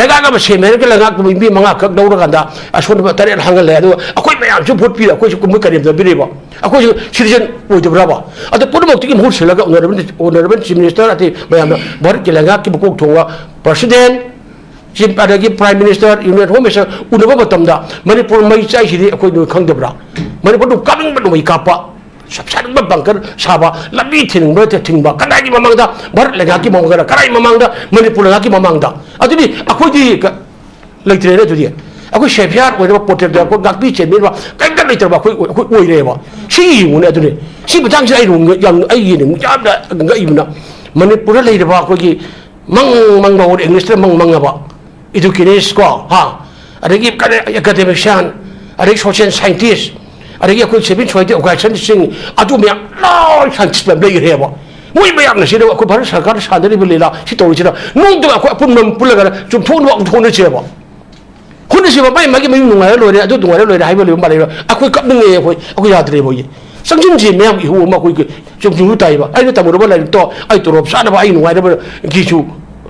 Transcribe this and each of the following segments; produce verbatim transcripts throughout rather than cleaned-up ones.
ꯂꯩꯉꯥꯛ ꯑꯃ ꯁꯦꯝꯃꯦ ꯍꯥꯏꯔꯒ ꯂꯩꯉꯥꯛꯇꯨ ꯃꯤ ꯃꯉꯥ ꯈꯛ ꯂꯧꯔꯀꯥꯟꯗ ꯑꯁꯣꯟꯕ ꯇꯔꯦꯠ ꯍꯥꯡꯍꯜꯂꯦ, ꯑꯗꯨꯒ ꯑꯩꯈꯣꯏ ꯃꯌꯥꯝꯁꯨ ꯚꯣꯠ ꯄꯤꯔ ꯑꯩꯈꯣꯏꯁꯨ ꯃꯣꯏ ꯀꯔꯦꯝꯅꯕꯤꯔꯤꯕ? ꯑꯩꯈꯣꯏꯁꯨ ꯁꯤꯇꯤꯖꯟ ꯑꯣꯏꯗꯕ꯭ꯔꯕ? ꯑꯗ ꯄꯨꯝꯅꯃꯛꯇꯨꯒꯤ ꯃꯍꯨꯠ ꯁꯤꯜꯂꯒ ꯑꯣꯅꯔꯦꯕꯜ, ꯑꯣꯅꯔꯦꯕꯜ ꯆꯤꯐ ꯃꯤꯅꯤꯁꯇꯔ ꯑꯇꯩ ꯃꯌꯥꯝꯅ ꯚꯥꯔꯠꯀꯤ ꯂꯩꯉꯥꯛꯀꯤ ꯃꯀꯣꯛ ꯊꯣꯡꯕ ꯄ꯭ꯔꯁꯤꯗꯦꯟ, ꯆꯤꯐ, ꯑꯗꯒꯤ prime minister, union home minister ꯎꯅꯕ ꯃꯇꯝꯗ ꯃꯅꯤꯄꯨꯔ ꯃꯩ ꯆꯥꯛꯏꯁꯤꯗꯤ ꯑꯩꯈꯣꯏ ꯅꯣꯏ ꯈꯪꯗꯕ꯭ꯔꯥ? ꯃꯅꯤꯄꯨꯔꯗꯨ ꯀꯥꯞꯅꯤꯡꯕ ꯅꯣꯡꯃꯩ ꯀꯥꯞꯄ, ꯁꯥꯅꯤꯡꯕ ꯕꯪꯀꯔ ꯁꯥꯕ, ꯂꯝꯕꯤ ꯊꯤꯡꯕ ꯊꯤꯡꯕ, ꯀꯗꯥꯏꯒꯤ ꯃꯃꯥꯡꯗ? ꯚꯥꯔꯠ ꯂꯩꯉꯥꯛꯀꯤ ꯃꯃꯥꯡꯗ, ꯀꯗꯥꯏ ꯃꯃꯥꯡꯗ? ꯃꯅꯤꯄꯨꯔ ꯂꯩꯉꯥꯛꯀꯤ ꯃꯃꯥꯡꯗ꯫ ꯑꯗꯨꯗꯤ ꯑꯩꯈꯣꯏꯗꯤ ꯀ-, ꯂꯩꯇ꯭ꯔꯦꯅꯦ ꯑꯗꯨꯗꯤ꯫ ꯑꯩꯈꯣꯏ ꯁꯦꯐꯤꯌꯥꯔ ꯑꯣꯏꯅꯕ, ꯄ꯭ꯔꯣꯇꯦꯛꯇꯔ, ꯑꯩꯈꯣꯏ ꯉꯥꯛꯄꯤ ꯆꯦꯟꯕꯤꯅꯕ ꯀꯔꯤꯝꯇ ꯂꯩꯇ꯭ꯔꯕ ꯑꯩꯈꯣꯏ, ꯑꯩꯈꯣꯏ ꯑꯣꯏꯔꯦꯕ꯫ ꯁꯤ ꯌꯦꯡꯉꯨꯅꯦ ꯑꯗꯨꯅꯦ꯫ ꯁꯤ ꯃꯇꯥꯡꯁꯤꯗ ꯑꯩ ꯌꯥꯝ, ꯑꯩ ꯌꯦꯡꯅꯤꯡ-, ꯌꯥꯝꯅ ꯉꯛꯏꯕꯅ, ꯃꯅꯤꯄꯨꯔꯗ ꯂꯩꯔꯤꯕ ꯑꯩꯈꯣꯏꯒꯤ ꯃꯪ ꯃꯪꯕ ꯍꯧꯔꯦ, ꯏꯪꯂꯤꯁꯇ ꯃꯪ ꯃꯪꯉꯕ, ꯏꯗꯨꯀꯦꯅꯤꯁ ꯀꯣ, ꯍꯥ, ꯑꯗꯒꯤ ꯑꯦꯀꯥꯗꯦꯃꯤꯁꯤꯌꯥꯟ, ꯑꯗꯒꯤ ꯁꯣꯁꯤꯌꯦꯜ ꯁꯥꯏꯟꯇꯤꯁ, ꯑꯗꯒꯤ ꯑꯩꯈꯣꯏ ꯁꯤꯚꯤꯜ ꯁꯣꯁꯥꯏꯇꯤ ꯑꯣꯔꯒꯅꯥꯏꯖꯦꯁꯟꯁꯤꯡ, ꯑꯗꯨ ꯃꯌꯥꯝ ꯂꯣꯏ ꯁꯥꯏꯟꯇꯤꯁ ꯃꯌꯥꯝ ꯂꯩꯈ꯭ꯔꯦꯕ꯫ ꯃꯣꯏ ꯃꯌꯥꯝꯅ ꯁꯤꯗ ꯑꯩꯈꯣꯏ ꯚꯥꯔꯠ ꯁꯔꯀꯥꯔꯅ ꯁꯥꯟꯅꯔꯤꯕ ꯂꯤꯂꯥ ꯁꯤ ꯇꯧꯔꯤꯁꯤꯅ ꯅꯣꯡꯃꯗ ꯑꯩꯈꯣꯏ ꯑꯄꯨꯟꯕ ꯄꯨꯜꯂꯒ ꯆꯨꯝꯊꯣꯛꯅꯕ ꯑꯃꯨꯛ ꯍꯣꯠꯅꯁꯦꯕ꯫ ꯍꯣꯠꯅꯁꯦꯕ, ꯃꯥꯏ ꯃꯥꯒꯤ ꯃꯌꯨꯝ ꯅꯨꯡꯉꯥꯏꯔ ꯂꯣꯏꯔꯦ, ꯑꯗꯨ ꯅꯨꯡꯉꯥꯏꯔ ꯂꯣꯏꯔꯦ ꯍꯥꯏꯕ ꯂꯩꯕ ꯃꯥꯜꯂꯦꯕ꯫ ꯑꯩꯈꯣꯏ ꯀꯞꯅꯤꯡꯉꯦ, ꯑꯩꯈꯣꯏ, ꯑꯩꯈꯣꯏ ꯌꯥꯗ꯭ꯔꯦꯕ ꯍꯧꯖꯤꯛ꯫ ꯆꯪꯁꯤꯟꯁꯤ ꯃꯌꯥꯝꯒꯤ ꯏꯍꯨ ꯑꯃ ꯑꯩꯈꯣꯏꯒꯤ ꯆꯨꯝ ꯆꯨꯝꯁꯨ ꯇꯥꯏꯕ꯫ ꯑꯩꯅ ꯇꯝꯃꯨꯔꯕ ꯂꯥꯏꯔꯤꯛꯇꯣ ꯑꯩ ꯇꯣꯂꯣꯞ ꯆꯥꯅꯕ ꯑꯩ ꯅꯨꯡꯉꯥꯏꯅꯕꯒꯤꯁꯨ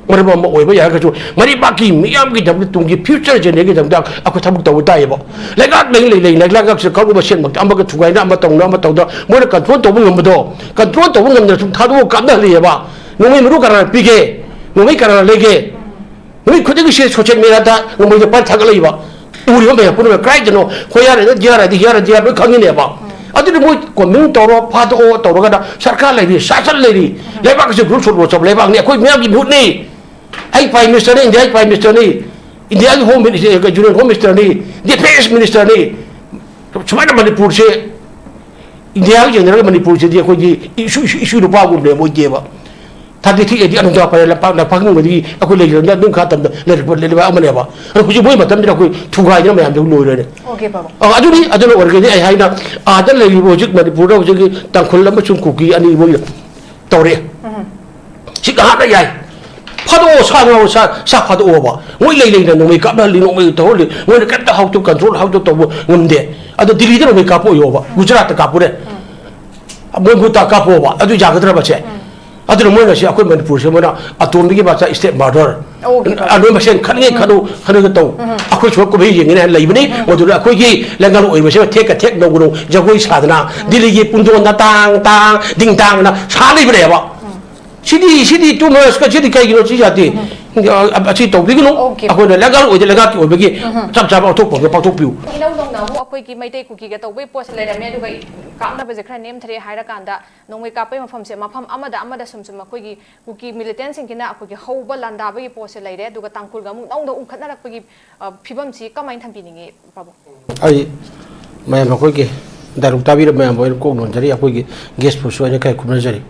ꯃꯔꯝ ꯑꯃ ꯑꯣꯏꯕ ꯌꯥꯔꯒꯁꯨ, ꯃꯔꯩꯕꯥꯛꯀꯤ ꯃꯤꯌꯥꯝꯒꯤꯗꯃꯛꯇ, ꯇꯨꯡꯒꯤ ꯐ꯭ꯌꯨꯆꯔ ꯖꯦꯅꯦꯔꯦꯁꯟꯒꯤꯗꯃꯛꯇ ꯑꯩꯈꯣꯏ ꯊꯕꯛ ꯇꯧꯕ ꯇꯥꯏꯌꯦꯕ꯫ ꯂꯩꯉꯥꯛ ꯂꯩ ꯂꯩ ꯂꯩ ꯂꯩꯉꯥꯛꯁꯤꯗ ꯀꯥꯡꯂꯨꯞ ꯃꯁꯦꯟꯃꯛꯇ ꯑꯃꯒ ꯊꯨꯒꯥꯏꯅ ꯑꯃ ꯇꯧꯅ ꯑꯃ ꯇꯧꯅ ꯃꯣꯏꯅ ꯀꯟꯇ꯭ꯔꯣꯜ ꯇꯧꯕ ꯉꯝꯕꯗꯣ ꯀꯟꯇ꯭ꯔꯣꯜ ꯇꯧꯕ ꯉꯝꯗꯅ ꯁꯨꯝ ꯊꯥꯗꯣꯛꯑ ꯀꯥꯞꯅꯍꯜꯂꯤꯑꯕ꯫ ꯅꯣꯡꯃꯩ ꯃꯔꯨ ꯀꯅꯥꯅ ꯄꯤꯒꯦ? ꯅꯣꯡꯃꯩ ꯀꯅꯥꯅ ꯂꯩꯒꯦ? ꯅꯨꯃꯤꯠ ꯈꯨꯗꯤꯡꯒꯤ ꯁꯤ ꯁꯣꯁꯤꯌꯦꯜ ꯃꯦꯗꯤꯌꯥꯗ ꯅꯣꯡꯃꯩꯗ ꯄꯥꯏ ꯊꯥꯒꯠꯂꯛꯏꯕ꯫ ꯎꯔꯤꯕ ꯃꯌꯥꯝ ꯄꯨꯝꯅꯃꯛ ꯀꯗꯥꯏꯗꯅꯣ? ꯍꯣꯌꯥꯔ ꯍꯥꯏꯗꯤ ꯍꯤꯌꯥꯔ ꯍꯥꯏꯗꯤ ꯍꯤꯌꯥꯔ ꯍꯥꯏꯗꯤ ꯍꯤꯌꯥꯔ ꯂꯣꯏ ꯈꯪꯉꯤꯅꯦꯕ꯫ ꯑꯗꯨꯗꯤ ꯃꯣꯏ ꯀꯣꯃꯤꯡ ꯇꯧꯔꯣ, ꯐꯥꯗꯣꯛꯑꯣ ꯇꯧꯔꯒꯅ ꯁꯔꯀꯥꯔ ꯂꯩꯔꯤ, ꯁꯥꯁꯟ ꯂꯩꯔꯤ꯫ ꯂꯩꯕꯥꯛ ꯑꯁꯤ ꯒ꯭ꯔꯨꯞ ꯁꯣꯠ ꯁꯣꯠ ꯆꯠꯄ ꯂꯩꯕꯥꯛꯅꯤ꯫ ꯑꯩꯈꯣꯏ ꯃꯤꯌꯥꯝꯒꯤ ꯃꯤꯍꯨꯠꯅꯤ꯫ ꯑꯩ ꯄ꯭ꯔꯥꯏꯝ ꯃꯤꯅꯤꯁꯇꯔꯅꯤ, ꯏꯟꯗꯤꯌꯥꯒꯤ ꯄ꯭ꯔꯥꯏꯝ ꯃꯤꯅꯤꯁꯇꯔꯅꯤ, ꯏꯟꯗꯤꯌꯥꯒꯤ ꯍꯣꯝ ꯃꯤꯅꯤꯁꯇꯔ, ꯌꯨꯅꯤꯌꯟ ꯍꯣꯝ ꯃꯤꯅꯤꯁꯇꯔꯅꯤ, ꯗꯤꯐꯦꯟꯁ ꯃꯤꯅꯤꯁꯇꯔꯅꯤ꯫ ꯁꯨꯃꯥꯏꯅ ꯃꯅꯤꯄꯨꯔꯁꯦ, ꯏꯟꯗꯤꯌꯥꯒ ꯌꯦꯡꯅꯔꯒ ꯃꯅꯤꯄꯨꯔꯁꯤꯗꯤ ꯑꯩꯈꯣꯏꯒꯤ ꯏꯁꯨ, ꯏꯁꯨ, ꯏꯁꯨ ꯅꯨꯄꯥ ꯑꯃ ꯂꯩꯔꯝꯃꯣꯏꯗꯦꯕ꯫ ꯊꯥꯔꯇꯤ ꯊ꯭ꯔꯤ ꯑꯦꯗꯤ ꯑꯅꯨꯖꯥ ꯄꯔꯦ ꯂꯝꯄꯥꯛ, ꯂꯝꯄꯥꯛ ꯍꯪꯕꯗꯒꯤ ꯑꯩꯈꯣꯏ ꯂꯩꯈ꯭ꯔꯕꯅꯤꯅ ꯑꯗꯨꯝ ꯈꯔ ꯇꯝꯗ ꯂꯩꯔꯛꯄ, ꯂꯩꯔꯛꯄ ꯑꯃꯅꯦꯕ꯫ ꯑꯗꯣ ꯍꯧꯖꯤꯛ ꯃꯣꯏ ꯃꯇꯝꯁꯤꯗ ꯑꯩꯈꯣꯏ ꯊꯨꯒꯥꯏꯗꯅ ꯃꯌꯥꯝꯗꯨ ꯂꯣꯏꯔꯦꯅꯦ꯫ ꯑꯣꯀꯦ, ꯕꯥꯕꯥ꯫ ꯑ, ꯑꯗꯨꯅꯤ, ꯑꯗꯨꯅ ꯑꯣꯏꯔꯒꯗꯤ ꯑꯩ ꯍꯥꯏꯅ ꯑꯥꯗ ꯂꯩꯔꯤꯕ ꯍꯧꯖꯤꯛ ꯃꯅꯤꯄꯨꯔꯗ ꯍꯧꯖꯤꯛꯀꯤ ꯇꯥꯡꯈꯨꯜ ꯑꯃꯁꯨꯡ ꯀꯨꯀꯤ ꯑꯅꯤ ꯃꯣꯏ ꯇꯧꯔꯛꯑꯦ꯫ ꯎꯝ꯫ ꯁꯤ ꯀꯍꯥꯟꯅ ꯌꯥꯏ꯫ ꯐꯥꯗꯣꯛꯑꯣ, ꯁꯥ ꯉꯥ, ꯁꯥ, ꯁꯥ ꯐꯥꯗꯣꯛꯑꯣꯕ꯫ ꯃꯣꯏ ꯂꯩ ꯂꯩꯅ ꯅꯣꯡꯃꯩ ꯀꯥꯞꯅꯍꯜꯂꯤ, ꯅꯣꯡꯃꯩ ꯇꯧꯍꯜꯂꯤ꯫ ꯃꯣꯏꯅ ꯀꯔꯤꯝꯇ ꯍꯥꯎꯇ ꯀꯟꯇ꯭ꯔꯣꯜ ꯍꯥꯎꯇ ꯇꯧꯕ ꯉꯝꯗꯦ꯫ ꯑꯗꯣ ꯗꯤꯜꯂꯤꯗ ꯅꯣꯡꯃꯩ ꯀꯥꯞꯄ ꯑꯣꯏꯌꯣꯕ, ꯒꯨꯖꯔꯥꯠꯇ ꯀꯥꯞꯄꯨꯔꯦ꯫ ꯃꯣꯏ ꯃꯨꯠꯇ ꯀꯥꯞꯄꯣꯕ꯫ ꯑꯗꯨ ꯌꯥꯒꯗ꯭ꯔꯕ ꯁꯦ? ꯑꯗꯨꯅ ꯃꯣꯏꯅ ꯁꯤ ꯑꯩꯈꯣꯏ ꯃꯅꯤꯄꯨꯔꯁꯦ ꯃꯣꯏꯅ ꯑꯇꯣꯝꯕꯤꯒꯤ ꯃꯆꯥ ꯁ꯭ꯇꯦꯞ ꯃꯥꯗꯔ, ꯑꯣꯀꯦ, ꯕꯕꯥ꯫ ꯑꯅꯣꯏ ꯃꯁꯦꯟ ꯈꯠꯅꯒꯦ ꯈꯠꯅꯨ, ꯈꯠꯅꯒꯦ ꯇꯧ꯫ ꯑꯩꯈꯣꯏ ꯁꯨꯃꯥꯏꯅ ꯀꯨꯝꯍꯩ ꯌꯦꯡꯒꯅꯤ ꯍꯥꯏꯅ ꯂꯩꯕꯅꯤ꯫ ꯃꯗꯨꯗ ꯑꯩꯈꯣꯏꯒꯤ ꯂꯩꯉꯥꯛ ꯑꯣꯏꯕꯁꯤꯅ ꯊꯦꯛꯀ ꯊꯦꯛ ꯅꯧꯒꯅꯨ, ꯖꯒꯣꯏ ꯁꯥꯗꯅ ꯗꯤꯜꯂꯤꯒꯤ ꯄꯨꯡꯗꯣꯟꯗ ꯇꯥꯡ ꯇꯥꯡ ꯗꯤꯡ ꯇꯥꯡꯅ ꯁꯥ ꯂꯩꯕꯅꯦꯕ꯫ ꯁꯤꯗꯤ, ꯁꯤꯗꯤ ꯇꯨ ꯃꯁꯀ ꯁꯤꯗꯤ ꯀꯩꯒꯤꯅꯣ ꯁꯤ ꯌꯥꯗꯦ꯫ ꯑ-, ꯑꯁꯤ ꯇꯧꯕꯤꯒꯅꯨ꯫ ꯑꯣꯀꯦ꯫ ꯑꯩꯈꯣꯏꯅ ꯂꯩꯉꯥꯛ ꯑꯣꯏꯗ ꯂꯩꯉꯥꯛꯀꯤ ꯑꯣꯏꯕꯒꯤ ꯆꯞ ꯆꯥꯕ ꯑꯊꯣꯛꯄ ꯑꯃ ꯄꯥꯡꯊꯣꯛꯄꯤꯌꯨ꯫ ꯏꯅꯧ ꯅꯧꯅ ꯑꯃꯨꯛ ꯑꯩꯈꯣꯏꯒꯤ ꯃꯩꯇꯩ ꯀꯨꯀꯤꯒ ꯇꯧꯕꯒꯤ ꯄꯣꯠꯁꯦ ꯂꯩꯔꯝꯃꯦ, ꯑꯗꯨꯒ ꯀꯥꯞꯅꯕꯁꯦ ꯈꯔ ꯅꯦꯝꯊꯔꯦ ꯍꯥꯏꯔꯀꯥꯟꯗ ꯅꯣꯡꯃꯩ ꯀꯥꯞꯄꯒꯤ ꯃꯐꯝꯁꯦ ꯃꯐꯝ ꯑꯃꯗ ꯑꯃꯗ ꯁꯨꯝ ꯁꯨꯝ ꯑꯩꯈꯣꯏꯒꯤ ꯀꯨꯀꯤ ꯃꯤꯂꯤꯇꯦꯟꯁꯤꯡꯁꯤꯅ ꯑꯩꯈꯣꯏꯒꯤ ꯍꯧꯕ ꯂꯥꯟꯗꯥꯕꯒꯤ ꯄꯣꯠꯁꯦ ꯂꯩꯔꯦ, ꯑꯗꯨꯒ ꯇꯥꯡꯈꯨꯜꯒ ꯑꯃꯨꯛ ꯅꯧꯅ ꯎꯪꯈꯠꯅꯔꯛꯄꯒꯤ, ꯑ, ꯐꯤꯕꯝꯁꯤ ꯀꯃꯥꯏꯅ ꯊꯝꯕꯤꯅꯤꯡꯉꯤ, ꯄꯥꯕꯨꯡ? ꯑꯩ ꯃꯌꯥꯝ ꯑꯩꯈꯣꯏꯒꯤ ꯗꯥꯏꯂꯣꯛ ꯇꯥꯕꯤꯔꯕ ꯃꯌꯥꯝꯕꯨ ꯑꯩꯅ ꯀꯣꯛ ꯅꯣꯟꯖꯔꯤ, ꯑꯩꯈꯣꯏꯒꯤ ꯒꯦꯁ ꯄꯨꯁꯨ ꯑꯩꯅ ꯈꯔ ꯈꯨꯝꯅꯖꯔꯤ꯫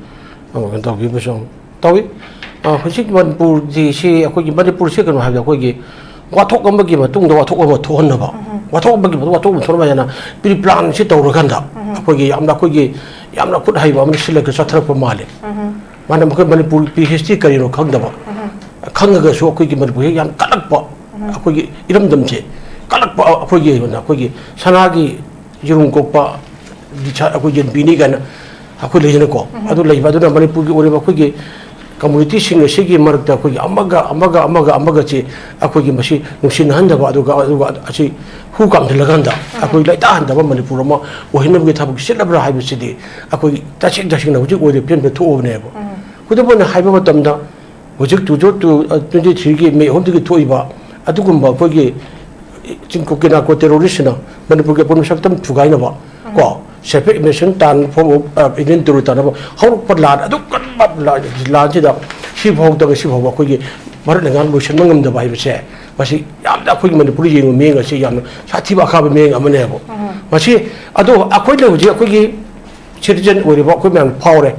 ꯑꯃ ꯀꯩꯅꯣ ꯇꯧꯕꯤꯕꯁꯨ ꯑꯃ ꯇꯧꯏ꯫ ꯑ, ꯍꯧꯖꯤꯛ ꯃꯅꯤꯄꯨꯔꯁꯤ, ꯁꯤ ꯑꯩꯈꯣꯏꯒꯤ ꯃꯅꯤꯄꯨꯔꯁꯤ ꯀꯩꯅꯣ ꯍꯥꯏꯕꯗ ꯑꯩꯈꯣꯏꯒꯤ ꯋꯥꯊꯣꯛ ꯑꯃꯒꯤ ꯃꯇꯨꯡꯗ ꯋꯥꯊꯣꯛ ꯑꯃ ꯊꯣꯛꯍꯟꯅꯕ, ꯋꯥꯊꯣꯛ ꯑꯃꯒꯤ ꯃꯇꯨꯡꯗ ꯋꯥꯊꯣꯛ ꯑꯃ ꯊꯣꯛꯍꯟꯅꯕ ꯍꯥꯏꯅ ꯄ꯭ꯔꯤ ꯄ꯭ꯂꯥꯟꯁꯤ ꯇꯧꯔꯀꯥꯟꯗ ꯑꯩꯈꯣꯏꯒꯤ ꯌꯥꯝꯅ, ꯑꯩꯈꯣꯏꯒꯤ ꯌꯥꯝꯅ ꯈꯨꯠ ꯍꯩꯕ ꯑꯃꯅ ꯁꯤꯜꯂꯒ ꯆꯠꯊꯔꯛꯄ ꯃꯥꯜꯂꯤ꯫ ꯃꯥꯅ ꯃꯈꯣꯏ ꯃꯅꯤꯄꯨꯔ ꯄꯤ ꯍꯩꯆ ꯗꯤ ꯀꯔꯤꯅꯣ ꯈꯪꯗꯕ, ꯈꯪꯉꯒꯁꯨ ꯑꯩꯈꯣꯏꯒꯤ ꯃꯅꯤꯄꯨꯔꯁꯤ ꯌꯥꯝ ꯀꯜꯂꯛꯄ, ꯑꯩꯈꯣꯏꯒꯤ ꯏꯔꯝꯗꯝꯁꯦ ꯀꯜꯂꯛꯄ, ꯑꯩꯈꯣꯏꯒꯤ ꯑꯣꯏꯅ ꯑꯩꯈꯣꯏꯒꯤ ꯁꯅꯥꯒꯤ ꯌꯦꯔꯨꯝ ꯀꯣꯛꯄ ꯗꯤꯁꯥ ꯑꯩꯈꯣꯏ ꯌꯦꯟꯕꯤꯅꯤ ꯀꯥꯏꯅ ꯑꯩꯈꯣꯏ ꯂꯩꯗꯅꯀꯣ꯫ ꯑꯗꯨ ꯂꯩꯕ ꯑꯗꯨꯅ ꯃꯅꯤꯄꯨꯔꯒꯤ ꯑꯣꯏꯔꯤꯕ ꯑꯩꯈꯣꯏꯒꯤ ꯀꯝꯃꯨꯅꯤꯇꯤꯁꯤꯡ ꯑꯁꯤꯒꯤ ꯃꯔꯛꯇ ꯑꯩꯈꯣꯏꯒꯤ ꯑꯃꯒ, ꯑꯃꯒ, ꯑꯃꯒ, ꯑꯃꯒꯁꯦ ꯑꯩꯈꯣꯏꯒꯤ ꯃꯁꯤ ꯅꯨꯡꯁꯤꯅꯍꯟꯗꯕ, ꯑꯗꯨꯒ, ꯑꯗꯨꯒ ꯑꯁꯤ ꯍꯨ ꯀꯥꯝꯁꯤꯜꯂꯀꯥꯟꯗ ꯑꯩꯈꯣꯏ ꯂꯩꯇꯥꯍꯟꯗꯕ ꯃꯅꯤꯄꯨꯔ ꯑꯃ ꯑꯣꯏꯍꯟꯅꯕꯒꯤ ꯊꯕꯛ ꯆꯠꯂꯕ꯭ꯔꯥ ꯍꯥꯏꯕꯁꯤꯗꯤ ꯑꯩꯈꯣꯏꯒꯤ ꯇꯁꯦꯡ ꯇꯁꯦꯡꯅ ꯍꯧꯖꯤꯛ ꯑꯣꯏꯔꯤꯕ ꯐꯤꯕꯝꯗ ꯊꯣꯛꯑꯕꯅꯦꯕ꯫ ꯈꯨꯗꯝ ꯑꯣꯏꯅ ꯍꯥꯏꯕ ꯃꯇꯝꯗ, ꯍꯧꯖꯤꯛ two thousand twenty-threeꯒꯤ ꯃꯦ ꯑꯍꯨꯝꯗꯒꯤ ꯊꯣꯛꯏꯕ ꯑꯗꯨꯒꯨꯝꯕ ꯑꯩꯈꯣꯏꯒꯤ ꯆꯤꯡꯀꯨꯞꯀꯤ ꯅꯥꯔꯀꯣ ꯇꯦꯔꯣꯔꯤꯁꯁꯤꯅ ꯃꯅꯤꯄꯨꯔꯒꯤ ꯑꯄꯨꯟꯕ ꯁꯛꯇꯝ ꯊꯨꯒꯥꯏꯅꯕ, ꯀꯣ, separate nation ꯇꯥꯟꯕ ꯐꯥꯎꯕ, ꯑ, Indian territory ꯇꯥꯟꯅꯕ ꯍꯧꯔꯛꯄ ꯂꯥꯟ ꯑꯗꯨ ꯀꯟꯕ ꯂꯥꯟ, ꯂꯥꯟꯁꯤꯗ ꯁꯤꯐꯥꯎꯗ, ꯉꯁꯤꯐꯥꯎꯕ ꯑꯩꯈꯣꯏꯒꯤ ꯚꯥꯔꯠ ꯂꯩꯉꯥꯛꯅ ꯂꯣꯏꯁꯤꯟꯕ ꯉꯝꯗꯕ ꯍꯥꯏꯕꯁꯦ, ꯃꯁꯤ ꯌꯥꯝꯅ ꯑꯩꯈꯣꯏꯒꯤ ꯃꯅꯤꯄꯨꯔꯗ ꯌꯦꯡꯕ ꯃꯤꯠꯌꯦꯡ ꯑꯁꯤ ꯌꯥꯝꯅ ꯁꯥꯊꯤꯕ ꯑꯈꯥꯕ ꯃꯤꯠꯌꯦꯡ ꯑꯃꯅꯦꯕ꯫ ꯃꯁꯤ, ꯑꯗꯣ ꯑꯩꯈꯣꯏꯅ ꯍꯧꯖꯤꯛ ꯑꯩꯈꯣꯏꯒꯤ citizen ꯑꯣꯏꯔꯤꯕ ꯑꯩꯈꯣꯏ ꯃꯌꯥꯝ ꯐꯥꯎꯔꯦ꯫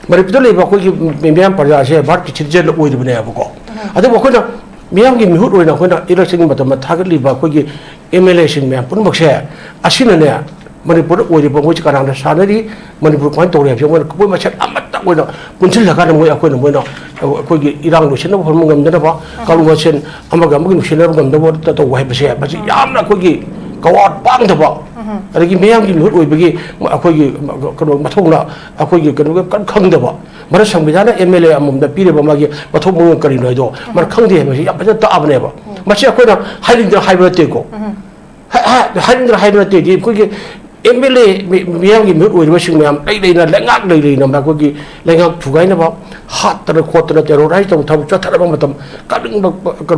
ꯃꯅꯤꯄꯨꯔꯗ ꯂꯩꯕ ꯑꯩꯈꯣꯏꯒꯤ ꯃꯤꯌꯥꯝ ꯄ꯭ꯔꯖꯥꯁꯦ ꯚꯥꯔꯠꯀꯤ citizen ꯑꯣꯏꯔꯤꯕꯅꯦꯕꯀꯣ꯫ ꯑꯗꯨꯕꯨ ꯑꯩꯈꯣꯏꯅ ꯃꯤꯌꯥꯝꯒꯤ ꯃꯤꯍꯨꯠ ꯑꯣꯏꯅ ꯑꯩꯈꯣꯏꯅ electionꯒꯤ ꯃꯇꯝꯗ ꯊꯥꯒꯠꯂꯤꯕ ꯑꯩꯈꯣꯏꯒꯤ M L Aꯁꯤꯡ ꯃꯌꯥꯝ ꯄꯨꯝꯅꯃꯛꯁꯦ, ꯑꯁꯤꯅꯅꯦ, ꯃꯅꯤꯄꯨꯔꯗ ꯑꯣꯏꯔꯤꯕ ꯃꯣꯏꯁꯦ ꯀꯅꯥꯅ ꯁꯥꯟꯅꯔꯤ, ꯃꯅꯤꯄꯨꯔ ꯀꯃꯥꯏꯅ ꯇꯧꯔꯤ ꯍꯥꯏꯕꯁꯦ ꯃꯣꯏꯅ, ꯃꯣꯏ ꯃꯁꯦꯟ ꯑꯃꯠꯇ ꯑꯣꯏꯅ ꯄꯨꯟꯁꯤꯜꯂꯀꯥꯟꯗ ꯃꯣꯏ, ꯑꯩꯈꯣꯏꯅ, ꯃꯣꯏꯅ ꯑꯩꯈꯣꯏꯒꯤ ꯏꯔꯥꯡ ꯂꯣꯏꯁꯤꯟꯅꯕ ꯍꯣꯠꯅꯕ ꯉꯝꯗꯅꯕ, ꯀꯥꯡꯂꯨꯞ ꯃꯁꯦꯟ ꯑꯃꯒ ꯑꯃꯒ ꯅꯨꯡꯁꯤꯅꯕ ꯉꯝꯅꯕ ꯇꯧꯕ ꯍꯥꯏꯕꯁꯦ, ꯃꯁꯤ ꯌꯥꯝꯅ ꯑꯩꯈꯣꯏꯒꯤ ꯀꯋꯥꯔ ꯄꯥꯡꯗꯕ, ꯑꯗꯒꯤ ꯃꯤꯌꯥꯝꯒꯤ ꯃꯤꯍꯨꯠ ꯑꯣꯏꯕꯒꯤ ꯑꯩꯈꯣꯏꯒꯤ ꯀꯩꯅꯣ, ꯃꯊꯧꯅ ꯑꯩꯈꯣꯏꯒꯤ ꯀꯩꯅꯣ ꯀꯔꯤꯝ ꯈꯪꯗꯕ, ꯃꯔꯝ ꯁꯪꯕꯤꯙꯥꯟꯅ ꯑꯦꯝ ꯑꯦꯜ ꯑꯦ ꯑꯃꯃꯝꯗ ꯄꯤꯔꯤꯕ ꯃꯥꯒꯤ ꯃꯊꯧ ꯃꯉꯝ ꯀꯔꯤꯅꯣ ꯍꯥꯏꯗꯣ ꯃꯥꯅ ꯈꯪꯗꯦ ꯍꯥꯏꯕꯁꯤ ꯌꯥꯝ ꯐꯖꯅ ꯇꯥꯛꯑꯕꯅꯦꯕ꯫ ꯃꯁꯤ ꯑꯩꯈꯣꯏꯅ ꯍꯥꯏꯅꯤꯡꯗꯅ ꯍꯥꯏꯕ ꯅꯠꯇꯦꯀꯣ꯫ ꯍꯥꯏ-, ꯍꯥꯏ-, ꯍꯥꯏꯅꯤꯡꯗꯅ ꯍꯥꯏꯕ ꯅꯠꯇꯦꯗꯤ ꯑꯩꯈꯣꯏꯒꯤ ꯑꯦꯝ ꯑꯦꯜ ꯑꯦ ꯃꯤ-, ꯃꯤꯌꯥꯝꯒꯤ ꯃꯤꯍꯨꯠ ꯑꯣꯏꯔꯤꯕꯁꯤꯡ ꯃꯌꯥꯝ ꯂꯩ ꯂꯩꯅ, ꯂꯩꯉꯥꯛ ꯂꯩ ꯂꯩꯅ ꯑꯩꯈꯣꯏꯒꯤ ꯂꯩꯉꯥꯛ ꯊꯨꯒꯥꯏꯅꯕ, ꯍꯥꯠꯇꯅ ꯈꯣꯠꯇꯅ, ꯇꯦꯔꯣꯔꯥꯏꯁ ꯇꯧꯕ ꯊꯕꯛ ꯆꯠꯊꯔꯕ ꯃꯇꯝ, ꯀꯟꯅꯤꯡꯕ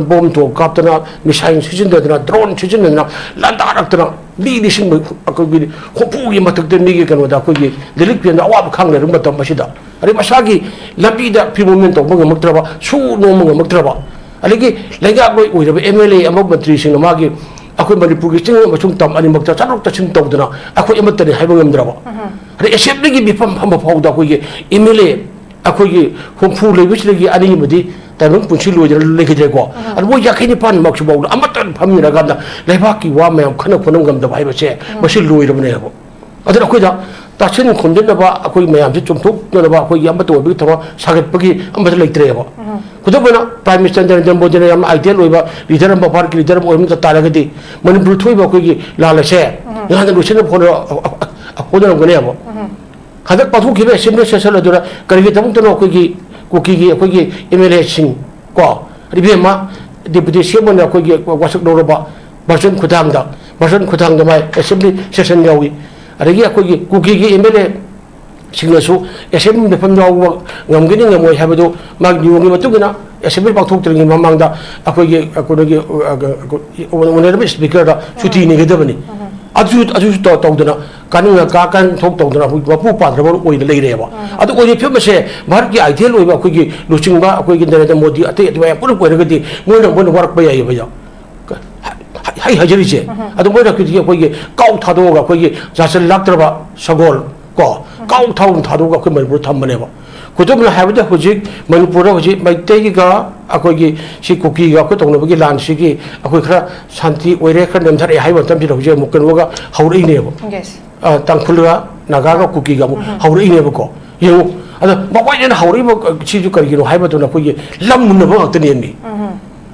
ꯕꯣꯝ ꯊꯣꯡ ꯀꯥꯞꯇꯅ, ꯃꯤꯁꯥꯏꯜ ꯁꯤꯖꯤꯟꯅꯗꯅ, ꯗ꯭ꯔꯣꯟ ꯁꯤꯖꯤꯟꯅꯗꯅ ꯂꯥꯟꯗꯥꯔꯛꯇꯅ, ꯃꯤ ꯂꯤꯁꯤꯡ ꯑꯩꯈꯣꯏꯒꯤ ꯍꯨꯝꯐꯨꯒꯤ ꯃꯊꯛꯇ ꯃꯤꯒꯤ ꯀꯩꯅꯣꯗ ꯑꯩꯈꯣꯏꯒꯤ ꯔꯤꯂꯤꯐ ꯀꯦꯝꯗ ꯑꯋꯥꯕ ꯈꯥꯡꯅꯔꯕ ꯃꯇꯝ ꯑꯁꯤꯗ, ꯑꯗꯩ ꯃꯁꯥꯒꯤ ꯂꯝꯕꯤꯗ ꯐ꯭ꯔꯤ ꯃꯨꯞꯃꯦꯟ ꯇꯧꯕ ꯉꯝꯃꯛꯇ꯭ꯔꯕ, ꯁꯨ ꯅꯣꯝꯕ ꯉꯝꯃꯛꯇ꯭ꯔꯕ, ꯑꯗꯒꯤ ꯂꯩꯉꯥꯛꯂꯣꯏ ꯑꯣꯏꯔꯕ ꯑꯦꯝ ꯑꯦꯜ ꯑꯦ ꯑꯃ ꯃꯟꯇ꯭ꯔꯤꯁꯤꯡꯅ ꯃꯥꯒꯤ ꯑꯩꯈꯣꯏ ꯃꯅꯤꯄꯨꯔꯒꯤ ꯆꯤꯡ ꯑꯃꯁꯨꯡ ꯇꯝ ꯑꯅꯤꯃꯛꯇ ꯆꯠꯊꯣꯛ ꯆꯠꯁꯤꯟ ꯇꯧꯗꯅ ꯑꯩꯈꯣꯏ ꯑꯃꯠꯇꯅꯤ ꯍꯥꯏꯕ ꯉꯝꯗ꯭ꯔꯕ, ꯑꯗꯩ ꯑꯦꯁꯦꯝꯕ꯭ꯂꯤꯒꯤ ꯃꯤꯐꯝ ꯐꯝꯕ ꯐꯥꯎꯗ ꯑꯩꯈꯣꯏꯒꯤ ꯑꯦꯝ ꯑꯦꯜ ꯑꯦ ꯑꯩꯈꯣꯏꯒꯤ ꯍꯨꯝꯐꯨ ꯂꯩꯕꯁꯤꯗꯒꯤ ꯑꯅꯤ ꯑꯃꯗꯤ ꯇꯥꯏꯕꯪ ꯄꯨꯟꯁꯤ ꯂꯣꯏꯗꯅ ꯂꯩꯈꯤꯗ꯭ꯔꯦꯀꯣ꯫ ꯑꯗꯨ ꯃꯣꯏ ꯌꯥꯡꯈꯩ ꯅꯤꯄꯥꯟꯃꯛꯁꯨ ꯐꯥꯎꯗ ꯑꯃꯠꯇ ꯐꯝꯃꯤꯟꯅꯔꯀꯥꯟꯗ ꯂꯩꯕꯥꯛꯀꯤ ꯋꯥ ꯃꯌꯥꯝ ꯈꯟꯅ ꯈꯣꯠꯅ ꯉꯝꯗꯕ ꯍꯥꯏꯕꯁꯦ ꯃꯁꯤ ꯂꯣꯏꯔꯕꯅꯦꯕ꯫ ꯑꯗꯨꯅ ꯑꯩꯈꯣꯏꯗ ꯇꯥꯁꯤꯟ ꯈꯣꯝꯖꯤꯟꯅꯕ, ꯑꯩꯈꯣꯏ ꯃꯌꯥꯝꯁꯦ ꯆꯨꯝꯊꯣꯛꯅꯅꯕ, ꯑꯩꯈꯣꯏꯒꯤ ꯑꯃꯠꯇ ꯑꯣꯏꯕꯒꯤ ꯊꯕꯛ ꯁꯥꯒꯠꯄꯒꯤ ꯑꯃꯠꯇ ꯂꯩꯇ꯭ꯔꯦꯕ꯫ ꯈꯨꯗꯝ ꯑꯣꯏꯅ, ꯄ꯭ꯔꯥꯏꯝ ꯃꯤꯅꯤꯁꯇꯔ ꯅꯔꯦꯟꯗ꯭ꯔ ꯃꯣꯗꯤꯅ ꯌꯥꯝꯅ ꯑꯥꯏꯗꯤꯌꯦꯜ ꯑꯣꯏꯕ ꯂꯤꯗꯔ ꯑꯃ, ꯚꯥꯔꯠꯀꯤ ꯂꯤꯗꯔ ꯑꯃ ꯑꯣꯏꯔꯝꯕ ꯇꯥꯔꯒꯗꯤ, ꯃꯅꯤꯄꯨꯔ ꯊꯣꯛꯏꯕ ꯑꯩꯈꯣꯏꯒꯤ ꯂꯥꯟ ꯑꯁꯦ ꯉꯍꯥꯟꯅ ꯂꯣꯏꯁꯤꯟꯅꯕ ꯍꯣꯠꯅ-, ꯍꯣꯠꯅꯔꯝꯒꯅꯦꯕ꯫ ꯍꯟꯗꯛ ꯄꯥꯡꯊꯣꯛꯈꯤꯕ ꯑꯦꯁꯦꯝꯕ꯭ꯂꯤ ꯁꯦꯁꯟ ꯑꯗꯨꯗ ꯀꯔꯤꯒꯤꯗꯃꯛꯇꯅꯣ ꯑꯩꯈꯣꯏꯒꯤ ꯀꯨꯀꯤꯒꯤ ꯑꯩꯈꯣꯏꯒꯤ ꯑꯦꯝ ꯑꯦꯜ ꯑꯦꯁꯤꯡ ꯀꯣ, ꯏꯕꯦꯝꯃ ꯗꯦꯄꯨꯇꯤ ꯁꯤ ꯑꯦꯝ ꯑꯣꯏꯅ ꯑꯩꯈꯣꯏꯒꯤ ꯋꯥꯁꯛ ꯂꯧꯔꯕ ꯚꯔꯆꯨꯋꯦꯜ ꯈꯨꯠꯊꯥꯡꯗ, ꯚꯔꯆꯨꯋꯦꯜ ꯈꯨꯠꯊꯥꯡꯗ ꯃꯥꯏ ꯑꯦꯁꯦꯝꯕ꯭ꯂꯤ ꯁꯦꯁꯟ ꯌꯥꯎꯏ꯫ ꯑꯗꯒꯤ ꯑꯩꯈꯣꯏꯒꯤ ꯀꯨꯀꯤꯒꯤ ꯑꯦꯝ ꯑꯦꯜ ꯑꯦꯁꯤꯡꯅꯁꯨ ꯑꯦꯁꯦꯝꯕ꯭ꯂꯤ ꯃꯤꯐꯝ ꯌꯥꯎꯕ ꯉꯝꯒꯅꯤ ꯉꯝꯃꯣꯏ ꯍꯥꯏꯕꯗꯨ ꯃꯥꯒꯤ ꯅꯤꯌꯣꯝꯒꯤ ꯃꯇꯨꯡ ꯏꯟꯅ ꯑꯦꯁꯦꯝꯕ꯭ꯂꯤ ꯄꯥꯡꯊꯣꯛꯇ꯭ꯔꯤꯉꯩ ꯃꯃꯥꯡꯗ ꯑꯩꯈꯣꯏꯒꯤ ꯀꯩꯅꯣꯒꯤ ꯑꯣꯅꯔꯦꯕꯜ ꯁ꯭ꯄꯤꯀꯔꯗ ꯁꯨꯇꯤ ꯅꯤꯒꯗꯕꯅꯤ꯫ ꯑꯗꯨꯁꯨ, ꯑꯗꯨꯁꯨ ꯇꯧ-, ꯇꯧꯗꯅ ꯀꯥꯅꯤꯡꯉ ꯀꯥ ꯀꯥꯅꯤꯡ ꯊꯣꯛ ꯇꯧꯗꯅ ꯍꯧꯖꯤꯛ ꯃꯄꯨ ꯄꯥꯗ꯭ꯔꯕ ꯑꯣꯏꯅ ꯂꯩꯔꯦꯕ꯫ ꯑꯗꯨ ꯑꯣꯏꯔꯤꯕ ꯐꯤꯕꯝ ꯑꯁꯦ ꯚꯥꯔꯠꯀꯤ ꯑꯥꯏꯗꯤꯌꯦꯜ ꯑꯣꯏꯕ ꯑꯩꯈꯣꯏꯒꯤ ꯂꯨꯆꯤꯡꯕ, ꯑꯩꯈꯣꯏꯒꯤ ꯅꯔꯦꯟꯗ꯭ꯔ ꯃꯣꯗꯤ, ꯑꯇꯩ ꯑꯇꯩ ꯃꯌꯥꯝ ꯄꯨꯂꯞ ꯑꯣꯏꯔꯒꯗꯤ ꯃꯣꯏꯅ, ꯃꯣꯏꯅ ꯋꯥꯔꯛꯄ ꯌꯥꯏꯌꯦꯕ ꯑꯩ ꯍꯥꯏ-, ꯍꯥꯏ-, ꯍꯥꯏꯖꯔꯤꯁꯦ꯫ ꯑꯗꯣ ꯃꯣꯏꯅ ꯑꯩꯈꯣꯏꯒꯤ, ꯑꯩꯈꯣꯏꯒꯤ ꯀꯥꯎ ꯊꯥꯗꯣꯛꯑꯒ ꯑꯩꯈꯣꯏꯒꯤ ꯆꯥꯁꯤꯜꯂꯛꯇ꯭ꯔꯕ ꯁꯒꯣꯜ ꯀꯣ, ꯀꯥꯎ ꯊꯥꯎ ꯊꯥꯗꯣꯛꯑꯒ ꯑꯩꯈꯣꯏ ꯃꯅꯤꯄꯨꯔꯗ ꯊꯝꯕꯅꯦꯕ꯫ ꯈꯨꯗꯝ ꯑꯣꯏꯅ ꯍꯥꯏꯔꯕꯗ ꯍꯧꯖꯤꯛ ꯃꯅꯤꯄꯨꯔꯗ ꯍꯧꯖꯤꯛ ꯃꯩꯇꯩꯒ ꯑꯩꯈꯣꯏꯒꯤ ꯁꯤ ꯀꯨꯀꯤꯒ ꯑꯩꯈꯣꯏ ꯇꯧꯅꯕꯒꯤ ꯂꯥꯟꯁꯤꯒꯤ ꯑꯩꯈꯣꯏ ꯈꯔ ꯁꯥꯟꯇꯤ ꯑꯣꯏꯔꯦ, ꯈꯔ ꯅꯦꯝꯊꯔꯛꯑꯦ ꯍꯥꯏꯕ ꯃꯇꯝꯁꯤꯗ ꯍꯧꯖꯤꯛ ꯑꯃꯨꯛ ꯀꯩꯅꯣꯒ ꯍꯧꯔꯛꯏꯅꯦꯕ꯫ Yes꯫ ꯑ, ꯇꯥꯡꯈꯨꯜꯒ ꯅꯥꯒꯥꯒ ꯀꯨꯀꯤꯒ ꯑꯃꯨꯛ ꯍꯧꯔꯛꯏꯅꯦꯕꯀꯣ꯫ ꯌꯦꯡꯉꯨ, ꯑꯗ ꯃꯈꯣꯏꯅ ꯍꯧꯔꯛꯏꯕ, ꯑ, ꯁꯤꯁꯨ ꯀꯔꯤꯒꯤꯅꯣ ꯍꯥꯏꯕ ꯃꯇꯝꯗ ꯑꯩꯈꯣꯏꯒꯤ ꯂꯝ ꯃꯨꯟꯅꯕ ꯉꯥꯛꯇꯅꯦꯃꯤ꯫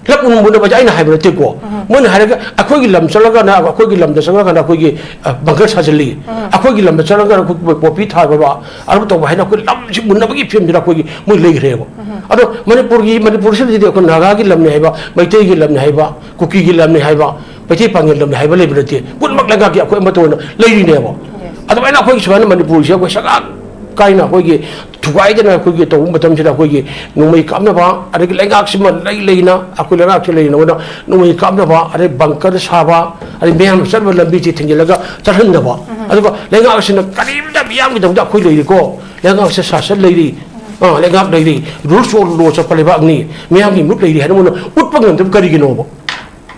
ꯂꯝ ꯃꯨꯟꯅꯕꯁꯦ ꯑꯩꯅ ꯍꯥꯏꯕ ꯅꯠꯇꯦꯀꯣ꯫ ꯃꯣꯏꯅ ꯍꯥꯏꯔꯒ ꯑꯩꯈꯣꯏꯒꯤ ꯂꯝ ꯆꯠꯂꯒꯅ, ꯑꯩꯈꯣꯏꯒꯤ ꯂꯝꯗ ꯆꯠꯂꯒꯅ ꯑꯩꯈꯣꯏꯒꯤ, ꯑ, ꯕꯪꯀꯔ ꯁꯥꯖꯤꯜꯂꯤ, ꯑꯩꯈꯣꯏꯒꯤ ꯂꯝꯗ ꯆꯠꯂꯒꯅ ꯑꯩꯈꯣꯏ ꯄꯣꯄꯤ ꯊꯥꯕ, ꯑꯗꯨ ꯇꯧꯕ ꯍꯥꯏꯅ ꯑꯩꯈꯣꯏ ꯂꯝꯁꯤ ꯃꯨꯟꯅꯕꯒꯤ ꯐꯤꯕꯝꯁꯤꯗ ꯑꯩꯈꯣꯏꯒꯤ ꯃꯣꯏ ꯂꯩꯈ꯭ꯔꯦꯕ꯫ ꯑꯗꯣ ꯃꯅꯤꯄꯨꯔꯒꯤ, ꯃꯅꯤꯄꯨꯔꯁꯤꯗꯗꯤ ꯑꯩꯈꯣꯏ ꯅꯥꯒꯥꯒꯤ ꯂꯝꯅꯤ ꯍꯥꯏꯕ, ꯃꯩꯇꯩꯒꯤ ꯂꯝꯅꯤ ꯍꯥꯏꯕ, ꯀꯨꯀꯤꯒꯤ ꯂꯝꯅꯤ ꯍꯥꯏꯕ, ꯃꯩꯇꯩ ꯄꯥꯉꯜ ꯂꯝꯅꯤ ꯍꯥꯏꯕ ꯂꯩꯕ ꯅꯠꯇꯦ꯫ ꯄꯨꯝꯅꯃꯛ ꯂꯩꯉꯥꯛꯀꯤ ꯑꯩꯈꯣꯏ ꯑꯃꯠꯇ ꯑꯣꯏꯅ ꯂꯩꯔꯤꯅꯦꯕ꯫ ꯑꯗꯨꯃꯥꯏꯅ ꯑꯩꯈꯣꯏꯒꯤ ꯁꯨꯃꯥꯏꯅ ꯃꯅꯤꯄꯨꯔꯁꯦ ꯑꯩꯈꯣꯏ ꯁꯒꯥꯛ ꯀꯥꯏꯅ ꯑꯩꯈꯣꯏꯒꯤ ꯊꯨꯒꯥꯏꯗꯅ ꯑꯩꯈꯣꯏꯒꯤ ꯇꯧꯕ ꯃꯇꯝꯁꯤꯗ ꯑꯩꯈꯣꯏꯒꯤ ꯅꯣꯡꯃꯩ ꯀꯥꯞꯅꯕ, ꯑꯗꯒꯤ ꯂꯩꯉꯥꯛꯁꯤꯃ ꯂꯩ ꯂꯩꯅ, ꯑꯩꯈꯣꯏ ꯂꯩꯉꯥꯛꯁꯤ ꯂꯩꯅ ꯅꯣꯡꯃꯩ ꯀꯥꯞꯅꯕ, ꯑꯗꯩ ꯕꯪꯀꯔ ꯁꯥꯕ, ꯑꯗꯩ ꯃꯌꯥꯝ ꯆꯠꯅꯕ ꯂꯝꯕꯤꯁꯤ ꯊꯤꯡꯖꯤꯜꯂꯒ ꯆꯠꯍꯟꯗꯕ꯫ ꯑꯗꯨꯒ ꯂꯩꯉꯥꯛꯁꯤꯅ ꯀꯔꯤꯝꯇ ꯃꯤꯌꯥꯝꯒꯤꯗꯃꯛꯇ ꯑꯩꯈꯣꯏ ꯂꯩꯔꯤꯀꯣ, ꯂꯩꯉꯥꯛꯁꯦ ꯁꯥꯁꯟ ꯂꯩꯔꯤ, ꯑ, ꯂꯩꯉꯥꯛ ꯂꯩꯔꯤ, rules of law ꯆꯠꯄ ꯂꯩꯕꯥꯛꯅꯤ, ꯃꯤꯌꯥꯝꯒꯤ ꯃꯤꯍꯨꯠ ꯂꯩꯔꯤ ꯍꯥꯏꯅ ꯃꯣꯏꯅ ꯎꯠꯄ ꯉꯝꯗꯕ ꯀꯔꯤꯒꯤꯅꯣꯕ?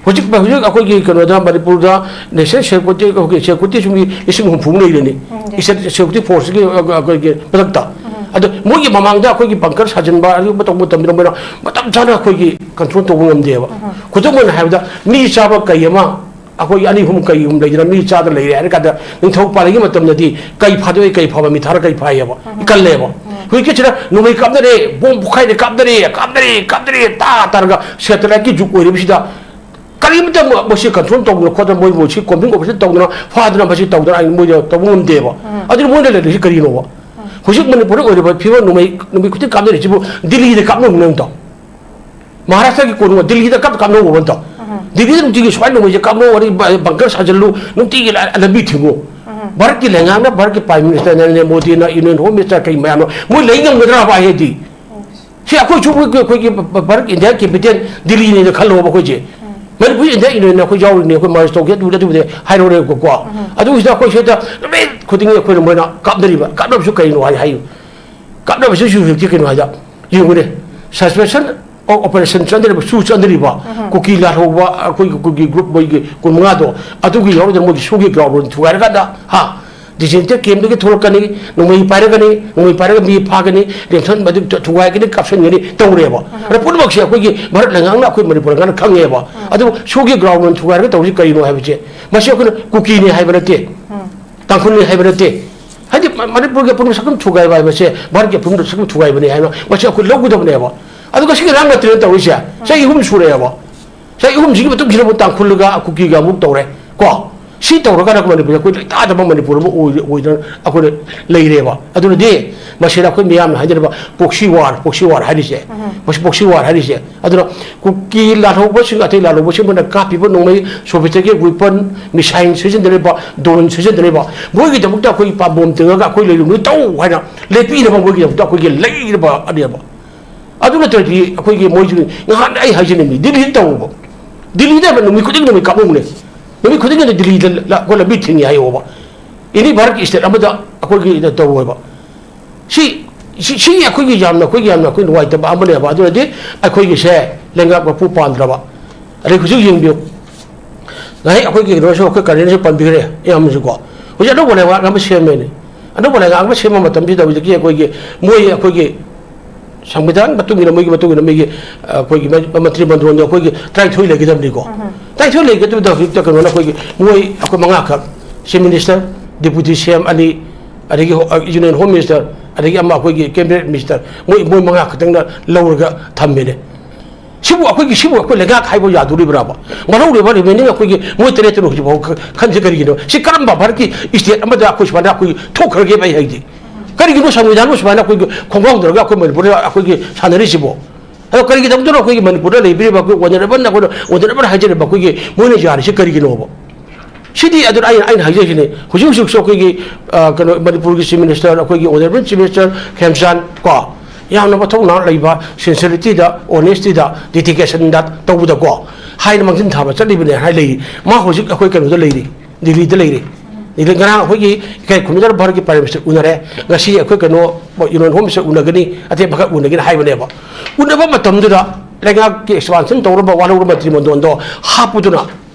ꯍꯧꯖꯤꯛ, ꯍꯧꯖꯤꯛ ꯑꯩꯈꯣꯏꯒꯤ ꯀꯩꯅꯣꯗ, ꯃꯅꯤꯄꯨꯔꯗ national security, ꯑꯩꯈꯣꯏꯒꯤ security ꯁꯨꯝ ꯂꯤꯁꯤꯡ ꯍꯨꯝꯐꯨ ꯂꯩꯔꯅꯤ꯫ ꯎꯝ, yes. State security force ꯀꯤ, ꯑ, ꯑ, ꯑꯩꯈꯣꯏꯒꯤ ꯃꯊꯛꯇ꯫ ꯎꯝ. ꯑꯗꯣ ꯃꯣꯏꯒꯤ ꯃꯃꯥꯡꯗ ꯑꯩꯈꯣꯏꯒꯤ ꯕꯪꯀꯔ ꯁꯥꯖꯤꯟꯕ, ꯑꯗꯨꯒꯨꯝꯕ ꯇꯧꯕ ꯃꯇꯝꯗ ꯃꯣꯏꯅ ꯃꯇꯝ ꯆꯥꯅ ꯑꯩꯈꯣꯏꯒꯤ control ꯇꯧꯕ ꯉꯝꯗꯦꯕ꯫ ꯎꯝ. ꯈꯨꯗꯝ ꯑꯣꯏꯅ ꯍꯥꯏꯔꯕꯗ, ꯃꯤ ꯆꯥꯕ ꯀꯩ ꯑꯃ, ꯑꯩꯈꯣꯏ ꯑꯅꯤ ꯑꯍꯨꯝ ꯀꯩ ꯑꯍꯨꯝ ꯂꯩꯗꯅ, ꯃꯤ ꯆꯥꯗ ꯂꯩꯔꯦ ꯍꯥꯏꯔ ꯀꯥꯟꯗ, ꯅꯤꯡꯊꯧ ꯄꯥꯜꯂꯤꯉꯩ ꯃꯇꯝꯗꯗꯤ ꯀꯩ ꯐꯥꯗꯣꯛꯑꯦ, ꯀꯩ ꯐꯥꯕ ꯃꯤ ꯊꯥꯔ ꯀꯩ ꯐꯥꯏꯌꯦꯕ, ꯎꯝ. ꯀꯜꯂꯦꯕ꯫ ꯎꯝ. ꯍꯧꯖꯤꯛꯀꯤꯁꯤꯅ ꯅꯣꯡꯃꯩ ꯀꯥꯞꯅꯔꯦ, ꯕꯣꯝ ꯄꯣꯈꯥꯏꯔꯦ, ꯀꯥꯞꯅꯔꯦ, ꯀꯥꯞꯅꯔꯦ, ꯀꯥꯞꯅꯔꯦ, ꯇꯥ ꯇꯥꯔꯒ satellite ꯀꯤ ꯖꯨꯛ ꯑꯣꯏꯔꯤꯕꯁꯤꯗ, ꯀꯔꯤꯃꯇ ꯃ-, ꯃꯁꯤ control ꯇꯧꯗꯅ ꯈꯣꯠꯇꯅ, ꯃꯣꯏꯕꯨ ꯁꯤ combing operation ꯇꯧꯗꯅ, ꯐꯥꯗꯅ, ꯃꯁꯤ ꯇꯧꯗꯅ, ꯑꯩ ꯃꯣꯏꯗ ꯇꯧꯕ ꯉꯝꯗꯦꯕ꯫ ꯎꯝ. ꯑꯗꯨꯅ ꯃꯣꯏꯅ ꯂꯩꯔꯤꯁꯤ ꯀꯔꯤꯅꯣꯕ? ꯎꯝ. ꯍꯧꯖꯤꯛ ꯃꯅꯤꯄꯨꯔꯗ ꯑꯣꯏꯔꯤꯕ ꯐꯤꯕꯝ, ꯅꯨꯃꯤꯠ, ꯅꯨꯃꯤꯠ ꯈꯨꯗꯤꯡ ꯀꯥꯞꯅꯔꯤꯁꯤꯕꯨ ꯗꯤꯜꯂꯤꯗ ꯀꯥꯞꯅꯕ ꯅꯠꯇ꯭ꯔꯣ? ꯃꯍꯥꯔꯥꯁꯇ꯭ꯔꯒꯤ ꯀꯣꯅꯨꯡ ꯗꯤꯜꯂꯤꯗ ꯀꯥꯞ ꯀꯥꯞꯅꯧꯕ ꯅꯠꯇ꯭ꯔꯣ? ꯎꯝ. ꯗꯤꯜꯂꯤꯗ ꯅꯨꯡꯇꯤꯒꯤ ꯁꯨꯃꯥꯏꯅ ꯅꯣꯡꯃꯩꯁꯦ ꯀꯥꯞꯅꯧ, ꯑꯗꯩ ꯕ-, ꯕꯪꯀꯔ ꯁꯥꯖꯤꯜꯂꯨ, ꯅꯨꯡꯇꯤꯒꯤ ꯂ-, ꯂꯝꯕꯤ ꯊꯤꯡꯉꯨ꯫ ꯎꯝ. ꯚꯥꯔꯠꯀꯤ ꯂꯩꯉꯥꯛꯅ, ꯚꯥꯔꯠꯀꯤ Prime Minister ꯅꯔꯦꯟꯗ꯭ꯔ ꯃꯣꯗꯤꯅ, Union Home Minister ꯀꯩ ꯃꯌꯥꯝꯅꯣ, ꯃꯣꯏ ꯂꯩ ꯉꯝꯒꯗ꯭ꯔꯥ ꯍꯥꯏꯗꯤ? ꯁꯤ ꯑꯩꯈꯣꯏꯁꯨ ꯑꯩꯈꯣꯏ, ꯑꯩꯈꯣꯏꯒꯤ ꯚꯥꯔꯠ ꯏꯟꯗꯤꯌꯥ capital ꯗꯤꯜꯂꯤꯅꯦꯅ ꯈꯜꯂꯣꯕ ꯑꯩꯈꯣꯏꯁꯦ꯫ ꯎꯝ. ꯃꯅꯤꯄꯨꯔ ꯏꯟꯗꯤꯌꯥ Union ꯅ ꯑꯩꯈꯣꯏ ꯌꯥꯎꯔꯤꯅꯦ, ꯑꯩꯈꯣꯏ merge ꯇꯧꯒꯦ, ꯑꯗꯨꯕꯨꯗꯤ, ꯑꯗꯨꯕꯨꯗꯤ ꯍꯥꯏꯔꯣꯔꯦꯕꯀꯣ꯫ ꯎꯝ. ꯑꯗꯨꯒꯤꯁꯤꯗ ꯑꯩꯈꯣꯏ ꯁꯤꯗ ꯅꯨꯃꯤꯠ ꯈꯨꯗꯤꯡꯒꯤ ꯑꯩꯈꯣꯏꯅ ꯃꯣꯏꯅ ꯀꯥꯞꯅꯔꯤꯕ, ꯀꯥꯞꯅꯕꯁꯨ ꯀꯩꯅꯣ ꯍꯥꯏ, ꯍꯥꯏꯌꯨ꯫ ꯀꯥꯞꯅꯕꯁꯨ ꯍꯧꯖꯤꯛꯇꯤ ꯀꯩꯅꯣ ꯍꯥꯏꯗ, ꯌꯦꯡꯉꯨꯅꯦ, suspension of operation ꯆꯠꯅꯔꯤꯕ, ꯁꯨ ꯆꯠꯅꯔꯤꯕ, ꯎꯝ. ꯀꯨꯀꯤ ꯂꯥꯜꯍꯧꯕ, ꯑꯩꯈꯣꯏꯒꯤ ꯀꯨꯀꯤ group ꯃꯣꯏꯒꯤ ꯀꯨꯟꯃꯉꯥꯗꯣ, ꯑꯗꯨꯒꯤ ꯌꯥꯎꯔꯗꯅ ꯃꯣꯏꯒꯤ ꯁꯨꯒꯤ ground ꯊꯨꯒꯥꯏꯔꯀꯥꯟꯗ, ꯍꯥ, detention camp ꯇꯒꯤ ꯊꯣꯛꯂꯛꯀꯅꯤ, ꯅꯣꯡꯃꯩ ꯄꯥꯏꯔꯒꯅꯤ, ꯅꯣꯡꯃꯩ ꯄꯥꯏꯔꯒ ꯃꯤ ꯐꯥꯒꯅꯤ, ꯇꯦꯟꯁꯟ ꯃꯗꯨ ꯊꯨꯒꯥꯏꯒꯅꯤ, ꯀꯥꯞꯁꯤꯟꯒꯅꯤ ꯇꯧꯔꯦꯕ꯫ ꯎꯝ. ꯑꯗ ꯄꯨꯝꯅꯃꯛꯁꯦ ꯑꯩꯈꯣꯏꯒꯤ ꯚꯥꯔꯠ ꯂꯩꯉꯥꯛꯅ ꯑꯩꯈꯣꯏ ꯃꯅꯤꯄꯨꯔ ꯂꯩꯉꯥꯛꯅ ꯈꯪꯉꯦꯕ꯫ ꯎꯝ. ꯑꯗꯨꯕꯨ ꯁꯨꯒꯤ ground ꯊꯨꯒꯥꯏꯔꯒ ꯇꯧꯔꯤꯁꯤ ꯀꯔꯤꯅꯣ ꯍꯥꯏꯕꯁꯦ, ꯃꯁꯤ ꯑꯩꯈꯣꯏꯅ ꯀꯨꯀꯤꯅꯤ ꯍꯥꯏꯕ ꯅꯠꯇꯦ, ꯎꯝ. ꯇꯥꯡꯈꯨꯜꯅꯤ ꯍꯥꯏꯕ ꯅꯠꯇꯦ꯫ ꯍꯥꯏꯗꯤ ꯃ-, ꯃꯅꯤꯄꯨꯔꯒꯤ ꯑꯄꯨꯟꯕ ꯁꯛꯇꯝ ꯊꯨꯒꯥꯏꯕ ꯍꯥꯏꯕꯁꯦ ꯚꯥꯔꯠꯀꯤ ꯑꯄꯨꯟꯕ ꯁꯛꯇꯝ ꯊꯨꯒꯥꯏꯕꯅꯤ ꯍꯥꯏꯅ ꯃꯁꯤ ꯑꯩꯈꯣꯏ ꯂꯧꯒꯗꯕꯅꯦꯕ꯫ ꯑꯗꯨꯒ ꯁꯤꯒꯤ ꯔꯥꯡ ꯅꯠꯇ꯭ꯔꯦꯅ ꯇꯧꯔꯤꯁꯦ, ꯆꯍꯤ ꯑꯍꯨꯝ ꯁꯨꯔꯦꯕ꯫ ꯆꯍꯤ ꯑꯍꯨꯝꯁꯤꯒꯤ ꯃꯇꯨꯡꯁꯤꯗ ꯑꯃꯨꯛ ꯇꯥꯡꯈꯨꯜꯒ ꯀꯨꯀꯤꯒ ꯑꯃꯨꯛ ꯇꯧꯔꯦ ꯀꯣ꯫ ꯁꯤ ꯇꯧꯔꯀꯥꯟꯗ ꯑꯩꯈꯣꯏ ꯃꯅꯤꯄꯨꯔꯁꯦ ꯑꯩꯈꯣꯏ ꯂꯩꯇꯥꯗꯕ ꯃꯅꯤꯄꯨꯔ ꯑꯃ ꯑꯣꯏ-, ꯑꯣꯏꯗꯅ ꯑꯩꯈꯣꯏꯅ ꯂꯩꯔꯦꯕ꯫ ꯑꯗꯨꯅꯗꯤ ꯃꯁꯤꯗ ꯑꯩꯈꯣꯏ ꯃꯤꯌꯥꯝꯅ ꯍꯥꯏꯅꯔꯤꯕ proxy war, proxy war ꯍꯥꯏꯔꯤꯁꯦ, ꯃꯁꯤ proxy war ꯍꯥꯏꯔꯤꯁꯦ꯫ ꯑꯗꯨꯅ ꯀꯨꯀꯤ ꯂꯥꯜꯍꯧꯕꯁꯤꯡ, ꯑꯇꯩ ꯂꯥꯜꯍꯧꯕꯁꯤꯡ ꯑꯃꯅ ꯀꯥꯞꯄꯤꯕ ꯅꯣꯡꯃꯩ, ꯁꯣꯚꯤꯌꯦꯠꯀꯤ weapon, missile ꯁꯤꯖꯤꯟꯅꯔꯤꯕ, drone ꯁꯤꯖꯤꯟꯅꯔꯤꯕ, ꯃꯣꯏꯒꯤꯗꯃꯛꯇ ꯑꯩꯈꯣꯏ ꯄꯥꯝꯕꯣꯝ ꯇꯤꯡꯉꯒ ꯑꯩꯈꯣꯏ ꯂꯩꯔꯨ ꯅꯣꯏ ꯇꯧ ꯍꯥꯏꯅ ꯂꯦꯞꯄꯤꯅꯕ ꯃꯣꯏꯒꯤꯗꯃꯛꯇ ꯑꯩꯈꯣꯏꯒꯤ ꯂꯩꯔꯤꯕ ꯑꯅꯦꯕ꯫ ꯑꯗꯨ ꯅꯠꯇ꯭ꯔꯗꯤ ꯑꯩꯈꯣꯏꯒꯤ ꯃꯣꯏꯁꯨ ꯉꯍꯥꯟ ꯑꯩ ꯍꯥꯏꯖꯅꯤꯡꯉꯤ, ꯗꯤꯜꯂꯤꯗ ꯇꯧꯕ, ꯗꯤꯜꯂꯤꯗ ꯍꯥꯏꯕ ꯅꯨꯃꯤꯠ ꯈꯨꯗꯤꯡ ꯅꯨꯃꯤꯠ ꯀꯥꯞꯄꯧꯅꯦ, ꯅꯨꯃꯤꯠ ꯈꯨꯗꯤꯡꯒꯤ ꯗꯤꯜꯂꯤꯗ ꯂ-, ꯑꯩꯈꯣꯏ ꯂꯝꯕꯤ ꯊꯤꯡꯉꯤ ꯍꯥꯏꯌꯣꯕ꯫ ꯑꯦꯅꯤ ꯚꯥꯔꯠꯀꯤ state ꯑꯃꯗ ꯑꯩꯈꯣꯏꯒꯤ ꯇꯧꯔꯣꯏꯕ꯫ ꯁꯤ, ꯁꯤ, ꯁꯤ ꯑꯩꯈꯣꯏꯒꯤ ꯌꯥꯝꯅ, ꯑꯩꯈꯣꯏꯒꯤ ꯌꯥꯝꯅ ꯑꯩꯈꯣꯏ ꯅꯨꯡꯉꯥꯏꯇꯕ ꯑꯃꯅꯦꯕ꯫ ꯑꯗꯨꯅꯗꯤ ꯑꯩꯈꯣꯏꯒꯤꯁꯦ ꯂꯩꯉꯥꯛ ꯃꯄꯨ ꯄꯥꯟꯗ꯭ꯔꯕ꯫ ꯑꯗꯩ ꯍꯧꯖꯤꯛ ꯌꯦꯡꯕꯤꯌꯨ, ꯉꯁꯥꯏ ꯑꯩꯈꯣꯏꯒꯤ ꯀꯩꯅꯣꯁꯨ, ꯑꯩꯈꯣꯏ ꯀꯔꯦꯟꯁꯨ ꯄꯟꯕꯤꯈ꯭ꯔꯦ ꯌꯥꯝꯅꯁꯨꯀꯣ꯫ ꯍꯧꯖꯤꯛ ꯑꯅꯧꯕ ꯂꯩꯉꯥꯛ ꯑꯃ ꯁꯦꯝꯃꯦꯅꯦ꯫ ꯑꯅꯧꯕ ꯂꯩꯉꯥꯛ ꯑꯃ ꯁꯦꯝꯕ ꯃꯇꯝꯁꯤꯗ ꯍꯧꯖꯤꯛꯀꯤ ꯑꯩꯈꯣꯏꯒꯤ, ꯃꯣꯏ ꯑꯩꯈꯣꯏꯒꯤ ꯁꯪꯕꯤꯙꯥꯟ ꯃꯇꯨꯡ ꯏꯟꯅ, ꯃꯣꯏꯒꯤ ꯃꯇꯨꯡ ꯏꯟꯅ ꯃꯣꯏꯒꯤ, ꯑ, ꯑꯩꯈꯣꯏꯒꯤ ꯃ-, ꯃꯟꯇ꯭ꯔꯤ ꯃꯟꯗꯣꯟꯗꯣ ꯑꯩꯈꯣꯏꯒꯤ ꯇꯔꯥꯅꯤꯊꯣꯏ ꯂꯩꯒꯗꯕꯅꯤꯀꯣ꯫ ꯇꯔꯥꯅꯤꯊꯣꯏ ꯂꯩꯒꯗꯕꯗ ꯍꯧꯖꯤꯛꯇ ꯀꯩꯅꯣꯅ ꯑꯩꯈꯣꯏꯒꯤ ꯃꯣꯏ ꯑꯩꯈꯣꯏ ꯃꯉꯥꯈꯛ, Chief Minister, Deputy C M ꯑꯅꯤ, ꯑꯗꯒꯤ ꯍꯣ-, ꯑ, Union Home Minister, ꯑꯗꯒꯤ ꯑꯃ ꯑꯩꯈꯣꯏꯒꯤ Cabinet Minister, ꯃꯣꯏ, ꯃꯣꯏ ꯃꯉꯥ ꯈꯛꯇꯪꯅ ꯂꯧꯔꯒ ꯊꯝꯃꯦꯅꯦ꯫ ꯁꯤꯕꯨ ꯑꯩꯈꯣꯏꯒꯤ, ꯁꯤꯕꯨ ꯑꯩꯈꯣꯏ ꯂꯩꯉꯥꯛ ꯍꯥꯏꯕ ꯌꯥꯗꯣꯔꯤꯕ꯭ꯔꯥꯕ? ꯃꯔꯨ ꯑꯣꯏꯕ remaining ꯑꯩꯈꯣꯏꯒꯤ ꯃꯣꯏ ꯇꯔꯦꯠꯇꯨꯅ ꯍꯧꯖꯤꯛ ꯐꯥꯎ ꯈ-, ꯈꯟꯁꯦ ꯀꯔꯤꯒꯤꯅꯣ? ꯁꯤ ꯀꯔꯝꯕ ꯚꯥꯔꯠꯀꯤ state ꯑꯃꯗ ꯑꯩꯈꯣꯏ ꯁꯨꯃꯥꯏꯅ ꯑꯩꯈꯣꯏ ꯊꯣꯛꯈ꯭ꯔꯒꯦꯕ ꯑꯩ ꯍꯥꯏꯗꯤ? ꯀꯔꯤꯒꯤꯅꯣ ꯁꯪꯕꯤꯙꯥꯟꯕꯨ ꯁꯨꯃꯥꯏꯅ ꯑꯩꯈꯣꯏꯒꯤ ꯈꯣꯡꯒꯥꯎꯗꯔꯒ ꯑꯩꯈꯣꯏ ꯃꯅꯤꯄꯨꯔꯗ ꯑꯩꯈꯣꯏꯒꯤ ꯁꯥꯟꯅꯔꯤꯁꯤꯕꯣ? ꯑꯗꯣ ꯀꯔꯤꯒꯤꯗꯃꯛꯇꯅꯣ ꯑꯩꯈꯣꯏꯒꯤ ꯃꯅꯤꯄꯨꯔꯗ ꯂꯩꯕꯤꯔꯤꯕ ꯑꯩꯈꯣꯏ honourable, ꯑꯩꯈꯣꯏꯅ honourable ꯍꯥꯏꯖꯔꯤꯕ ꯑꯩꯈꯣꯏꯒꯤ ꯃꯣꯏꯅ ꯌꯥꯔꯤꯁꯤ ꯀꯔꯤꯒꯤꯅꯣꯕ? ꯁꯤꯗꯤ ꯑꯗꯨꯅ ꯑꯩꯅ, ꯑꯩꯅ ꯍꯥꯏꯖꯔꯤꯁꯤꯅꯤ, ꯍꯧꯖꯤꯛ ꯍꯧꯖꯤꯛꯁꯨ ꯑꯩꯈꯣꯏꯒꯤ, ꯑ, ꯀꯩꯅꯣ, ꯃꯅꯤꯄꯨꯔꯒꯤ Chief Minister, ꯑꯩꯈꯣꯏꯒꯤ honourable Chief Minister ꯈꯦꯝꯆꯥꯟ ꯀꯣ, ꯌꯥꯝꯅ ꯃꯊꯧꯅꯥ ꯂꯩꯕ, sincerity ꯗ, honesty ꯗ, dedication ꯗ ꯇꯧꯕꯗꯀꯣ, ꯍꯥꯏꯅ ꯃꯥꯡꯖꯤꯟ ꯊꯥꯕ ꯆꯠꯂꯤꯕꯅꯦ ꯍꯥꯏ ꯂꯩꯔꯤ꯫ ꯃꯥ ꯍꯧꯖꯤꯛ ꯑꯩꯈꯣꯏ ꯀꯩꯅꯣꯗ ꯂꯩꯔꯤ, ꯗꯤꯜꯂꯤꯗ ꯂꯩꯔꯤ꯫ ꯗꯤꯜꯂꯤ, ꯉꯔꯥꯡ ꯑꯩꯈꯣꯏꯒꯤ ꯏꯀꯥꯏ ꯈꯨꯝꯅꯗꯕ ꯚꯥꯔꯠꯀꯤ Prime Minister ꯎꯅꯔꯦ, ꯉꯁꯤ ꯑꯩꯈꯣꯏ ꯀꯩꯅꯣ, Union Home Minister ꯎꯅꯒꯅꯤ, ꯑꯇꯦꯛ ꯃꯈꯛ ꯎꯅꯒꯅꯤ ꯍꯥꯏꯕꯅꯦꯕ꯫ ꯎꯅꯕ ꯃꯇꯝꯗꯨꯗ ꯂꯩꯉꯥꯛꯀꯤ expansion ꯇꯧꯔꯕ ꯋꯥꯔꯧꯔꯕ ꯃꯟꯇ꯭ꯔꯤ ꯃꯟꯗꯣꯟꯗꯣ ꯍꯥꯞꯄꯗꯨꯅ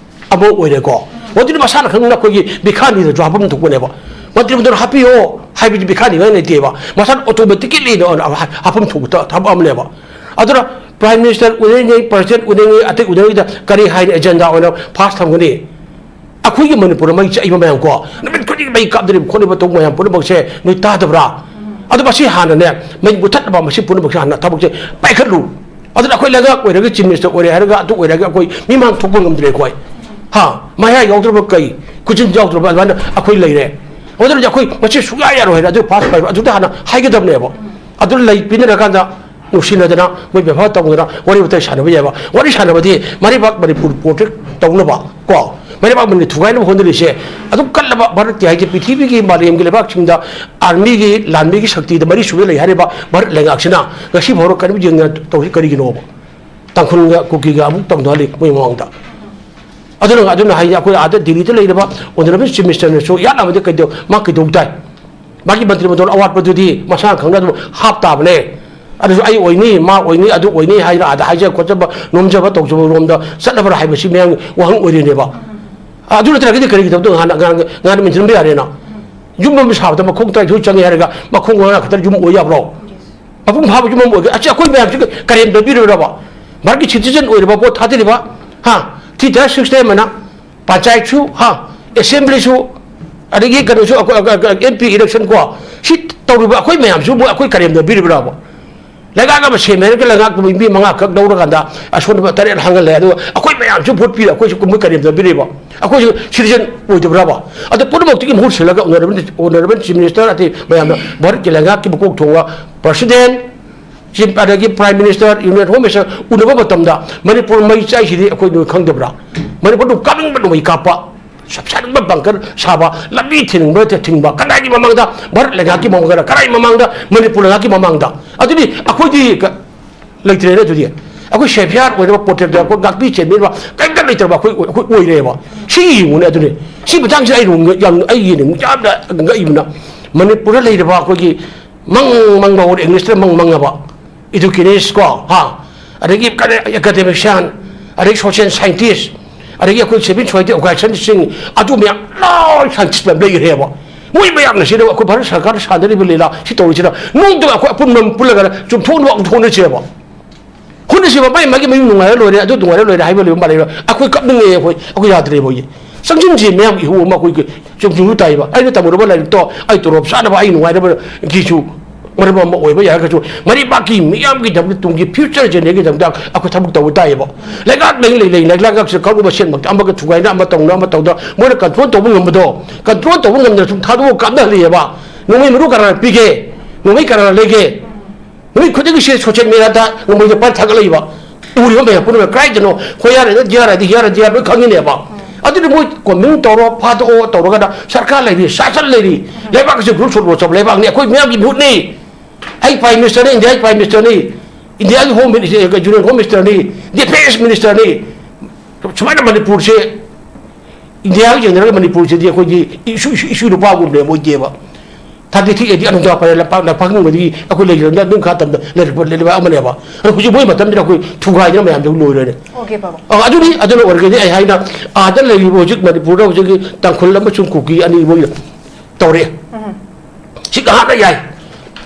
ꯑꯃ ꯑꯣꯏꯔꯦꯀꯣ꯫ ꯃꯗꯨꯗꯤ ꯃꯁꯥꯅ ꯈꯪꯅ ꯑꯩꯈꯣꯏꯒꯤ ꯕꯤꯈꯥꯅꯤꯗꯁꯨ ꯍꯥꯞꯐꯝ ꯊꯣꯛꯄꯅꯦꯕ꯫ ꯃꯟꯇ꯭ꯔꯤ ꯃꯟꯗꯜ ꯍꯥꯞꯄꯤꯌꯣ ꯍꯥꯏꯕꯗꯤ ꯕꯤꯈꯥꯅꯤ ꯉꯥꯏ ꯂꯩꯇꯦꯕ꯫ ꯃꯁꯥꯅ automatically ꯍꯥꯞꯐꯝ ꯊꯣꯛꯄ ꯊꯕꯛ ꯑꯃꯅꯦꯕ꯫ ꯑꯗꯨꯅ Prime Minister ꯎꯅꯔꯤꯉꯩ, President ꯎꯅꯔꯤꯉꯩ, ꯑꯇꯩ ꯎꯅꯔꯤꯉꯩꯗ ꯀꯔꯤ ꯍꯥꯏꯅ agenda ꯑꯣꯏꯅ pass ꯊꯝꯒꯅꯤ? ꯑꯩꯈꯣꯏꯒꯤ ꯃꯅꯤꯄꯨꯔꯗ ꯃꯩ ꯆꯥꯛꯏꯕ ꯃꯌꯥꯝ ꯀꯣ, ꯅꯨꯃꯤꯠ ꯈꯨꯗꯤꯡꯒꯤ ꯃꯩ ꯀꯥꯞꯅꯔꯤꯕ ꯈꯣꯠꯂꯤꯕ ꯇꯧꯕ ꯃꯌꯥꯝ ꯄꯨꯝꯅꯃꯛꯁꯦ ꯅꯣꯏ ꯇꯥꯗꯕ꯭ꯔꯥ? ꯑꯗꯨ ꯃꯁꯤ ꯍꯥꯟꯅꯅꯦ, ꯃꯩ ꯃꯨꯊꯠꯅꯕ, ꯃꯁꯤ ꯄꯨꯝꯅꯃꯛꯁꯦ ꯍꯥꯟꯅ ꯊꯕꯛꯁꯦ ꯄꯥꯏꯈꯠꯂꯨ꯫ ꯑꯗꯨꯅ ꯑꯩꯈꯣꯏ ꯂꯩꯉꯥꯛ ꯑꯣꯏꯔꯒ, ꯆꯤꯐ ꯃꯤꯅꯤꯁꯇꯔ ꯑꯣꯏꯔꯦ ꯍꯥꯏꯔꯒ, ꯑꯗꯨ ꯑꯣꯏꯔꯒ ꯑꯩꯈꯣꯏ ꯃꯤꯃꯥꯡ ꯊꯣꯛꯄ ꯉꯝꯗ꯭ꯔꯦ ꯑꯩꯈꯣꯏ꯫ ꯍꯥ? ꯃꯌꯥ ꯌꯥꯎꯗ꯭ꯔꯕ ꯀꯩ, ꯈꯨꯖꯤꯟ ꯌꯥꯎꯗ꯭ꯔꯕ ꯑꯗꯨꯃꯥꯏꯅ ꯑꯩꯈꯣꯏ ꯂꯩꯔꯦ꯫ ꯑꯗꯨꯅꯗꯤ ꯑꯩꯈꯣꯏ ꯃꯁꯤ ꯁꯨꯡꯌꯥ ꯌꯥꯔꯣꯏ ꯍꯥꯏꯅ ꯑꯗꯨ ꯐꯥꯁ ꯄꯥꯏꯕ ꯑꯗꯨꯗ ꯍꯥꯟꯅ ꯍꯥꯏꯒꯗꯕꯅꯦꯕ꯫ ꯑꯗꯨ ꯂꯩ ꯄꯤꯅꯔꯀꯥꯟꯗ ꯅꯨꯡꯁꯤꯅꯗꯅ, ꯃꯣꯏ ꯕꯦꯕꯥꯔ ꯇꯧꯗꯅ, ꯋꯥꯔꯤ ꯋꯥꯇꯥꯏ ꯁꯥꯟꯅꯕ ꯌꯥꯏꯕ꯫ ꯋꯥꯔꯤ ꯁꯥꯟꯅꯕꯗꯤ ꯃꯔꯩꯕꯥꯛ ꯃꯅꯤꯄꯨꯔ ꯄ꯭ꯔꯣꯇꯦꯛ ꯇꯧꯅꯕ ꯀꯣ, ꯃꯔꯩꯕꯥꯛ ꯃꯅꯤꯄꯨꯔ ꯊꯨꯒꯥꯏꯅꯕ ꯍꯣꯠꯅꯔꯤꯁꯦ ꯑꯗꯨꯝ ꯀꯜꯂꯕ ꯚꯥꯔꯠꯀꯤ ꯍꯥꯏꯁꯦ ꯄ꯭ꯔꯤꯊꯤꯕꯤꯒꯤ ꯃꯥꯂꯦꯝꯒꯤ ꯂꯩꯕꯥꯛꯁꯤꯡꯗ ꯑꯥꯔꯃꯤꯒꯤ, ꯂꯥꯟꯃꯤꯒꯤ ꯁꯛꯇꯤꯗ ꯃꯔꯤ ꯁꯨꯕꯗ ꯂꯩ ꯍꯥꯏꯔꯤꯕ ꯚꯥꯔꯠ ꯂꯩꯉꯥꯛꯁꯤꯅ ꯉꯁꯤ ꯐꯥꯎꯕ ꯀꯔꯤꯝ ꯌꯦꯡꯗꯅ ꯇꯧꯔꯤ ꯀꯔꯤꯒꯤꯅꯣꯕ? ꯇꯥꯡꯈꯨꯜꯒ ꯀꯨꯀꯤꯒ ꯑꯃꯨꯛ ꯇꯧꯅꯍꯜꯂꯤ ꯃꯣꯏ ꯃꯃꯥꯡꯗ꯫ ꯑꯗꯨꯅ, ꯑꯗꯨꯅ ꯍꯥꯏꯁꯦ ꯑꯩꯈꯣꯏ ꯑꯥꯗ ꯗꯤꯜꯂꯤꯗ ꯂꯩꯔꯤꯕ ꯑꯣꯅꯔꯦꯕꯜ ꯆꯤꯐ ꯃꯤꯅꯤꯁꯇꯔꯅꯁꯨ ꯌꯥꯠꯅꯕꯗꯤ ꯀꯩꯗꯧ-, ꯃꯥ ꯀꯩꯗꯧ ꯇꯥꯏ? ꯃꯥꯒꯤ ꯃꯟꯇ꯭ꯔꯤ ꯃꯟꯗꯣꯜ ꯑꯋꯥꯠꯄꯗꯨꯗꯤ ꯃꯁꯥꯅ ꯈꯪꯅ ꯑꯗꯨꯝ ꯍꯥꯞ ꯇꯥꯕꯅꯦ꯫ ꯑꯗꯨꯁꯨ ꯑꯩ ꯑꯣꯏꯅꯤ, ꯃꯥ ꯑꯣꯏꯅꯤ, ꯑꯗꯨ ꯑꯣꯏꯅꯤ ꯍꯥꯏꯅ ꯑꯥꯗ ꯍꯥꯏꯖ ꯈꯣꯠꯆꯕ, ꯅꯣꯝꯖꯕ ꯇꯧꯖꯕ ꯔꯣꯝꯗ ꯆꯠꯂꯕ꯭ꯔꯥ ꯍꯥꯏꯕꯁꯤ ꯃꯌꯥꯝꯒꯤ ꯋꯥꯍꯪ ꯑꯣꯏꯔꯤꯅꯦꯕ꯫ ꯑꯗꯨ ꯅꯠꯇ꯭ꯔꯒꯗꯤ ꯀꯔꯤꯒꯤꯗꯃꯛꯇ ꯉꯥꯟꯅ, ꯉꯥꯟꯅ, ꯉꯥꯟꯅ ꯃꯦꯟꯁꯤꯟꯕ ꯌꯥꯔꯦꯅ? ꯌꯨꯝ ꯑꯃ ꯁꯥꯕꯗ ꯃꯈꯣꯡ ꯇꯔꯥꯅꯤꯊꯣꯏ ꯆꯪꯉꯦ ꯍꯥꯏꯔꯒ ꯃꯈꯣꯡ ꯃꯉꯥ ꯈꯛꯇ ꯌꯨꯝ ꯑꯣꯏ ꯌꯥꯕ꯭ꯔꯣ? ꯃꯄꯨꯡ ꯐꯥꯕ ꯌꯨꯝ ꯑꯃ ꯑꯣꯏꯒꯦ꯫ ꯑꯁꯤ ꯑꯩꯈꯣꯏ ꯃꯌꯥꯝꯁꯤ ꯀꯔꯦꯝꯅꯕꯤꯔꯣꯏꯔꯕ? ꯚꯥꯔꯠꯀꯤ ꯁꯤꯇꯤꯖꯟ ꯑꯣꯏꯔꯕ ꯚꯣꯠ ꯊꯥꯗꯔꯤꯕ, ꯍꯥ? ꯊ꯭ꯔꯤ ꯇꯥꯌꯔ ꯁꯤꯁꯇꯦꯝ ꯑꯅ ꯄꯟꯆꯥꯌꯠꯁꯨ, ꯍꯥ? ꯑꯦꯁꯦꯝꯕ꯭ꯂꯤꯁꯨ, ꯑꯗꯒꯤ ꯀꯩꯅꯣꯁꯨ, ꯑꯩꯈꯣꯏ, ꯑꯦꯝ ꯄꯤ ꯏꯂꯦꯛꯁꯟ ꯀꯣ, ꯁꯤ ꯇꯧꯔꯤꯕ ꯑꯩꯈꯣꯏ ꯃꯌꯥꯝꯁꯨ ꯃꯣꯏ ꯑꯩꯈꯣꯏ ꯀꯔꯦꯝꯅꯕꯤꯔꯤꯕ꯭ꯔꯕ? ꯂꯩꯉꯥꯛ ꯑꯃ ꯁꯦꯝꯃꯦ ꯍꯥꯏꯔꯒ ꯂꯩꯉꯥꯛꯇꯨ ꯃꯤ ꯃꯉꯥꯈꯛ ꯂꯧꯔꯀꯥꯟꯗ ꯑꯁꯣꯟꯕ ꯇꯔꯦꯠ ꯍꯥꯡꯍꯜꯂꯦ, ꯑꯗꯨꯒ ꯑꯩꯈꯣꯏ ꯃꯌꯥꯝꯁꯨ ꯚꯣꯠ ꯄꯤꯔꯦ, ꯑꯩꯈꯣꯏꯁꯨ ꯃꯣꯏ ꯀꯔꯦꯝꯅꯕꯤꯔꯤꯕ? ꯑꯩꯈꯣꯏꯁꯨ ꯁꯤꯇꯤꯖꯟ ꯑꯣꯏꯗꯕ꯭ꯔꯕ? ꯑꯗꯨ ꯄꯨꯝꯅꯃꯛꯇꯨꯒꯤ ꯃꯍꯨꯠ ꯁꯤꯜꯂꯒ ꯑꯣꯅꯔꯦꯕꯜ, ꯑꯣꯅꯔꯦꯕꯜ ꯆꯤꯐ ꯃꯤꯅꯤꯁꯇꯔ ꯑꯇꯩ ꯃꯌꯥꯝꯅ ꯚꯥꯔꯠꯀꯤ ꯂꯩꯉꯥꯛꯀꯤ ꯃꯀꯣꯛ ꯊꯣꯡꯕ ꯄ꯭ꯔꯁꯤꯗꯦꯟ, ꯆꯤꯐ, ꯑꯗꯒꯤ prime minister, union home minister ꯎꯅꯕ ꯃꯇꯝꯗ ꯃꯅꯤꯄꯨꯔ ꯃꯩ ꯆꯥꯛꯏꯁꯤꯗꯤ ꯑꯩꯈꯣꯏ ꯅꯣꯏ ꯈꯪꯗꯕ꯭ꯔꯥ? ꯃꯅꯤꯄꯨꯔꯗꯨ ꯀꯥꯞꯅꯤꯡꯕ ꯅꯣꯡꯃꯩ ꯀꯥꯞꯄ, ꯁꯥꯅꯤꯡꯕ ꯕꯪꯀꯔ ꯁꯥꯕ, ꯂꯝꯕꯤ ꯊꯤꯡꯕ ꯊꯤꯡꯕ, ꯀꯗꯥꯏꯒꯤ ꯃꯃꯥꯡꯗ? ꯚꯥꯔꯠ ꯂꯩꯉꯥꯛꯀꯤ ꯃꯃꯥꯡꯗ, ꯀꯗꯥꯏ ꯃꯃꯥꯡꯗ? ꯃꯅꯤꯄꯨꯔ ꯂꯩꯉꯥꯛꯀꯤ ꯃꯃꯥꯡꯗ꯫ ꯑꯗꯨꯗꯤ ꯑꯩꯈꯣꯏꯗꯤ ꯀ-, ꯂꯩꯇ꯭ꯔꯦꯅꯦ ꯑꯗꯨꯗꯤ꯫ ꯑꯩꯈꯣꯏ ꯁꯦꯐꯤꯌꯥꯔ ꯑꯣꯏꯅꯕ, ꯄ꯭ꯔꯣꯇꯦꯛꯇꯔ, ꯑꯩꯈꯣꯏ ꯉꯥꯛꯄꯤ ꯆꯦꯟꯕꯤꯅꯕ ꯀꯔꯤꯝꯇ ꯂꯩꯇ꯭ꯔꯕ ꯑꯩꯈꯣꯏ, ꯑꯩꯈꯣꯏ ꯑꯣꯏꯔꯦꯕ꯫ ꯁꯤ ꯌꯦꯡꯉꯨꯅꯦ ꯑꯗꯨꯅꯦ꯫ ꯁꯤ ꯃꯇꯥꯡꯁꯤꯗ ꯑꯩ ꯌꯥꯝ, ꯑꯩ ꯌꯦꯡꯅꯤꯡ-, ꯌꯥꯝꯅ ꯉꯛꯏꯕꯅ, ꯃꯅꯤꯄꯨꯔꯗ ꯂꯩꯔꯤꯕ ꯑꯩꯈꯣꯏꯒꯤ ꯃꯪ ꯃꯪꯕ ꯍꯧꯔꯦ, ꯏꯪꯂꯤꯁꯇ ꯃꯪ ꯃꯪꯉꯕ, ꯏꯗꯨꯀꯦꯅꯤꯁ ꯀꯣ, ꯍꯥ, ꯑꯗꯒꯤ ꯀꯔꯤ, ꯑꯦꯀꯥꯗꯦꯃꯤꯛꯁꯤꯌꯥꯟ, ꯑꯗꯒꯤ ꯁꯣꯁꯤꯌꯦꯜ ꯁꯥꯏꯟꯇꯤꯁ, ꯑꯗꯒꯤ ꯑꯩꯈꯣꯏ ꯁꯤꯚꯤꯜ ꯁꯣꯁꯥꯏꯇꯤ ꯑꯣꯔꯒꯅꯥꯏꯖꯦꯁꯟꯁꯤꯡ, ꯑꯗꯨ ꯃꯌꯥꯝ ꯂꯣꯏ ꯁꯥꯏꯟꯇꯤꯁ ꯃꯌꯥꯝ ꯂꯩꯈ꯭ꯔꯦꯕ꯫ ꯃꯣꯏ ꯃꯌꯥꯝꯅ ꯁꯤꯗ ꯑꯩꯈꯣꯏ ꯚꯥꯔꯠ ꯁꯔꯀꯥꯔꯅ ꯁꯥꯟꯅꯔꯤꯕ ꯂꯤꯂꯥ ꯁꯤ ꯇꯧꯔꯤꯁꯤꯅ ꯅꯣꯡꯃꯗ ꯑꯩꯈꯣꯏ ꯑꯄꯨꯟꯕ ꯄꯨꯜꯂꯒ ꯆꯨꯝꯊꯣꯛꯅꯕ ꯑꯃꯨꯛ ꯍꯣꯠꯅꯁꯦꯕ꯫ ꯍꯣꯠꯅꯁꯦꯕ, ꯃꯥꯏ ꯃꯥꯒꯤ ꯃꯌꯨꯝ ꯅꯨꯡꯉꯥꯏꯔ ꯂꯣꯏꯔꯦ, ꯑꯗꯨ ꯅꯨꯡꯉꯥꯏꯔ ꯂꯣꯏꯔꯦ ꯍꯥꯏꯕ ꯂꯩꯕ ꯃꯥꯜꯂꯦꯕ꯫ ꯑꯩꯈꯣꯏ ꯀꯞꯅꯤꯡꯉꯦ, ꯑꯩꯈꯣꯏ, ꯑꯩꯈꯣꯏ ꯌꯥꯗ꯭ꯔꯦꯕ꯫ ꯍꯧꯖꯤꯛ ꯆꯪꯁꯤꯟꯁꯦ ꯃꯌꯥꯝ ꯏꯍꯨ ꯑꯃ ꯑꯩꯈꯣꯏꯒꯤ ꯆꯨꯝ ꯆꯨꯝꯁꯨ ꯇꯥꯏꯕ꯫ ꯑꯩꯅ ꯇꯝꯃꯨꯔꯕ ꯂꯥꯏꯔꯤꯛꯇꯣ ꯑꯩ ꯇꯣꯂꯣꯞ ꯆꯥꯅꯕ ꯑꯩ ꯅꯨꯡꯉꯥꯏꯅꯕꯒꯤꯁꯨ ꯃꯔꯝ ꯑꯃ ꯑꯣꯏꯕ ꯌꯥꯔꯒꯁꯨ, ꯃꯔꯩꯕꯥꯛꯀꯤ ꯃꯤꯌꯥꯝꯒꯤꯗꯃꯛꯇ, ꯇꯨꯡꯒꯤ future generation ꯒꯤꯗꯃꯛꯇ ꯑꯩꯈꯣꯏ ꯊꯕꯛ ꯇꯧꯕ ꯇꯥꯏꯌꯦꯕ꯫ ꯂꯩꯉꯥꯛ ꯂꯩ ꯂꯩ ꯂꯩ ꯂꯩꯉꯥꯛꯁꯤꯗ ꯀꯛꯂꯨꯕ ꯁꯦꯟꯃꯛꯇ ꯑꯃꯒ ꯊꯨꯒꯥꯏꯅ, ꯑꯃ ꯇꯧꯅ, ꯑꯃ ꯇꯧꯗ, ꯃꯣꯏꯅ control ꯇꯧꯕ ꯉꯝꯕꯗꯣ, control ꯇꯧꯕ ꯉꯝꯗꯅ ꯁꯨꯝ ꯊꯥꯗꯣꯛꯑꯒ ꯀꯥꯞꯅꯍꯜꯂꯤꯑꯕ꯫ ꯅꯣꯡꯃꯩ ꯃꯔꯨ ꯀꯅꯥꯅ ꯄꯤꯒꯦ? ꯅꯣꯡꯃꯩ ꯀꯅꯥꯅ ꯂꯩꯒꯦ? ꯅꯨꯃꯤꯠ ꯈꯨꯗꯤꯡꯒꯤ ꯁꯤ social media ꯗ ꯅꯣꯡꯃꯩꯗ ꯄꯥꯏꯔ ꯊꯥꯒꯠꯂꯛꯏꯕ꯫ ꯎꯔꯤꯕ ꯃꯌꯥꯝ ꯄꯨꯝꯅꯃꯛ ꯀꯗꯥꯏꯗꯅꯣ? ꯈꯣꯏꯌꯥꯔꯗ ꯗꯤꯌꯥꯔꯗꯤ ꯍꯤꯌꯥꯔ ꯗꯤꯌꯥꯔ ꯂꯣꯏ ꯈꯪꯉꯤꯅꯦꯕ꯫ ꯑꯗꯨꯗꯤ ꯃꯣꯏ combine ꯇꯧꯔꯣ, ꯐꯥꯗꯣꯛꯑꯣ ꯇꯧꯔꯒꯅ ꯁꯔꯀꯥꯔ ꯂꯩꯔꯤ, ꯁꯥꯁꯟ ꯂꯩꯔꯤ, ꯂꯩꯕꯥꯛ ꯑꯁꯤ ꯔꯨꯜ ꯁꯣꯠ ꯔꯣꯠ ꯆꯠꯄ ꯂꯩꯕꯥꯛꯅꯤ, ꯑꯩꯈꯣꯏ ꯃꯤꯌꯥꯝꯒꯤ ꯃꯤꯍꯨꯠꯅꯤ꯫ ꯑꯩ Prime Minister ꯅꯤ, ꯏꯟꯗꯤꯌꯥꯒꯤ Prime Minister ꯅꯤ, ꯏꯟꯗꯤꯌꯥꯒꯤ Home Minister, Union Home Minister ꯅꯤ, Defence Minister ꯅꯤ꯫ ꯁꯨꯃꯥꯏꯅ ꯃꯅꯤꯄꯨꯔꯁꯦ, ꯏꯟꯗꯤꯌꯥꯒ ꯌꯦꯡꯅꯔꯒ ꯃꯅꯤꯄꯨꯔꯁꯤꯗꯤ ꯑꯩꯈꯣꯏꯗꯤ ꯏꯁꯨ, ꯏꯁꯨ, ꯏꯁꯨ ꯅꯨꯄꯥꯒꯨꯝꯕꯅꯦ ꯃꯣꯏꯗꯤ꯫ ꯊꯥꯔꯇꯤ ꯊ꯭ꯔꯤ ꯑꯦꯗꯤ ꯑꯅꯨꯡꯗ ꯄꯥꯏꯔꯦ, ꯂꯝꯄꯥꯛ, ꯂꯝꯄꯥꯛ ꯅꯨꯡꯕꯗꯒꯤ ꯑꯩꯈꯣꯏ ꯂꯩꯖꯔꯝꯗ ꯑꯗꯨꯝ ꯈꯥ ꯇꯝꯗ ꯂꯩꯔꯛꯄ ꯂꯩꯕꯥꯛ ꯑꯃꯅꯦꯕ꯫ ꯑꯗꯣ ꯍꯧꯖꯤꯛ ꯃꯣꯏ ꯃꯇꯝꯁꯤꯗ ꯑꯩꯈꯣꯏ ꯊꯨꯒꯥꯏꯗꯅ ꯃꯌꯥꯝꯁꯦ ꯂꯣꯏꯔꯦꯅꯦ꯫ ꯑꯣꯀꯦ ꯄꯥꯕꯨꯡ꯫ ꯑ, ꯑꯗꯨꯅꯤ, ꯑꯗꯨꯅ ꯑꯣꯏꯔꯒꯗꯤ ꯑꯩ ꯍꯥꯏꯅ, ꯑꯥꯗ ꯂꯩꯔꯤꯕ ꯍꯧꯖꯤꯛ ꯃꯅꯤꯄꯨꯔꯗ ꯍꯧꯖꯤꯛꯀꯤ ꯇꯥꯡꯈꯨꯜ ꯑꯃꯁꯨꯡ ꯀꯨꯀꯤ ꯑꯅꯤ ꯃꯣꯏ ꯇꯧꯔꯦ꯫ ꯁꯤ ꯀꯍꯥꯟꯅ ꯌꯥꯏ꯫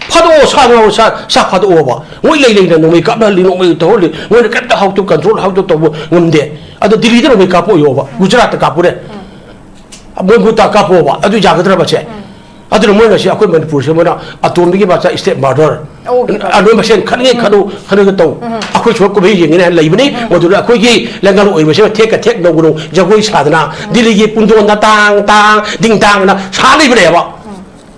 ꯐꯥꯗꯣꯛꯑꯣ, ꯁꯥ ꯉꯥ, ꯁꯥ, ꯁꯥ ꯐꯥꯗꯣꯛꯑꯣꯕ꯫ ꯃꯣꯏ ꯂꯩ ꯂꯩꯅ ꯅꯣꯡꯃꯩ ꯀꯥꯞꯅꯍꯜꯂꯤ, ꯅꯣꯡꯃꯩ ꯇꯧꯍꯜꯂꯤ꯫ ꯃꯣꯏꯅ ꯀꯩꯝꯇ how to control, how to ꯇꯧꯕ ꯉꯝꯗꯦ꯫ ꯑꯗꯣ ꯗꯤꯜꯂꯤꯗ ꯅꯣꯡꯃꯩ ꯀꯥꯞꯄ ꯑꯣꯏꯌꯣꯕ, ꯒꯨꯖꯔꯥꯠꯇ ꯀꯥꯞꯄꯨꯔꯦ꯫ ꯃꯣꯏ ꯒꯨꯇꯥ ꯀꯥꯞꯄꯣꯕ, ꯑꯗꯨ ꯌꯥꯒꯗ꯭ꯔꯕ ꯁꯦ? ꯑꯗꯨꯅ ꯃꯣꯏꯅ ꯁꯤ ꯑꯩꯈꯣꯏ ꯃꯅꯤꯄꯨꯔꯁꯦ ꯃꯣꯏꯅ ꯑꯇꯣꯝꯕꯤꯒꯤ ꯃꯆꯥ state murder, ꯑꯣꯀꯦ, ꯄꯥꯕꯨꯡ꯫ ꯑꯗꯨ ꯃꯁꯦꯟ ꯈꯠꯅꯩ, ꯈꯠꯅꯨ, ꯈꯠꯅꯒ ꯇꯧ꯫ ꯑꯩꯈꯣꯏ ꯁꯨꯃꯥꯏ ꯀꯨꯝꯍꯩ ꯌꯦꯡꯒꯅꯤ ꯍꯥꯏꯅ ꯂꯩꯕꯅꯤ꯫ ꯃꯗꯨꯗ ꯑꯩꯈꯣꯏꯒꯤ ꯂꯩꯉꯥꯛ ꯑꯣꯏꯔꯤꯕꯁꯤꯅ ꯊꯦꯛꯀ ꯊꯦꯛ ꯅꯧꯒꯅꯨ, ꯖꯒꯣꯏ ꯁꯥꯗꯅ, ꯗꯤꯜꯂꯤꯒꯤ ꯄꯨꯡꯗꯣꯟꯗ ꯇꯥꯡ ꯇꯥꯡ ꯗꯤꯡ ꯗꯥꯡꯅ ꯁꯥ ꯂꯩꯕꯅꯦꯕ꯫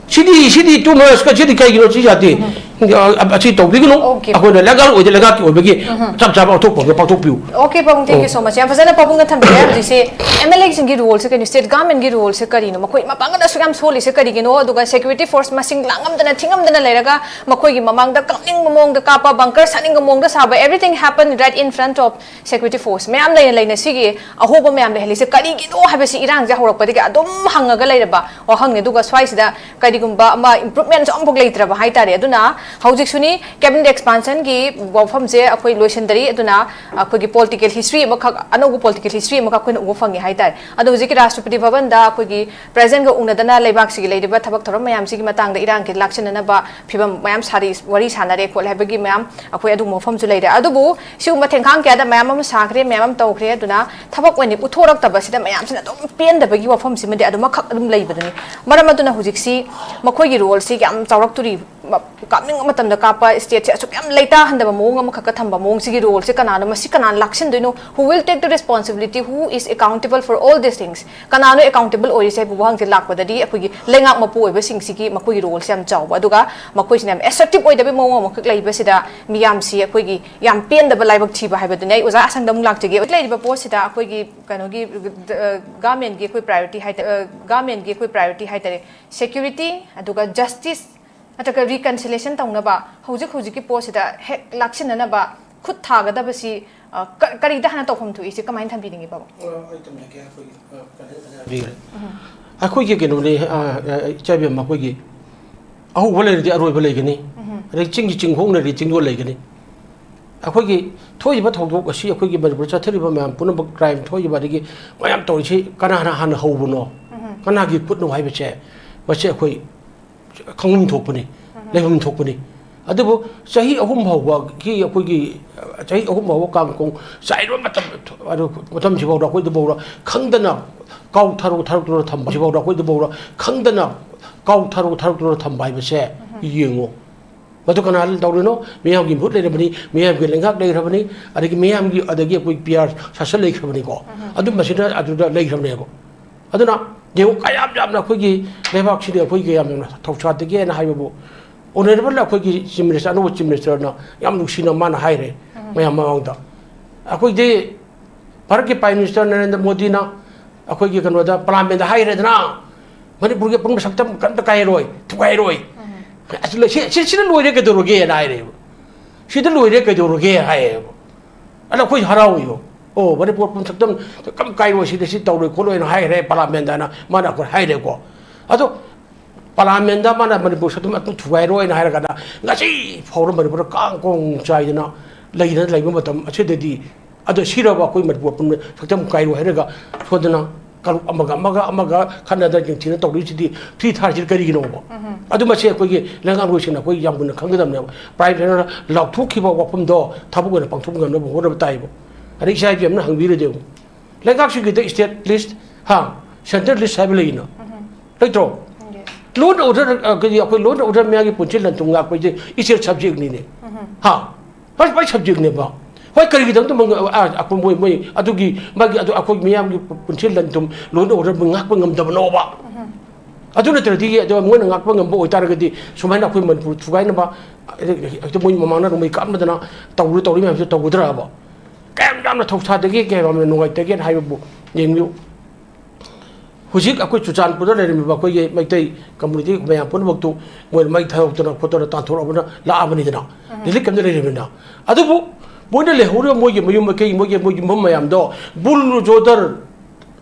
ꯁꯤꯗꯤ, ꯁꯤꯗꯤ too much ꯀ, ꯁꯤꯗꯤ ꯀꯩꯒꯤꯅꯣ ꯁꯤ ꯌꯥꯗꯦ꯫ ꯑ, ꯑꯁꯤ ꯇꯧꯕꯤꯒꯅꯨ꯫ ꯑꯣꯀꯦ꯫ ꯑꯩꯈꯣꯏꯅ ꯂꯩꯉꯥꯛ ꯑꯣꯏꯗ ꯂꯩꯉꯥꯛꯀꯤ ꯑꯣꯏꯕꯒꯤ ꯆꯞ ꯆꯥꯕ ꯑꯣꯟꯊꯣꯛꯄ ꯑꯃ ꯄꯥꯡꯊꯣꯛꯄꯤꯌꯨ꯫ ꯑꯣꯀꯦ ꯄꯥꯕꯨꯡ, thank you so much꯫ ꯌꯥꯝ ꯐꯖꯅ ꯄꯥꯕꯨꯡꯅ ꯊꯝꯕꯤꯔꯦ꯫ ꯍꯧꯖꯤꯛꯁꯦ MLA ꯁꯤꯡꯒꯤ role ꯁꯦ ꯀꯩꯅꯣ, state government ꯒꯤ role ꯁꯦ ꯀꯔꯤꯅꯣ? ꯃꯈꯣꯏ ꯃꯄꯥꯡꯒꯜ ꯑꯁꯨꯛ ꯌꯥꯝ ꯁꯣꯜꯂꯤꯁꯦ ꯀꯔꯤꯒꯤꯅꯣ? ꯑꯗꯨꯒ security force ꯃꯁꯤꯡ ꯂꯥꯡꯉꯝꯗꯅ ꯊꯤꯉꯝꯗꯅ ꯂꯩꯔꯒ ꯃꯈꯣꯏꯒꯤ ꯃꯃꯥꯡꯗ ꯀꯥꯞꯅꯤꯡꯕ ꯃꯑꯣꯡꯗ ꯀꯥꯞꯄ, bunker ꯁꯥꯅꯤꯡꯕ ꯃꯑꯣꯡꯗ ꯁꯥꯕ, everything happened right in front of security force꯫ ꯃꯌꯥꯝ ꯂꯩꯅ ꯂꯩꯅ ꯁꯤꯒꯤ ꯑꯍꯣꯕ ꯃꯌꯥꯝ ꯂꯩꯍꯜꯂꯤꯁꯦ ꯀꯔꯤꯒꯤꯅꯣ ꯍꯥꯏꯕꯁꯤ ꯏꯔꯥꯡꯁꯦ ꯍꯧꯔꯛꯄꯗꯒꯤ ꯑꯗꯨꯝ ꯍꯪꯉꯒ ꯂꯩꯔꯕ ꯋꯥꯍꯪꯅꯤ꯫ ꯑꯗꯨꯒ ꯁ꯭ꯋꯥꯏꯁꯤꯗ ꯀꯔꯤꯒꯨꯝꯕ ꯑꯃ improvement ꯁꯨ ꯑꯃꯐꯥꯎ ꯂꯩꯇ꯭ꯔꯕ ꯍꯥꯏꯇꯥꯔꯦ꯫ ꯑꯗꯨꯅ ꯍꯧꯖꯤꯛꯁꯨꯅꯤ cabinet expansion ꯒꯤ ꯋꯥꯐꯝꯁꯦ ꯑꯩꯈꯣꯏ ꯂꯣꯏꯁꯤꯟꯗꯔꯤ꯫ ꯑꯗꯨꯅ ꯑꯩꯈꯣꯏꯒꯤ political history ꯑꯃꯈꯛ, ꯑꯅꯧꯕ political history ꯑꯃꯈꯛ ꯑꯩꯈꯣꯏꯅ ꯎꯕ ꯐꯪꯉꯦ ꯍꯥꯏꯇꯥꯔꯦ꯫ ꯑꯗꯣ ꯍꯧꯖꯤꯛꯀꯤ ꯔꯥꯁꯇ꯭ꯔꯄꯇꯤ ꯚꯕꯟꯗ ꯑꯩꯈꯣꯏꯒꯤ president ꯒ ꯎꯅꯗꯅ ꯂꯩꯕꯥꯛꯁꯤꯒꯤ ꯂꯩꯔꯤꯕ ꯊꯕꯛ ꯊꯧꯔꯝ ꯃꯌꯥꯝꯁꯤꯒꯤ ꯃꯇꯥꯡꯗ ꯏꯔꯥꯡꯒꯤ ꯂꯥꯛꯁꯤꯟꯅꯅꯕ ꯐꯤꯕꯝ ꯃꯌꯥꯝ ꯁꯥꯔꯤ, ꯋꯥꯔꯤ ꯁꯥꯟꯅꯔꯦ ꯈꯣꯠꯂꯦ ꯍꯥꯏꯕꯒꯤ ꯃꯌꯥꯝ ꯑꯩꯈꯣꯏ ꯑꯗꯨꯒꯨꯝꯕ ꯋꯥꯐꯝꯁꯨ ꯂꯩꯔꯦ꯫ ꯑꯗꯨꯕꯨ ꯁꯤꯒꯨꯝꯕ ꯊꯦꯡꯈꯥꯡ ꯀꯌꯥꯗ ꯃꯌꯥꯝ ꯑꯃ ꯁꯥꯈ꯭ꯔꯦ, ꯃꯌꯥꯝ ꯑꯃ ꯇꯧꯈ꯭ꯔꯦ꯫ ꯑꯗꯨꯅ ꯊꯕꯛ ꯑꯣꯏꯅ ꯎꯠꯊꯣꯔꯛꯇꯕꯁꯤꯗ ꯃꯌꯥꯝꯁꯤꯅ ꯑꯗꯨꯝ ꯄꯦꯟꯗꯕꯒꯤ ꯋꯥꯐꯝꯁꯤꯃꯗꯤ ꯑꯗꯨꯃꯛꯈꯛ ꯑꯗꯨꯝ ꯂꯩꯕꯗꯨꯅꯤ꯫ ꯃꯔꯝ ꯑꯗꯨꯅ ꯍꯧꯖꯤꯛꯁꯤ ꯃꯈꯣꯏꯒꯤ role ꯁꯤ ꯌꯥꯝ ꯆꯥꯎꯔꯛꯇꯣꯔꯤ꯫ ꯀꯥꯞꯅꯤꯡꯕ ꯃꯇꯝꯗ ꯀꯥꯞꯄ, ꯁ꯭ꯇꯦꯠꯁꯦ ꯑꯁꯨꯛ ꯌꯥꯝ ꯂꯩꯇꯥꯍꯟꯗꯕ ꯃꯑꯣꯡ ꯑꯃꯈꯛꯀ ꯊꯝꯕ ꯃꯑꯣꯡꯁꯤꯒꯤ ꯔꯣꯜꯁꯦ ꯀꯅꯥꯅꯣ, ꯃꯁꯤ ꯀꯅꯥꯅ ꯂꯥꯛꯁꯤꯟꯗꯣꯏꯅꯣ? Who will take the responsibility? Who is accountable for all these things? ꯀꯅꯥꯅꯣ ꯑꯦꯀꯥꯎꯟꯇꯦꯕꯜ ꯑꯣꯏꯔꯤꯁꯦ ꯍꯥꯏꯕ ꯋꯥꯍꯪꯁꯦ ꯂꯥꯛꯄꯗꯗꯤ ꯑꯩꯈꯣꯏꯒꯤ ꯂꯩꯉꯥꯛ ꯃꯄꯨ ꯑꯣꯏꯕꯁꯤꯡꯁꯤꯒꯤ, ꯃꯈꯣꯏꯒꯤ ꯔꯣꯜꯁꯦ ꯌꯥꯝ ꯆꯥꯎꯕ, ꯑꯗꯨꯒ ꯃꯈꯣꯏꯁꯤꯅ ꯌꯥꯝ ꯑꯦꯁꯔꯇꯤꯞ ꯑꯣꯏꯗꯕꯒꯤ ꯃꯑꯣꯡ ꯑꯃꯈꯛ ꯂꯩꯕꯁꯤꯗ ꯃꯤꯌꯥꯝꯁꯤ ꯑꯩꯈꯣꯏꯒꯤ ꯌꯥꯝ ꯄꯦꯟꯗꯕ ꯂꯥꯏꯕꯛ ꯊꯤꯕ ꯍꯥꯏꯕꯗꯨꯅꯤ꯫ ꯑꯩ ꯑꯣꯖꯥ ꯑꯁꯪꯗ ꯑꯃꯨꯛ ꯂꯥꯛꯆꯒꯦ꯫ ꯍꯧꯖꯤꯛ ꯂꯩꯔꯤꯕ ꯄꯣꯠꯁꯤꯗ ꯑꯩꯈꯣꯏꯒꯤ ꯀꯩꯅꯣꯒꯤ, ꯒ-, ꯒꯃꯦꯟꯒꯤ ꯑꯩꯈꯣꯏ ꯄ꯭ꯔꯥꯏꯌꯣꯔꯤꯇꯤ ꯍꯥꯏꯇꯥꯔꯦ, ꯒꯃꯦꯟꯒꯤ ꯑꯩꯈꯣꯏ ꯄ꯭ꯔꯥꯏꯌꯣꯔꯤꯇꯤ ꯍꯥꯏꯇꯥꯔꯦ, ꯁꯦꯀ꯭ꯌꯨꯔꯤꯇꯤ, ꯑꯗꯨꯒ ꯖꯁꯇꯤꯁ, ꯅꯠꯇ꯭ꯔꯒ ꯔꯤꯀꯟꯁꯤꯂꯦꯁꯟ ꯇꯧꯅꯕ ꯍꯧꯖꯤꯛ ꯍꯧꯖꯤꯛꯀꯤ ꯄꯣꯠꯁꯤꯗ ꯍꯦꯛ ꯂꯥꯛꯁꯤꯟꯅꯅꯕ ꯈꯨꯠ ꯊꯥꯒꯗꯕꯁꯤ, ꯑ, ꯀ-, ꯀꯔꯤꯗ ꯍꯥꯟꯅ ꯇꯧꯐꯝ ꯊꯣꯛꯏꯁꯦ? ꯀꯃꯥꯏꯅ ꯊꯝꯕꯤꯅꯤꯡꯉꯤ, ꯄꯥꯕꯨꯡ? ꯑ, ꯑꯩ ꯊꯝꯖꯒꯦ꯫ ꯑꯩꯈꯣꯏꯒꯤ, ꯑ, ꯀꯩꯅꯣ ꯐꯖꯅ ꯍꯥꯏꯕꯤꯈ꯭ꯔꯦ꯫ ꯑꯩꯈꯣꯏꯒꯤ ꯀꯩꯅꯣꯅꯤ, ꯑ, ꯑ, ꯏꯆꯥ ꯏꯕꯦꯝꯃ, ꯑꯩꯈꯣꯏꯒꯤ ꯑꯍꯧꯕ ꯂꯩꯔꯗꯤ ꯑꯔꯣꯏꯕ ꯂꯩꯒꯅꯤ, ꯑꯗꯩ ꯆꯤꯡꯒꯤ ꯆꯤꯡꯈꯣꯡ ꯂꯩꯔꯗꯤ ꯆꯤꯡꯗꯣꯜ ꯂꯩꯒꯅꯤ꯫ ꯑꯩꯈꯣꯏꯒꯤ ꯊꯣꯛꯏꯕ ꯊꯧꯗꯣꯛ ꯑꯁꯤ, ꯑꯩꯈꯣꯏꯒꯤ ꯃꯅꯤꯄꯨꯔꯗ ꯆꯠꯊꯔꯤꯕ ꯃꯌꯥꯝ ꯄꯨꯝꯅꯃꯛ, ꯀ꯭ꯔꯥꯏꯝ ꯊꯣꯛꯏꯕ ꯑꯗꯒꯤ ꯃꯌꯥꯝ ꯇꯧꯔꯤꯁꯤ ꯀꯅꯥꯅ ꯍꯥꯟꯅ ꯍꯧꯕꯅꯣ, ꯀꯅꯥꯒꯤ ꯈꯨꯠꯅꯣ ꯍꯥꯏꯕꯁꯦ, ꯃꯁꯤ ꯑꯩꯈꯣꯏ ꯈꯪꯐꯝ ꯊꯣꯛꯄꯅꯤ, ꯂꯩꯐꯝ ꯊꯣꯛꯄꯅꯤ꯫ ꯑꯗꯨꯕꯨ ꯆꯍꯤ ꯑꯍꯨꯝ ꯐꯥꯎꯕꯒꯤ ꯑꯩꯈꯣꯏꯒꯤ, ꯆꯍꯤ ꯑꯍꯨꯝ ꯐꯥꯎꯕ ꯀꯥꯡ ꯀꯣꯡ ꯆꯥꯏꯔꯕ ꯃꯇꯝ, ꯑꯗꯨ ꯃꯇꯝꯁꯤꯐꯥꯎꯗ ꯑꯩꯈꯣꯏꯗꯐꯥꯎꯗ ꯈꯪꯗꯅ ꯀꯥꯎ ꯊꯥꯔꯣ ꯊꯥꯔꯛꯇꯨꯅ ꯊꯝꯕ, ꯁꯤꯐꯥꯎꯗ ꯑꯩꯈꯣꯏꯗꯐꯥꯎꯗ ꯈꯪꯗꯅ ꯀꯥꯎ ꯊꯥꯔꯣ ꯊꯥꯔꯛꯇꯨꯅ ꯊꯝꯕ ꯍꯥꯏꯕꯁꯦ ꯌꯦꯡꯉꯨ꯫ ꯃꯗꯨ ꯀꯅꯥꯅ ꯇꯧꯔꯤꯅꯣ? ꯃꯤꯌꯥꯝꯒꯤ ꯃꯍꯨꯠ ꯂꯩꯔꯕꯅꯤ, ꯃꯤꯌꯥꯝꯒꯤ ꯂꯩꯉꯥꯛ ꯂꯩꯈ꯭ꯔꯕꯅꯤ, ꯑꯗꯒꯤ ꯃꯤꯌꯥꯝꯒꯤ, ꯑꯗꯒꯤ ꯑꯩꯈꯣꯏ ꯄꯤ ꯑꯥꯔ ꯁꯥꯁꯟ ꯂꯩꯈ꯭ꯔꯕꯅꯤꯀꯣ꯫ ꯑꯗꯨꯝꯕꯁꯤꯅ ꯑꯗꯨꯗ ꯂꯩꯈ꯭ꯔꯕꯅꯦꯕ꯫ ꯑꯗꯨꯅ ꯌꯦꯡꯉꯨ, ꯀꯌꯥꯝ ꯌꯥꯝꯅ ꯑꯩꯈꯣꯏꯒꯤ ꯂꯩꯕꯥꯛꯁꯤꯗ ꯑꯩꯈꯣꯏ ꯀꯌꯥꯝ ꯌꯥꯝꯅ ꯊꯧꯁꯥꯗꯒꯦꯅ ꯍꯥꯏꯕꯕꯨ, ꯑꯣꯅꯔꯦꯕꯜ ꯑꯩꯈꯣꯏꯒꯤ ꯆꯤꯐ ꯃꯤꯅꯤꯁꯇꯔ, ꯑꯅꯧꯕ ꯆꯤꯐ ꯃꯤꯅꯤꯁꯇꯔꯅ ꯌꯥꯝ ꯅꯨꯡꯁꯤꯅ ꯃꯥꯅ ꯍꯥꯏꯔꯦ ꯃꯌꯥꯝ ꯃꯃꯥꯡꯗ꯫ ꯑꯩꯈꯣꯏꯗꯤ ꯚꯥꯔꯠꯀꯤ ꯄ꯭ꯔꯥꯏꯝ ꯃꯤꯅꯤꯁꯇꯔ ꯅꯔꯦꯟꯗ꯭ꯔ ꯃꯣꯗꯤꯅ ꯑꯩꯈꯣꯏꯒꯤ ꯀꯩꯅꯣꯗ, ꯄꯥꯔꯂꯥꯃꯦꯟꯗ ꯍꯥꯏꯈ꯭ꯔꯦꯗꯅ, ꯃꯅꯤꯄꯨꯔꯒꯤ ꯑꯄꯨꯟꯕ ꯁꯛꯇꯝ ꯀꯔꯤꯝꯇ ꯀꯥꯏꯔꯣꯏ, ꯊꯨꯒꯥꯏꯔꯣꯏ꯫ ꯑꯁꯤ ꯂꯩ-, ꯁꯤ-, ꯁꯤ-, ꯁꯤꯗ ꯂꯣꯏꯔꯦ ꯀꯩꯗꯧꯔꯒꯦꯅ ꯍꯥꯏꯔꯦꯕ꯫ ꯁꯤꯗ ꯂꯣꯏꯔꯦ ꯀꯩꯗꯧꯔꯒꯦ ꯍꯥꯏꯌꯦꯕ꯫ ꯑꯗ ꯑꯩꯈꯣꯏ ꯍꯔꯥꯎꯏꯕ꯫ ꯑꯣ, ꯃꯅꯤꯄꯨꯔ ꯑꯄꯨꯟꯕ ꯁꯛꯇꯝ ꯀꯔꯤꯝ ꯀꯥꯏꯔꯣꯏ, ꯁꯤꯗ ꯁꯤ ꯇꯧꯔꯣꯏ ꯈꯣꯠꯂꯣꯏꯅ ꯍꯥꯏꯈ꯭ꯔꯦ ꯄꯥꯔꯂꯥꯃꯦꯟꯗꯅ, ꯃꯥꯅ ꯑꯩꯈꯣꯏ ꯍꯥꯏꯔꯦꯀꯣ꯫ ꯑꯗꯣ ꯄꯥꯔꯂꯥꯃꯦꯟꯗ ꯃꯥꯅ ꯃꯅꯤꯄꯨꯔ ꯁꯛꯇꯝ ꯑꯗꯨꯝ ꯊꯨꯒꯥꯏꯔꯣꯏꯅ ꯍꯥꯏꯔꯒꯅ, ꯉꯁꯤ ꯐꯥꯎꯕ ꯃꯅꯤꯄꯨꯔꯗ ꯀꯥꯡ ꯀꯣꯡ ꯆꯥꯏꯗꯅ ꯂꯩꯗꯅ ꯂꯩꯕ ꯃꯇꯝ ꯑꯁꯤꯗꯗꯤ, ꯑꯗꯣ ꯁꯤꯔꯕ ꯑꯩꯈꯣꯏ ꯃꯅꯤꯄꯨꯔ ꯄꯨꯝꯅ ꯁꯛꯇꯝ ꯀꯥꯏꯔꯣ ꯍꯥꯏꯔꯒ ꯁꯣꯝꯗꯅ ꯀꯥꯡꯂꯨꯞ ꯑꯃꯒ ꯑꯃꯒ ꯑꯃꯒ ꯈꯠꯅꯗꯅ ꯌꯦꯡꯊꯤꯅ ꯇꯧꯔꯤꯁꯤꯗꯤ ꯐ꯭ꯔꯤ ꯊꯥꯔꯤꯁꯤꯗꯤ ꯀꯔꯤꯒꯤꯅꯣꯕ? ꯑꯗꯨ ꯃꯁꯤ ꯑꯩꯈꯣꯏꯒꯤ ꯂꯩꯉꯥꯛꯂꯣꯏꯁꯤꯡꯅ ꯑꯩꯈꯣꯏ ꯌꯥꯝ ꯃꯨꯟꯅ ꯈꯪꯒꯗꯕꯅꯦꯕ꯫ ꯄ꯭ꯔꯥꯏꯝ ꯃꯤꯅꯤꯁꯇꯔꯅ ꯂꯥꯎꯊꯣꯛꯈꯤꯕ ꯋꯥꯐꯝꯗꯣ ꯊꯕꯛ ꯑꯣꯏꯅ ꯄꯥꯡꯊꯣꯛꯄ ꯉꯝꯅꯕ ꯍꯣꯠꯅꯕ ꯇꯥꯏꯕ꯫ ꯑꯗꯩ ꯏꯆꯥ ꯏꯕꯦꯝꯅ ꯍꯪꯕꯤꯔꯗꯤ ꯑꯃꯨꯛ ꯂꯩꯉꯥꯛꯁꯤꯒꯤꯗ ꯁ꯭ꯇꯦꯠ ꯂꯤꯁ, ꯍꯥ, ꯁꯦꯟꯇ꯭ꯔꯦꯜ ꯂꯤꯁ ꯍꯥꯏꯕ ꯂꯩꯅ, ꯂꯩꯇ꯭ꯔꯣ? Law and order, ꯑ, ꯀꯔꯤ, ꯑꯩꯈꯣꯏ law and order ꯃꯌꯥꯝꯒꯤ ꯄꯨꯟꯁꯤ ꯂꯟ ꯊꯨꯝ ꯉꯥꯛꯄꯁꯦ essential subject ꯅꯤꯅꯦ꯫ ꯍꯥ? First, first subject ꯅꯦꯕ꯫ ꯍꯣꯏ, ꯀꯔꯤꯒꯤꯗꯃꯛꯇ ꯃꯪ-, ꯑ, ꯑꯩꯈꯣꯏ ꯃꯣꯏ, ꯃꯣꯏ ꯑꯗꯨꯒꯤ ꯃꯥꯒꯤ ꯑꯗꯨ ꯑꯩꯈꯣꯏ ꯃꯤꯌꯥꯝꯒꯤ ꯄꯨꯟꯁꯤ ꯂꯟ ꯊꯨꯝ, law and order ꯉꯥꯛꯄ ꯉꯝꯗꯕꯅꯣꯕ? ꯑꯗꯨ ꯅꯠꯇ꯭ꯔꯗꯤ, ꯑꯗꯣ ꯃꯣꯏꯅ ꯉꯥꯛꯄ ꯉꯝꯕ ꯑꯣꯏꯇꯥꯔꯒꯗꯤ ꯁꯨꯃꯥꯏꯅ ꯑꯩꯈꯣꯏ ꯃꯅꯤꯄꯨꯔ ꯊꯨꯒꯥꯏꯅꯕ, ꯍꯦꯛꯇ ꯃꯣꯏ ꯃꯃꯥꯡꯗ ꯅꯣꯡꯃꯩ ꯀꯥꯞꯅꯗꯅ ꯇꯧꯔꯨ ꯇꯧꯔꯤ ꯃꯌꯥꯝꯁꯦ ꯇꯧꯒꯗ꯭ꯔꯕ? ꯀꯌꯥꯝ ꯌꯥꯝꯅ ꯊꯧꯁꯥꯗꯒꯦ, ꯀꯌꯥꯝ ꯌꯥꯝꯅ ꯅꯨꯡꯉꯥꯏꯇꯒꯦꯅ ꯍꯥꯏꯕꯕꯨ ꯌꯦꯡꯕꯤꯌꯨ꯫ ꯍꯧꯖꯤꯛ ꯑꯩꯈꯣꯏ ꯆꯨꯔꯆꯥꯟꯄꯨꯔꯗ ꯂꯩꯔꯝꯃꯤꯕ ꯑꯩꯈꯣꯏꯒꯤ ꯃꯩꯇꯩ community ꯃꯌꯥꯝ ꯄꯨꯝꯅꯃꯛꯇꯨ ꯃꯣꯏꯅ ꯃꯩ ꯊꯥꯗꯣꯛꯇꯅ ꯈꯣꯠꯇꯅ ꯇꯥꯟꯊꯣꯔꯛꯑꯕꯅ ꯂꯥꯛꯑꯕꯅꯤꯗꯅ, ꯎꯝ꯫ Relief camp ꯇ ꯂꯩꯔꯤꯕꯅꯤꯅ꯫ ꯑꯗꯨꯕꯨ ꯃꯣꯏꯅ ꯂꯩꯍꯧꯔꯤꯕ ꯃꯣꯏꯒꯤ ꯃꯌꯨꯝ ꯃꯀꯩ, ꯃꯣꯏꯒꯤ, ꯃꯣꯏꯒꯤ ꯌꯨꯝꯐꯝ ꯃꯌꯥꯝꯗꯣ bulldozer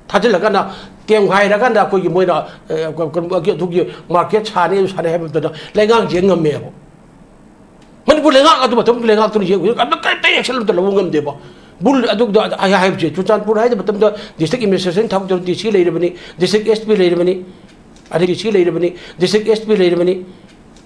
ꯊꯥꯖꯤꯜꯂꯀꯥꯟꯗ, ꯇꯦꯝꯈꯥꯏꯔꯀꯥꯟꯗ ꯑꯩꯈꯣꯏꯒꯤ ꯃꯣꯏꯅ, ꯑꯦ, ꯀ-, ꯀ-, ꯑꯗꯨꯒꯤ market ꯁꯥꯅꯤ, ꯑꯗꯨ ꯁꯥꯅꯤ ꯍꯥꯏꯕ ꯃꯇꯝꯗ ꯂꯩꯉꯥꯛꯁꯦ ꯉꯝꯃꯦꯕ꯫ ꯃꯅꯤꯄꯨꯔ ꯂꯩꯉꯥꯛ ꯑꯗꯨ ꯃꯇꯝꯒꯤ ꯂꯩꯉꯥꯛꯇꯨꯅ ꯌꯦꯡꯕ ꯀꯔꯤꯝꯇ, ꯀꯔꯤꯝꯇ action ꯑꯝꯇ ꯂꯧꯕ ꯉꯝꯗꯦꯕ꯫ Bull ꯑꯗꯨꯗ ꯑꯩ ꯍꯥꯏꯕꯁꯦ, ꯆꯨꯔꯆꯥꯟꯄꯨꯔ ꯍꯥꯏꯕ ꯃꯇꯝꯗ district administration ꯊꯕꯛ ꯇꯧ D C ꯂꯩꯔꯕꯅꯤ, district S P ꯂꯩꯔꯕꯅꯤ, ꯑꯗꯒꯤ D C ꯂꯩꯔꯕꯅꯤ, district S P ꯂꯩꯔꯕꯅꯤ,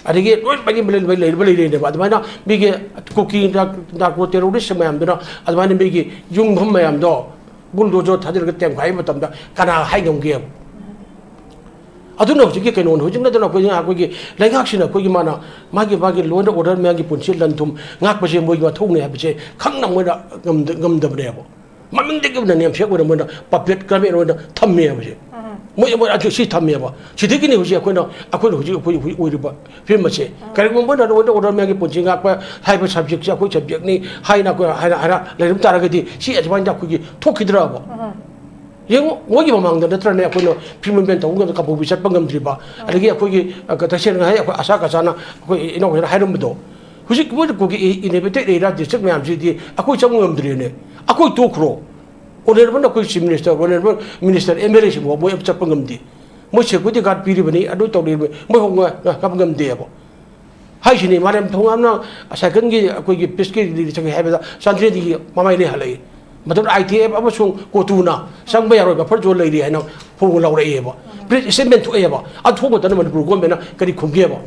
ꯑꯗꯒꯤ ꯂꯣꯏ ꯃꯔꯤ ꯂꯩ-, ꯂꯩ-, ꯂꯩꯔꯕ ꯂꯩꯔꯦꯕ꯫ ꯑꯗꯨꯃꯥꯏꯅ ꯃꯤꯒꯤ ꯀꯨꯀꯤ narco terrorist ꯃꯌꯥꯝꯗꯨꯅ ꯑꯗꯨꯃꯥꯏꯅ ꯃꯤꯒꯤ ꯌꯨꯝꯐꯝ ꯃꯌꯥꯝꯗꯣ bulldozer ꯊꯥꯖꯤꯜꯂꯒ ꯇꯦꯝꯈꯥꯏꯕ ꯃꯇꯝꯗ ꯀꯅꯥ ꯍꯥꯏ ꯉꯝꯒꯦꯕ? ꯑꯗꯨꯅ ꯍꯧꯖꯤꯛꯀꯤ ꯀꯩꯅꯣꯅꯤ, ꯍꯧꯖꯤꯛ ꯅꯠꯇꯅ ꯑꯩꯈꯣꯏ, ꯑꯩꯈꯣꯏꯒꯤ ꯂꯩꯉꯥꯛꯁꯤꯅ ꯑꯩꯈꯣꯏꯒꯤ ꯃꯥꯅ ꯃꯥꯒꯤ, ꯃꯥꯒꯤ law and order ꯃꯌꯥꯝꯒꯤ ꯄꯨꯟꯁꯤ ꯂꯟ ꯊꯨꯝ ꯉꯥꯛꯄꯁꯦ ꯃꯣꯏꯒꯤ ꯃꯊꯧꯅꯤ ꯍꯥꯏꯕꯁꯦ ꯈꯪꯅ ꯃꯣꯏꯅ ꯉꯝꯗ-, ꯉꯝꯗꯕꯅꯦꯕ꯫ ꯃꯃꯤꯡꯗꯒꯤ ꯑꯣꯏꯅ ꯅꯦꯝꯁꯦꯛ ꯑꯣꯏꯅ ꯃꯣꯏꯅ puppet government ꯑꯣꯏꯅ ꯊꯝꯃꯦ ꯍꯥꯏꯕꯁꯦ꯫ ꯎꯝ꯫ ꯃꯣꯏ, ꯃꯣꯏ ꯑꯗꯨ ꯁꯤ ꯊꯝꯃꯦꯕ꯫ ꯁꯤꯗꯒꯤꯅꯤ ꯍꯧꯖꯤꯛ ꯑꯩꯈꯣꯏꯅ, ꯑꯩꯈꯣꯏꯅ ꯍꯧꯖꯤꯛ ꯑꯩꯈꯣꯏ, ꯍꯧꯖꯤꯛ ꯑꯣꯏꯔꯤꯕ ꯐꯤꯕꯝ ꯑꯁꯦ꯫ ꯎꯝ꯫ ꯀꯔꯤꯒꯨꯝꯕ ꯃꯣꯏꯅ law and order ꯃꯌꯥꯝꯒꯤ ꯄꯨꯟꯁꯤ ꯉꯥꯛꯄ ꯍꯥꯏꯕ subject ꯁꯦ ꯑꯩꯈꯣꯏ subject ꯅꯤ ꯍꯥꯏꯅ ꯑꯩꯈꯣꯏ ꯍꯥꯏꯅ, ꯍꯥꯏꯅ ꯂꯩꯔꯝ ꯇꯥꯔꯒꯗꯤ ꯁꯤ ꯑꯗꯨꯃꯥꯏꯅ ꯑꯩꯈꯣꯏꯒꯤ ꯊꯣꯛꯈꯤꯗ꯭ꯔꯕ? ꯎꯝ꯫ ꯌꯦꯡꯉꯨ, ꯃꯣꯏꯒꯤ ꯃꯃꯥꯡꯗ ꯅꯠꯇ꯭ꯔꯅꯦ ꯑꯩꯈꯣꯏꯅ free movement ꯇꯧꯕ ꯃꯇꯝꯗ ꯀꯥꯡꯄꯣꯛꯄꯤ ꯆꯠꯄ ꯉꯝꯗ꯭ꯔꯤꯕ? ꯑꯗꯒꯤ ꯑꯩꯈꯣꯏꯒꯤ, ꯑ, ꯇꯁꯦꯡꯅ ꯍꯥꯏ, ꯑꯩꯈꯣꯏ ꯑꯁꯥ ꯀꯆꯥꯅ ꯑꯩꯈꯣꯏ ꯏꯅꯥꯎꯁꯤꯅ ꯍꯥꯏꯔꯝꯕꯗꯣ, ꯍꯧꯖꯤꯛ ꯃꯣꯏꯅ ꯀꯨꯀꯤ ꯏ-, inhabited area district ꯃꯌꯥꯝꯁꯤꯗꯤ ꯑꯩꯈꯣꯏ ꯆꯪꯕ ꯉꯝꯗ꯭ꯔꯦꯅꯦ꯫ ꯑꯩꯈꯣꯏ ꯇꯣꯛꯈ꯭ꯔꯣ, honourable ꯑꯩꯈꯣꯏ chief minister, honourable minister, M L A ꯁꯤꯡꯕꯨ ꯃꯣꯏ ꯑꯃ ꯆꯠꯄ ꯉꯝꯗꯦ꯫ ꯃꯣꯏ security guard ꯄꯤꯔꯤꯕꯅꯤ, ꯑꯗꯨ ꯇꯧꯔꯤꯕꯅꯤ, ꯃꯣꯏ ꯍꯧ-, ꯉ-, ꯉ-, ꯉꯝꯗꯦꯕ꯫ ꯍꯥꯏꯁꯤꯅꯤ, ꯃꯥꯂꯦꯝ ꯊꯣꯡꯉꯥꯝꯅ ꯁꯥꯏꯀꯜꯒꯤ ꯑꯩꯈꯣꯏꯒꯤ peace ꯀꯤ rally ꯆꯠꯀꯦ ꯍꯥꯏꯕꯗ ꯆꯥꯟꯗꯦꯜꯗꯒꯤ ꯃꯃꯥꯏ ꯂꯩ ꯍꯜꯂꯛꯏ꯫ ꯃꯇꯝꯗꯨꯗ I T F ꯑꯃꯁꯨꯡ ꯀꯣꯇꯨꯅ ꯆꯪꯕ ꯌꯥꯔꯣꯏ, buffer zone ꯂꯩꯔꯤ ꯍꯥꯏꯅ ꯐꯣꯡ ꯂꯥꯎꯔꯛꯑꯦꯕ꯫ Press statement ꯊꯣꯛꯑꯦꯕ꯫ ꯑꯗꯨ ꯊꯣꯛꯄ ꯃꯇꯝꯗ ꯃꯅꯤꯄꯨꯔ government ꯅ ꯀꯔꯤ ꯈꯨꯝꯒꯦꯕ?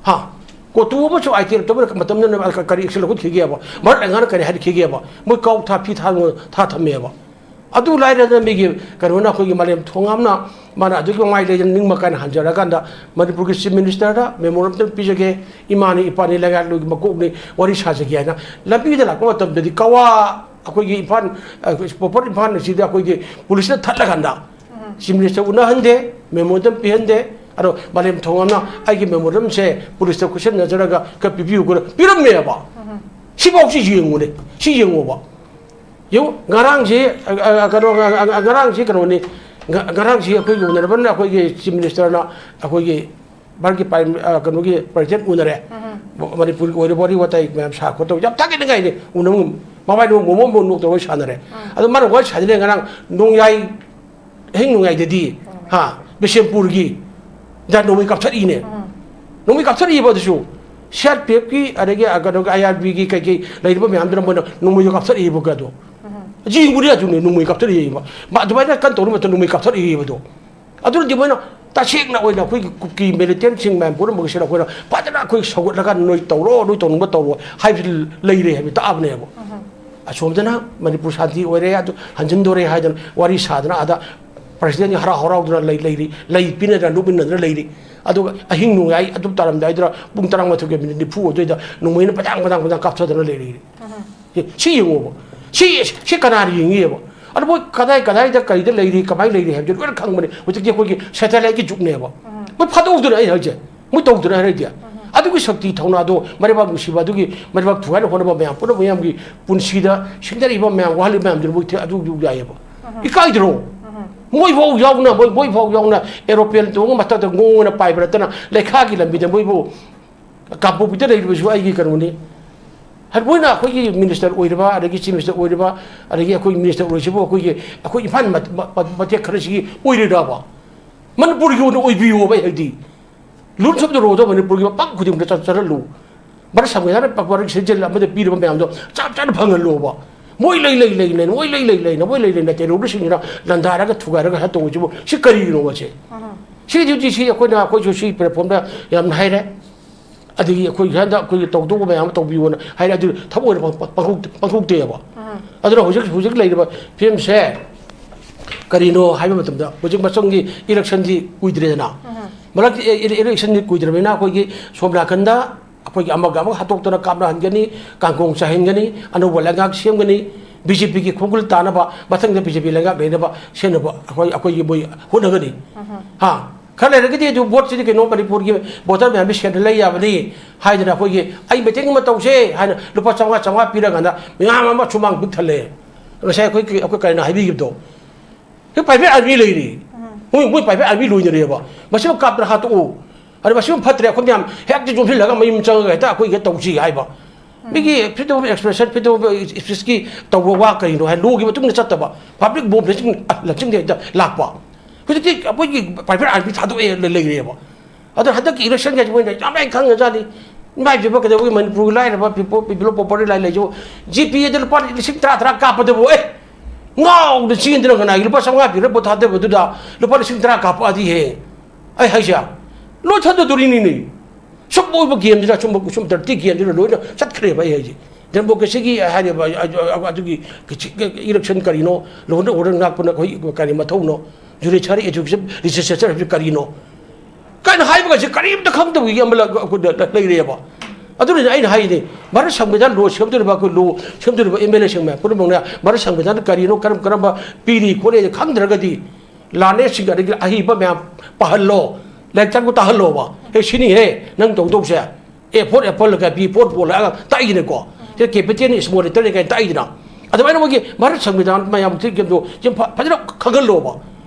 ꯍꯥ? ꯀꯣꯇꯨ ꯑꯃꯁꯨꯡ I T F ꯇꯧꯕ ꯃꯇꯝꯗ ꯀꯔꯤ action ꯂꯧꯈꯠꯈꯤꯒꯦꯕ? ꯃꯔꯛ ꯂꯩꯉꯥꯛꯅ ꯀꯔꯤ ꯍꯥꯏꯔꯛꯈꯤꯒꯦꯕ? ꯃꯣꯏ ꯀꯥꯎ ꯊꯥ, ꯐꯤ ꯊꯥ, ꯊꯥ ꯊꯝꯃꯦꯕ꯫ ꯑꯗꯨ ꯂꯥꯏꯔꯗꯅ ꯃꯤꯒꯤ ꯀꯩꯅꯣꯅ, ꯑꯩꯈꯣꯏꯒꯤ ꯃꯥꯂꯦꯝ ꯊꯣꯡꯉꯥꯝꯅ, ꯃꯥꯅ ꯑꯗꯨꯒꯤ ꯃꯃꯥꯏ ꯂꯩꯗꯅ ꯅꯤꯡꯕ ꯀꯥꯏꯅ ꯍꯟꯖꯔꯀꯥꯟꯗ, ꯃꯅꯤꯄꯨꯔꯒꯤ ꯆꯤꯐ ꯃꯤꯅꯤꯁꯇꯔꯗ ꯃꯦꯃꯣꯔꯦꯟꯗꯝ ꯄꯤꯖꯒꯦ, ꯏꯃꯥꯅꯤ ꯏꯄꯥꯅꯤ ꯂꯩꯉꯥꯛꯂꯣꯏꯒꯤ ꯃꯀꯣꯛꯅꯤ, ꯋꯥꯔꯤ ꯁꯥꯖꯒꯦ ꯍꯥꯏꯅ ꯂꯝꯕꯤꯗ ꯂꯥꯛꯄ ꯃꯇꯝꯗꯗꯤ ꯀꯋꯥ ꯑꯩꯈꯣꯏꯒꯤ ꯏꯝꯐꯥꯜ, ꯑ, ꯄ꯭ꯔꯣꯄꯔ ꯏꯝꯐꯥꯜ ꯑꯁꯤꯗ ꯑꯩꯈꯣꯏꯒꯤ ꯄꯨꯂꯤꯁꯅ ꯊꯠꯂꯀꯥꯟꯗ, ꯆꯤꯐ ꯃꯤꯅꯤꯁꯇꯔ ꯎꯅꯍꯟꯗꯦ, ꯃꯦꯃꯣꯔꯦꯟꯗꯝ ꯄꯤꯍꯟꯗꯦ꯫ ꯑꯗꯣ ꯃꯥꯂꯦꯝ ꯊꯣꯡꯉꯝꯅ ꯑꯩꯒꯤ ꯃꯦꯃꯣꯔꯦꯟꯗꯝꯁꯦ ꯄꯨꯂꯤꯁꯇ ꯈꯨꯠꯁꯝꯅꯖꯔꯒ ꯈꯔ ꯄꯤꯕꯤꯌꯨ, ꯈꯔ ꯄꯤꯔꯝꯃꯦꯕ꯫ ꯁꯤꯐꯥꯎꯁꯤ ꯌꯦꯡꯉꯨꯅꯦ, ꯁꯤ ꯌꯦꯡꯉꯣꯕ꯫ ꯌꯦꯡꯉꯨ, ꯉꯔꯥꯡꯁꯤ, ꯑ, ꯑ, ꯀꯩꯅꯣ, ꯑ, ꯑ, ꯉꯔꯥꯡꯁꯤ ꯀꯩꯅꯣꯅꯤ, ꯉ-, ꯉꯔꯥꯡꯁꯤ ꯑꯩꯈꯣꯏꯒꯤ ꯑꯣꯅꯔꯦꯕꯜꯅ, ꯑꯩꯈꯣꯏꯒꯤ ꯆꯤꯐ ꯃꯤꯅꯤꯁꯇꯔꯅ ꯑꯩꯈꯣꯏꯒꯤ ꯚꯥꯔꯠꯀꯤ ꯄ꯭ꯔꯥꯏꯝ, ꯑ, ꯀꯩꯅꯣꯒꯤ ꯄ꯭ꯔꯦꯁꯤꯗꯦꯟ ꯎꯅꯔꯦ꯫ ꯃ-, ꯃꯅꯤꯄꯨꯔꯒꯤ ꯑꯣꯏꯔꯤꯕ ꯋꯥꯔꯤ ꯋꯥꯇꯥꯏ ꯃꯌꯥꯝ ꯁꯥ ꯈꯣꯠꯇꯧ ꯌꯥꯝ ꯊꯥꯒꯠꯅꯤꯡꯉꯥꯏꯅꯤ꯫ ꯎꯅꯕ ꯃꯕꯥꯏꯗꯣ ꯃꯣꯃꯣꯟ ꯃꯣꯟ ꯅꯣꯛꯇꯧꯔ ꯋꯥꯔꯤ ꯁꯥꯟꯅꯔꯦ꯫ ꯑꯗꯣ ꯃꯥꯅ ꯋꯥꯔꯤ ꯁꯥꯟꯅꯔꯦ ꯉꯔꯥꯡ ꯅꯣꯡꯌꯥꯏ ꯑꯍꯤꯡ ꯅꯣꯡꯌꯥꯏꯗꯗꯤ, ꯍꯥ, ꯕꯤꯁꯦꯝꯄꯨꯔꯒꯤ ꯗ ꯅꯣꯡꯃꯩ ꯀꯥꯞꯊꯠꯂꯤꯅꯦ꯫ ꯅꯣꯡꯃꯩ ꯀꯥꯞꯊꯠꯂꯤꯕ ꯑꯗꯨꯁꯨ ꯁꯤ ꯑꯥꯔ ꯄꯤ ꯑꯦꯐꯀꯤ, ꯑꯗꯒꯤ, ꯑ, ꯀꯩꯅꯣꯒꯤ ꯑꯥꯏ ꯑꯥꯔ ꯕꯤꯒꯤ ꯀꯩꯀꯩ ꯂꯩꯔꯤꯕ ꯃꯌꯥꯝꯗꯨꯅ ꯃꯣꯏꯅ ꯅꯣꯡꯃꯩꯗꯣ ꯀꯥꯞꯊꯠꯂꯤꯕ ꯑꯗꯣ꯫ ꯌꯦꯡꯉꯨꯅꯦ ꯑꯗꯨꯅꯦ ꯅꯣꯡꯃꯩ ꯀꯥꯞꯊꯠꯂꯤꯕ꯫ ꯃꯥ ꯑꯗꯨꯃꯥꯏꯅ ꯀꯟꯅ ꯇꯧꯔꯨ ꯃꯇꯝꯗ ꯅꯣꯡꯃꯩ ꯀꯥꯞꯊꯠꯂꯤꯕꯗꯣ꯫ ꯑꯗꯨꯅꯗꯤ ꯃꯣꯏꯅ ꯇꯁꯦꯡꯅ ꯑꯣꯏꯅ ꯑꯩꯈꯣꯏꯒꯤ ꯀꯨꯀꯤ ꯃꯤꯂꯤꯇꯦꯟꯁꯤꯡ ꯃꯌꯥꯝ ꯄꯨꯝꯅꯃꯛꯁꯤꯅ ꯑꯩꯈꯣꯏꯅ ꯐꯖꯅ ꯑꯩꯈꯣꯏ ꯁꯧꯒꯠꯂꯒ ꯅꯣꯏ ꯇꯧꯔꯣ, ꯅꯣꯏ ꯇꯧꯅꯤꯡꯕ ꯇꯧꯔꯣ ꯍꯥꯏꯕꯁꯤ ꯂꯩꯔꯦ ꯍꯥꯏꯕ ꯇꯥꯛꯑꯕꯅꯦꯕ꯫ ꯑꯁꯣꯝꯗꯅ ꯃꯅꯤꯄꯨꯔ ꯁꯥꯟꯇꯤ ꯑꯣꯏꯔꯦ, ꯑꯗꯨ ꯍꯟꯖꯤꯟꯗꯣꯔꯦ ꯍꯥꯏꯗꯅ ꯋꯥꯔꯤ ꯁꯥꯗꯅ ꯑꯥꯗ ꯄ꯭ꯔꯁꯤꯗꯦꯟꯒꯤ ꯍꯔꯥꯎ ꯍꯔꯥꯎꯗꯅ ꯂꯩ, ꯂꯩꯔꯤ, ꯂꯩ ꯄꯤꯅꯗꯅ ꯅꯣꯛꯃꯤꯟꯅꯗꯅ ꯂꯩꯔꯤ꯫ ꯑꯗꯨꯒ ꯑꯍꯤꯡ ꯅꯣꯡꯌꯥꯏ ꯑꯗꯨꯝ ꯇꯥꯔꯝꯗꯥꯏꯗꯨꯗ ꯄꯨꯡ ꯇꯔꯥꯃꯥꯊꯣꯏꯒ ꯃꯤꯅꯤꯠ ꯅꯤꯐꯨ ꯑꯗꯨꯋꯥꯏꯗ ꯅꯣꯡꯃꯩꯅ ꯄꯇꯥꯡ ꯄꯇꯥꯡ ꯄꯇꯥꯡ ꯀꯥꯞꯊꯗꯅ ꯂꯩꯔꯤ꯫ ꯁꯤ ꯌꯦꯡꯉꯣꯕ꯫ ꯁꯤ, ꯁꯤ ꯀꯅꯥꯅ ꯌꯦꯡꯉꯤꯕ? ꯑꯗꯨ ꯃꯣꯏ ꯀꯗꯥꯏ, ꯀꯗꯥꯏꯗ, ꯀꯔꯤꯗ ꯂꯩꯔꯤ, ꯀꯃꯥꯏꯅ ꯂꯩꯔꯤ ꯍꯥꯏꯕꯗꯨ ꯂꯣꯏꯅ ꯈꯪꯕꯅꯤ꯫ ꯍꯧꯖꯤꯛꯇꯤ ꯑꯩꯈꯣꯏꯒꯤ ꯁꯦꯇꯦꯂꯥꯏꯠꯀꯤ ꯖꯨꯒꯅꯦꯕ꯫ ꯃꯣꯏ ꯐꯥꯗꯣꯛꯎꯗꯅ ꯑꯩ ꯍꯥꯏꯁꯦ꯫ ꯃꯣꯏ ꯇꯧꯗꯅ ꯍꯥꯏꯔꯗꯤ꯫ ꯑꯗꯨꯒꯤ ꯁꯛꯇꯤ ꯊꯧꯅꯥꯗꯣ ꯃꯔꯩꯕꯥꯛ ꯅꯨꯡꯁꯤꯕ, ꯑꯗꯨꯒꯤ ꯃꯔꯩꯕꯥꯛ ꯊꯨꯒꯥꯏꯅ ꯍꯣꯠꯅꯕ ꯃꯌꯥꯝ, ꯄꯨꯝꯅꯃꯛ ꯃꯌꯥꯝꯒꯤ ꯄꯨꯟꯁꯤꯗ ꯁꯤꯡꯅꯔꯤꯕ ꯃꯌꯥꯝ, ꯋꯥꯍꯜꯂꯤꯕ ꯃꯌꯥꯝꯗꯨꯅ ꯃꯣꯏ ꯑꯗꯨ, ꯑꯗꯨ ꯌꯥꯏꯌꯦꯕ꯫ ꯏꯀꯥꯏꯗ꯭ꯔꯣ? ꯃꯣꯏ ꯐꯥꯎ ꯌꯥꯎꯅ, ꯃꯣꯏ, ꯃꯣꯏ ꯐꯥꯎ ꯌꯥꯎꯅ ꯑꯦꯔꯣꯄ꯭ꯂꯦꯟ ꯇꯣꯡꯉ ꯃꯊꯛꯇ ꯉꯣꯡ ꯑꯣꯏꯅ ꯄꯥꯏꯕ ꯅꯠꯇꯅ ꯂꯩꯈꯥꯒꯤ ꯂꯝꯕꯤꯗ ꯃꯣꯏꯕꯨ ꯀꯥꯡꯄꯣꯛꯄꯤꯗ ꯂꯩꯔꯤꯕꯁꯨ ꯑꯩꯒꯤ ꯀꯩꯅꯣꯅꯤ꯫ ꯍꯥꯏ, ꯃꯣꯏꯅ ꯑꯩꯈꯣꯏꯒꯤ ꯃꯤꯅꯤꯁꯇꯔ ꯑꯣꯏꯔꯕ, ꯑꯗꯒꯤ ꯆꯤꯐ ꯃꯤꯅꯤꯁꯇꯔ ꯑꯣꯏꯔꯕ, ꯑꯗꯒꯤ ꯑꯩꯈꯣꯏꯒꯤ ꯃꯤꯅꯤꯁꯇꯔ ꯑꯣꯏꯔꯤꯁꯤꯕꯨ ꯑꯩꯈꯣꯏꯒꯤ, ꯑꯩꯈꯣꯏ ꯏꯝꯐꯥꯜ ꯃꯠ-, ꯃ-, ꯃ-, ꯃꯇꯦꯛ ꯈꯔꯁꯤꯒꯤ ꯑꯣꯏꯔꯤꯔꯕ? ꯃꯅꯤꯄꯨꯔꯒꯤ ꯑꯣꯏꯅ ꯑꯣꯏꯕꯤꯌꯣꯕ ꯑꯩ ꯍꯥꯏꯗꯤ꯫ ꯂꯨꯟ ꯁꯣꯞꯇ ꯔꯣꯗ ꯃꯅꯤꯄꯨꯔꯒꯤ ꯃꯐꯝ ꯈꯨꯗꯤꯡꯃꯛꯇ ꯆꯠ-, ꯆꯠꯍꯜꯂꯨ꯫ ꯚꯥꯔꯠ ꯁꯪꯕꯤꯙꯥꯟꯅ ꯄ-, ꯄ-, ꯁꯦꯟꯖꯦꯜ ꯑꯃꯗ ꯄꯤꯔꯤꯕ ꯃꯌꯥꯝꯗꯣ ꯆꯞ ꯆꯥꯅ ꯐꯪꯍꯜꯂꯣꯕ꯫ ꯃꯣꯏ ꯂꯩ, ꯂꯩ, ꯂꯩ, ꯂꯩ, ꯃꯣꯏ ꯂꯩ, ꯂꯩ, ꯂꯩ, ꯃꯣꯏ ꯂꯩ, ꯂꯩ, ꯂꯩ, ꯇꯦꯔꯣꯔꯤꯁꯁꯤꯡꯁꯤꯅ ꯂꯥꯟꯗꯥꯔꯒ ꯊꯨꯒꯥꯏꯔꯒ ꯍꯥ ꯇꯧꯕꯁꯤꯕꯨ ꯁꯤ ꯀꯔꯤꯒꯤꯅꯣꯕ ꯁꯦ? ꯁꯤ ꯍꯧꯖꯤꯛ ꯁꯤ ꯑꯩꯈꯣꯏꯅ, ꯑꯩꯈꯣꯏꯁꯨ ꯁꯤ ꯄ꯭ꯂꯦꯠꯐꯣꯝꯗ ꯌꯥꯝꯅ ꯍꯥꯏꯔꯦ꯫ ꯑꯗꯒꯤ ꯑꯩꯈꯣꯏ ꯍꯟꯗꯛ ꯑꯩꯈꯣꯏꯒꯤ ꯇꯧꯗꯧꯕ ꯃꯌꯥꯝ ꯑꯃ ꯇꯧꯕꯤꯌꯣꯅ ꯍꯥꯏꯔꯦ, ꯑꯗꯨ ꯊꯕꯛ ꯑꯣꯏꯅ ꯄꯥꯡ-, ꯄꯥꯡꯊꯣꯛ-, ꯄꯥꯡꯊꯣꯛꯇꯦꯕ꯫ ꯑꯗꯨꯅ ꯍꯧꯖꯤꯛ, ꯍꯧꯖꯤꯛ ꯂꯩꯔꯤꯕ ꯐꯤꯕꯝꯁꯦ ꯀꯔꯤꯅꯣ ꯍꯥꯏꯕ ꯃꯇꯝꯗ, ꯍꯧꯖꯤꯛ ꯃꯊꯪꯒꯤ ꯏꯂꯦꯛꯁꯟꯗꯤ ꯀꯨꯏꯗ꯭ꯔꯦꯗꯅ, ꯃꯔꯛꯇ ꯏ- ꯏ- ꯏꯂꯦꯛꯁꯟꯗꯤ ꯀꯨꯏꯗ꯭ꯔꯕꯅꯤꯅ, ꯑꯩꯈꯣꯏꯒꯤ ꯁꯣꯝ ꯅꯥꯀꯟꯗ ꯑꯩꯈꯣꯏꯒꯤ ꯑꯃꯒ ꯑꯃꯒ ꯍꯥꯠꯇꯣꯛꯇꯅ ꯀꯥꯞꯅꯍꯟꯒꯅꯤ, ꯀꯥꯡꯈꯣꯡ ꯆꯥꯏꯍꯟꯒꯅꯤ, ꯑꯅꯧꯕ ꯂꯩꯉꯥꯛ ꯁꯦꯝꯒꯅꯤ, ꯕꯤ ꯖꯦ ꯄꯤꯒꯤ ꯈꯣꯡꯒꯨꯜ ꯇꯥꯅꯕ, ꯃꯊꯪꯗ ꯕꯤ ꯖꯦ ꯄꯤ ꯂꯩꯉꯥꯛ ꯂꯩꯅꯕ ꯁꯦꯝꯅꯕ ꯑꯩꯈꯣꯏ ꯑꯩꯈꯣꯏꯒꯤ ꯃꯣꯏ ꯍꯣꯠꯅꯒꯅꯤ꯫ ꯍꯥ? ꯈꯔ ꯂꯩꯔꯒꯗꯤ ꯑꯗꯨ ꯚꯣꯠꯁꯤꯗꯤ ꯀꯩꯅꯣ, ꯃꯅꯤꯄꯨꯔꯒꯤ ꯚꯣꯇꯔ ꯃꯌꯥꯝꯁꯤ ꯁꯦꯟꯗ ꯂꯩ ꯌꯥꯕꯅꯤ ꯍꯥꯏꯗꯅ, ꯑꯩꯈꯣꯏꯒꯤ "ꯑꯩ ꯃꯤꯇꯤꯡ ꯑꯃ ꯇꯧꯁꯦ" ꯍꯥꯏꯅ ꯂꯨꯄꯥ ꯆꯥꯝꯃꯉꯥ ꯆꯥꯝꯃꯉꯥ ꯄꯤꯔꯀꯥꯟꯗ ꯃꯌꯥꯝ ꯑꯃ ꯁꯨꯃꯥꯡ ꯄꯤꯛ ꯊꯜꯂꯦ꯫ ꯉꯁꯥꯏ ꯑꯩꯈꯣꯏ ꯑꯩꯈꯣꯏ ꯀꯔꯤꯅ ꯍꯥꯏꯕꯤꯈꯤꯕꯗꯣ, ꯍꯦꯛ ꯄ꯭ꯔꯥꯏꯚꯦꯠ ꯑꯥꯔꯃꯤ ꯂꯩꯔꯤ꯫ ꯃꯣꯏ ꯃꯣꯏ ꯄ꯭ꯔꯥꯏꯚꯦꯠ ꯑꯥꯔꯃꯤ ꯂꯣꯏꯅꯔꯦꯕ꯫ ꯃꯁꯤꯃ ꯀꯥꯞꯇꯅ ꯍꯥꯠꯇꯣꯛꯎ꯫ ꯑꯗ ꯃꯁꯤꯃ ꯐꯠꯇ꯭ꯔꯦ, ꯑꯩꯈꯣꯏ ꯃꯌꯥꯝ ꯍꯦꯛꯇ ꯌꯣꯝꯁꯤꯜꯂꯒ ꯃꯌꯨꯝ ꯆꯪꯉꯒ ꯍꯦꯛꯇ ꯑꯩꯈꯣꯏ ꯍꯦꯛ ꯇꯧꯁꯤ ꯍꯥꯏꯕ꯫ ꯃꯤꯒꯤ freedom of expression, freedom of speechꯀꯤ ꯇꯧꯕ ꯋꯥ ꯀꯔꯤꯅꯣ ꯍꯥꯏ, ꯂꯣꯒꯤ ꯃꯇꯨꯡ ꯏꯟꯅ ꯆꯠꯇꯕ, ꯄꯕ꯭ꯂꯤꯛ ꯃꯣꯕꯤꯂꯥꯏꯖꯦꯁꯟ ꯂꯝꯖꯤꯡꯗ ꯍꯦꯛꯇ ꯂꯥꯛꯄ꯫ ꯍꯧꯖꯤꯛꯇꯤ ꯑꯩꯈꯣꯏꯒꯤ ꯄ꯭ꯔꯥꯏꯚꯦꯠ ꯑꯥꯔꯃꯤ ꯊꯥꯗꯣꯛꯑꯦ ꯂꯩꯔꯦꯕ꯫ ꯑꯗꯣ ꯍꯟꯗꯛꯀꯤ ꯏꯂꯦꯛꯁꯟꯒꯁꯦ ꯃꯣꯏꯅ ꯌꯥꯝ ꯂꯥꯏꯅ ꯈꯪꯉꯖꯥꯠꯅꯤ꯫ ꯏꯃꯥ ꯏꯕꯦꯝꯃ, ꯀꯩꯗꯧꯕꯒꯤ ꯃꯅꯤꯄꯨꯔꯒꯤ ꯂꯥꯏꯔꯕ ꯄꯤꯄꯣ-, ꯄꯤꯄꯜ ꯑꯣꯐ ꯄꯣꯄꯔꯇꯤ ꯂꯥꯏꯟ ꯂꯩꯁꯨ ꯖꯤ ꯄꯤ ꯑꯦꯗ ꯂꯨꯄꯥ ꯂꯤꯁꯤꯡ ꯇꯔꯥ ꯇꯔꯥ ꯀꯥꯞꯄꯗꯕꯨ, ꯑꯦ, ꯉꯥꯎꯗ ꯆꯦꯟꯗꯅ ꯀꯅꯥꯒꯤ ꯂꯨꯄꯥ ꯆꯥꯝꯃꯉꯥ ꯄꯤꯔꯒ ꯚꯣꯠ ꯊꯥꯗꯕꯗꯨꯗ ꯂꯨꯄꯥ ꯂꯤꯁꯤꯡ ꯇꯔꯥ ꯀꯥꯞꯄꯛꯑꯗꯤ ꯍꯦ? ꯑꯩ ꯍꯥꯏꯁꯦ, ꯂꯣꯏ ꯊꯥꯗꯗꯣꯔꯤꯅꯤꯅꯦ꯫ ꯁꯨꯝ ꯑꯣꯏꯕ ꯒꯦꯝꯁꯤꯗ, ꯁꯨꯝ, ꯁꯨꯝ ꯗꯔꯇꯤ ꯒꯦꯝꯁꯤꯗ ꯂꯣꯏꯅ ꯆꯠꯈ꯭ꯔꯦꯕ꯫ ꯑꯩ ꯍꯥꯏꯁꯦ, ꯗꯦꯃꯣꯀ꯭ꯔꯦꯁꯤꯒꯤ ꯍꯥꯏꯔꯤꯕ ꯑꯗꯨꯒꯤ ꯏꯂꯦꯛꯁꯟ ꯀꯔꯤꯅꯣ, ꯂꯣ ꯑꯦꯟ ꯑꯣꯔꯗꯔ ꯉꯥꯛꯄꯅ ꯑꯩꯈꯣꯏ ꯀꯔꯤ ꯃꯊꯧꯅꯣ, ꯖꯨꯗꯤꯁꯤꯌꯔꯤ ꯑꯦꯖꯨꯀꯦꯁꯟ ꯂꯤꯖꯤꯁꯂꯦꯆꯔ ꯍꯥꯏꯕꯁꯤ ꯀꯔꯤꯅꯣ? ꯀꯥꯏꯅ ꯍꯥꯏꯕꯒꯁꯦ ꯀꯔꯤꯝꯇ ꯈꯪꯗꯕꯒꯤ ꯑꯃ ꯂ-, ꯑꯩꯈꯣꯏꯗ ꯂ-, ꯂꯩꯔꯦꯕ꯫ ꯑꯗꯨꯅ ꯑꯩꯅ ꯍꯥꯏꯅꯤ, ꯚꯥꯔꯠ ꯁꯪꯕꯤꯙꯥꯟ ꯂꯣ ꯁꯦꯝꯗꯣꯔꯤꯕ ꯑꯩꯈꯣꯏ ꯂꯣ ꯁꯦꯝꯗꯣꯔꯤꯕ ꯑꯦꯝ ꯑꯦꯜ ꯑꯦꯁꯤꯡ ꯃꯌꯥꯝ ꯄꯨꯝꯅꯃꯛꯅ ꯚꯥꯔꯠ ꯁꯪꯕꯤꯙꯥꯟꯗ ꯀꯔꯤꯅꯣ, ꯀꯔꯝ ꯀꯔꯝꯕ ꯄꯤꯔꯤ ꯈꯣꯠꯂꯤ ꯈꯪꯗ꯭ꯔꯒꯗꯤ ꯂꯥꯔꯅꯦꯁꯁꯤꯡ ꯑꯗꯒꯤ ꯑꯍꯩꯕ ꯃꯌꯥꯝ ꯄꯥꯍꯜꯂꯣ, ꯂꯥꯏꯔꯤꯛ ꯇꯥꯛꯄ ꯇꯥꯍꯜꯂꯣꯕ꯫ ꯑꯦ, ꯁꯤꯅꯤꯍꯦ ꯅꯪ ꯇꯧꯗꯧꯁꯦ꯫ ꯑꯦ ꯐꯣꯔ ꯑꯦꯄꯜ ꯀ ꯕꯤ ꯐꯣꯔ ꯕꯣꯜ ꯍꯥꯏꯔꯒ ꯇꯥꯛꯏꯅꯦꯀꯣ꯫ ꯁꯤꯗ ꯀꯦꯄꯤꯇꯦꯜꯅꯤ, ꯁ꯭ꯃꯣꯜ ꯂꯦꯇꯔꯅꯤ ꯀꯥꯏꯅ ꯇꯥꯛꯏꯗꯅ꯫ ꯑꯗꯨꯃꯥꯏꯅ ꯃꯣꯏꯒꯤ ꯚꯥꯔꯠ ꯁꯪꯕꯤꯙꯥꯟ ꯃꯌꯥꯝ ꯊꯤꯔꯛꯈꯤꯕꯗꯣ ꯁꯤ ꯐ-, ꯐꯖꯅ ꯈꯪꯍꯜꯂꯣꯕ꯫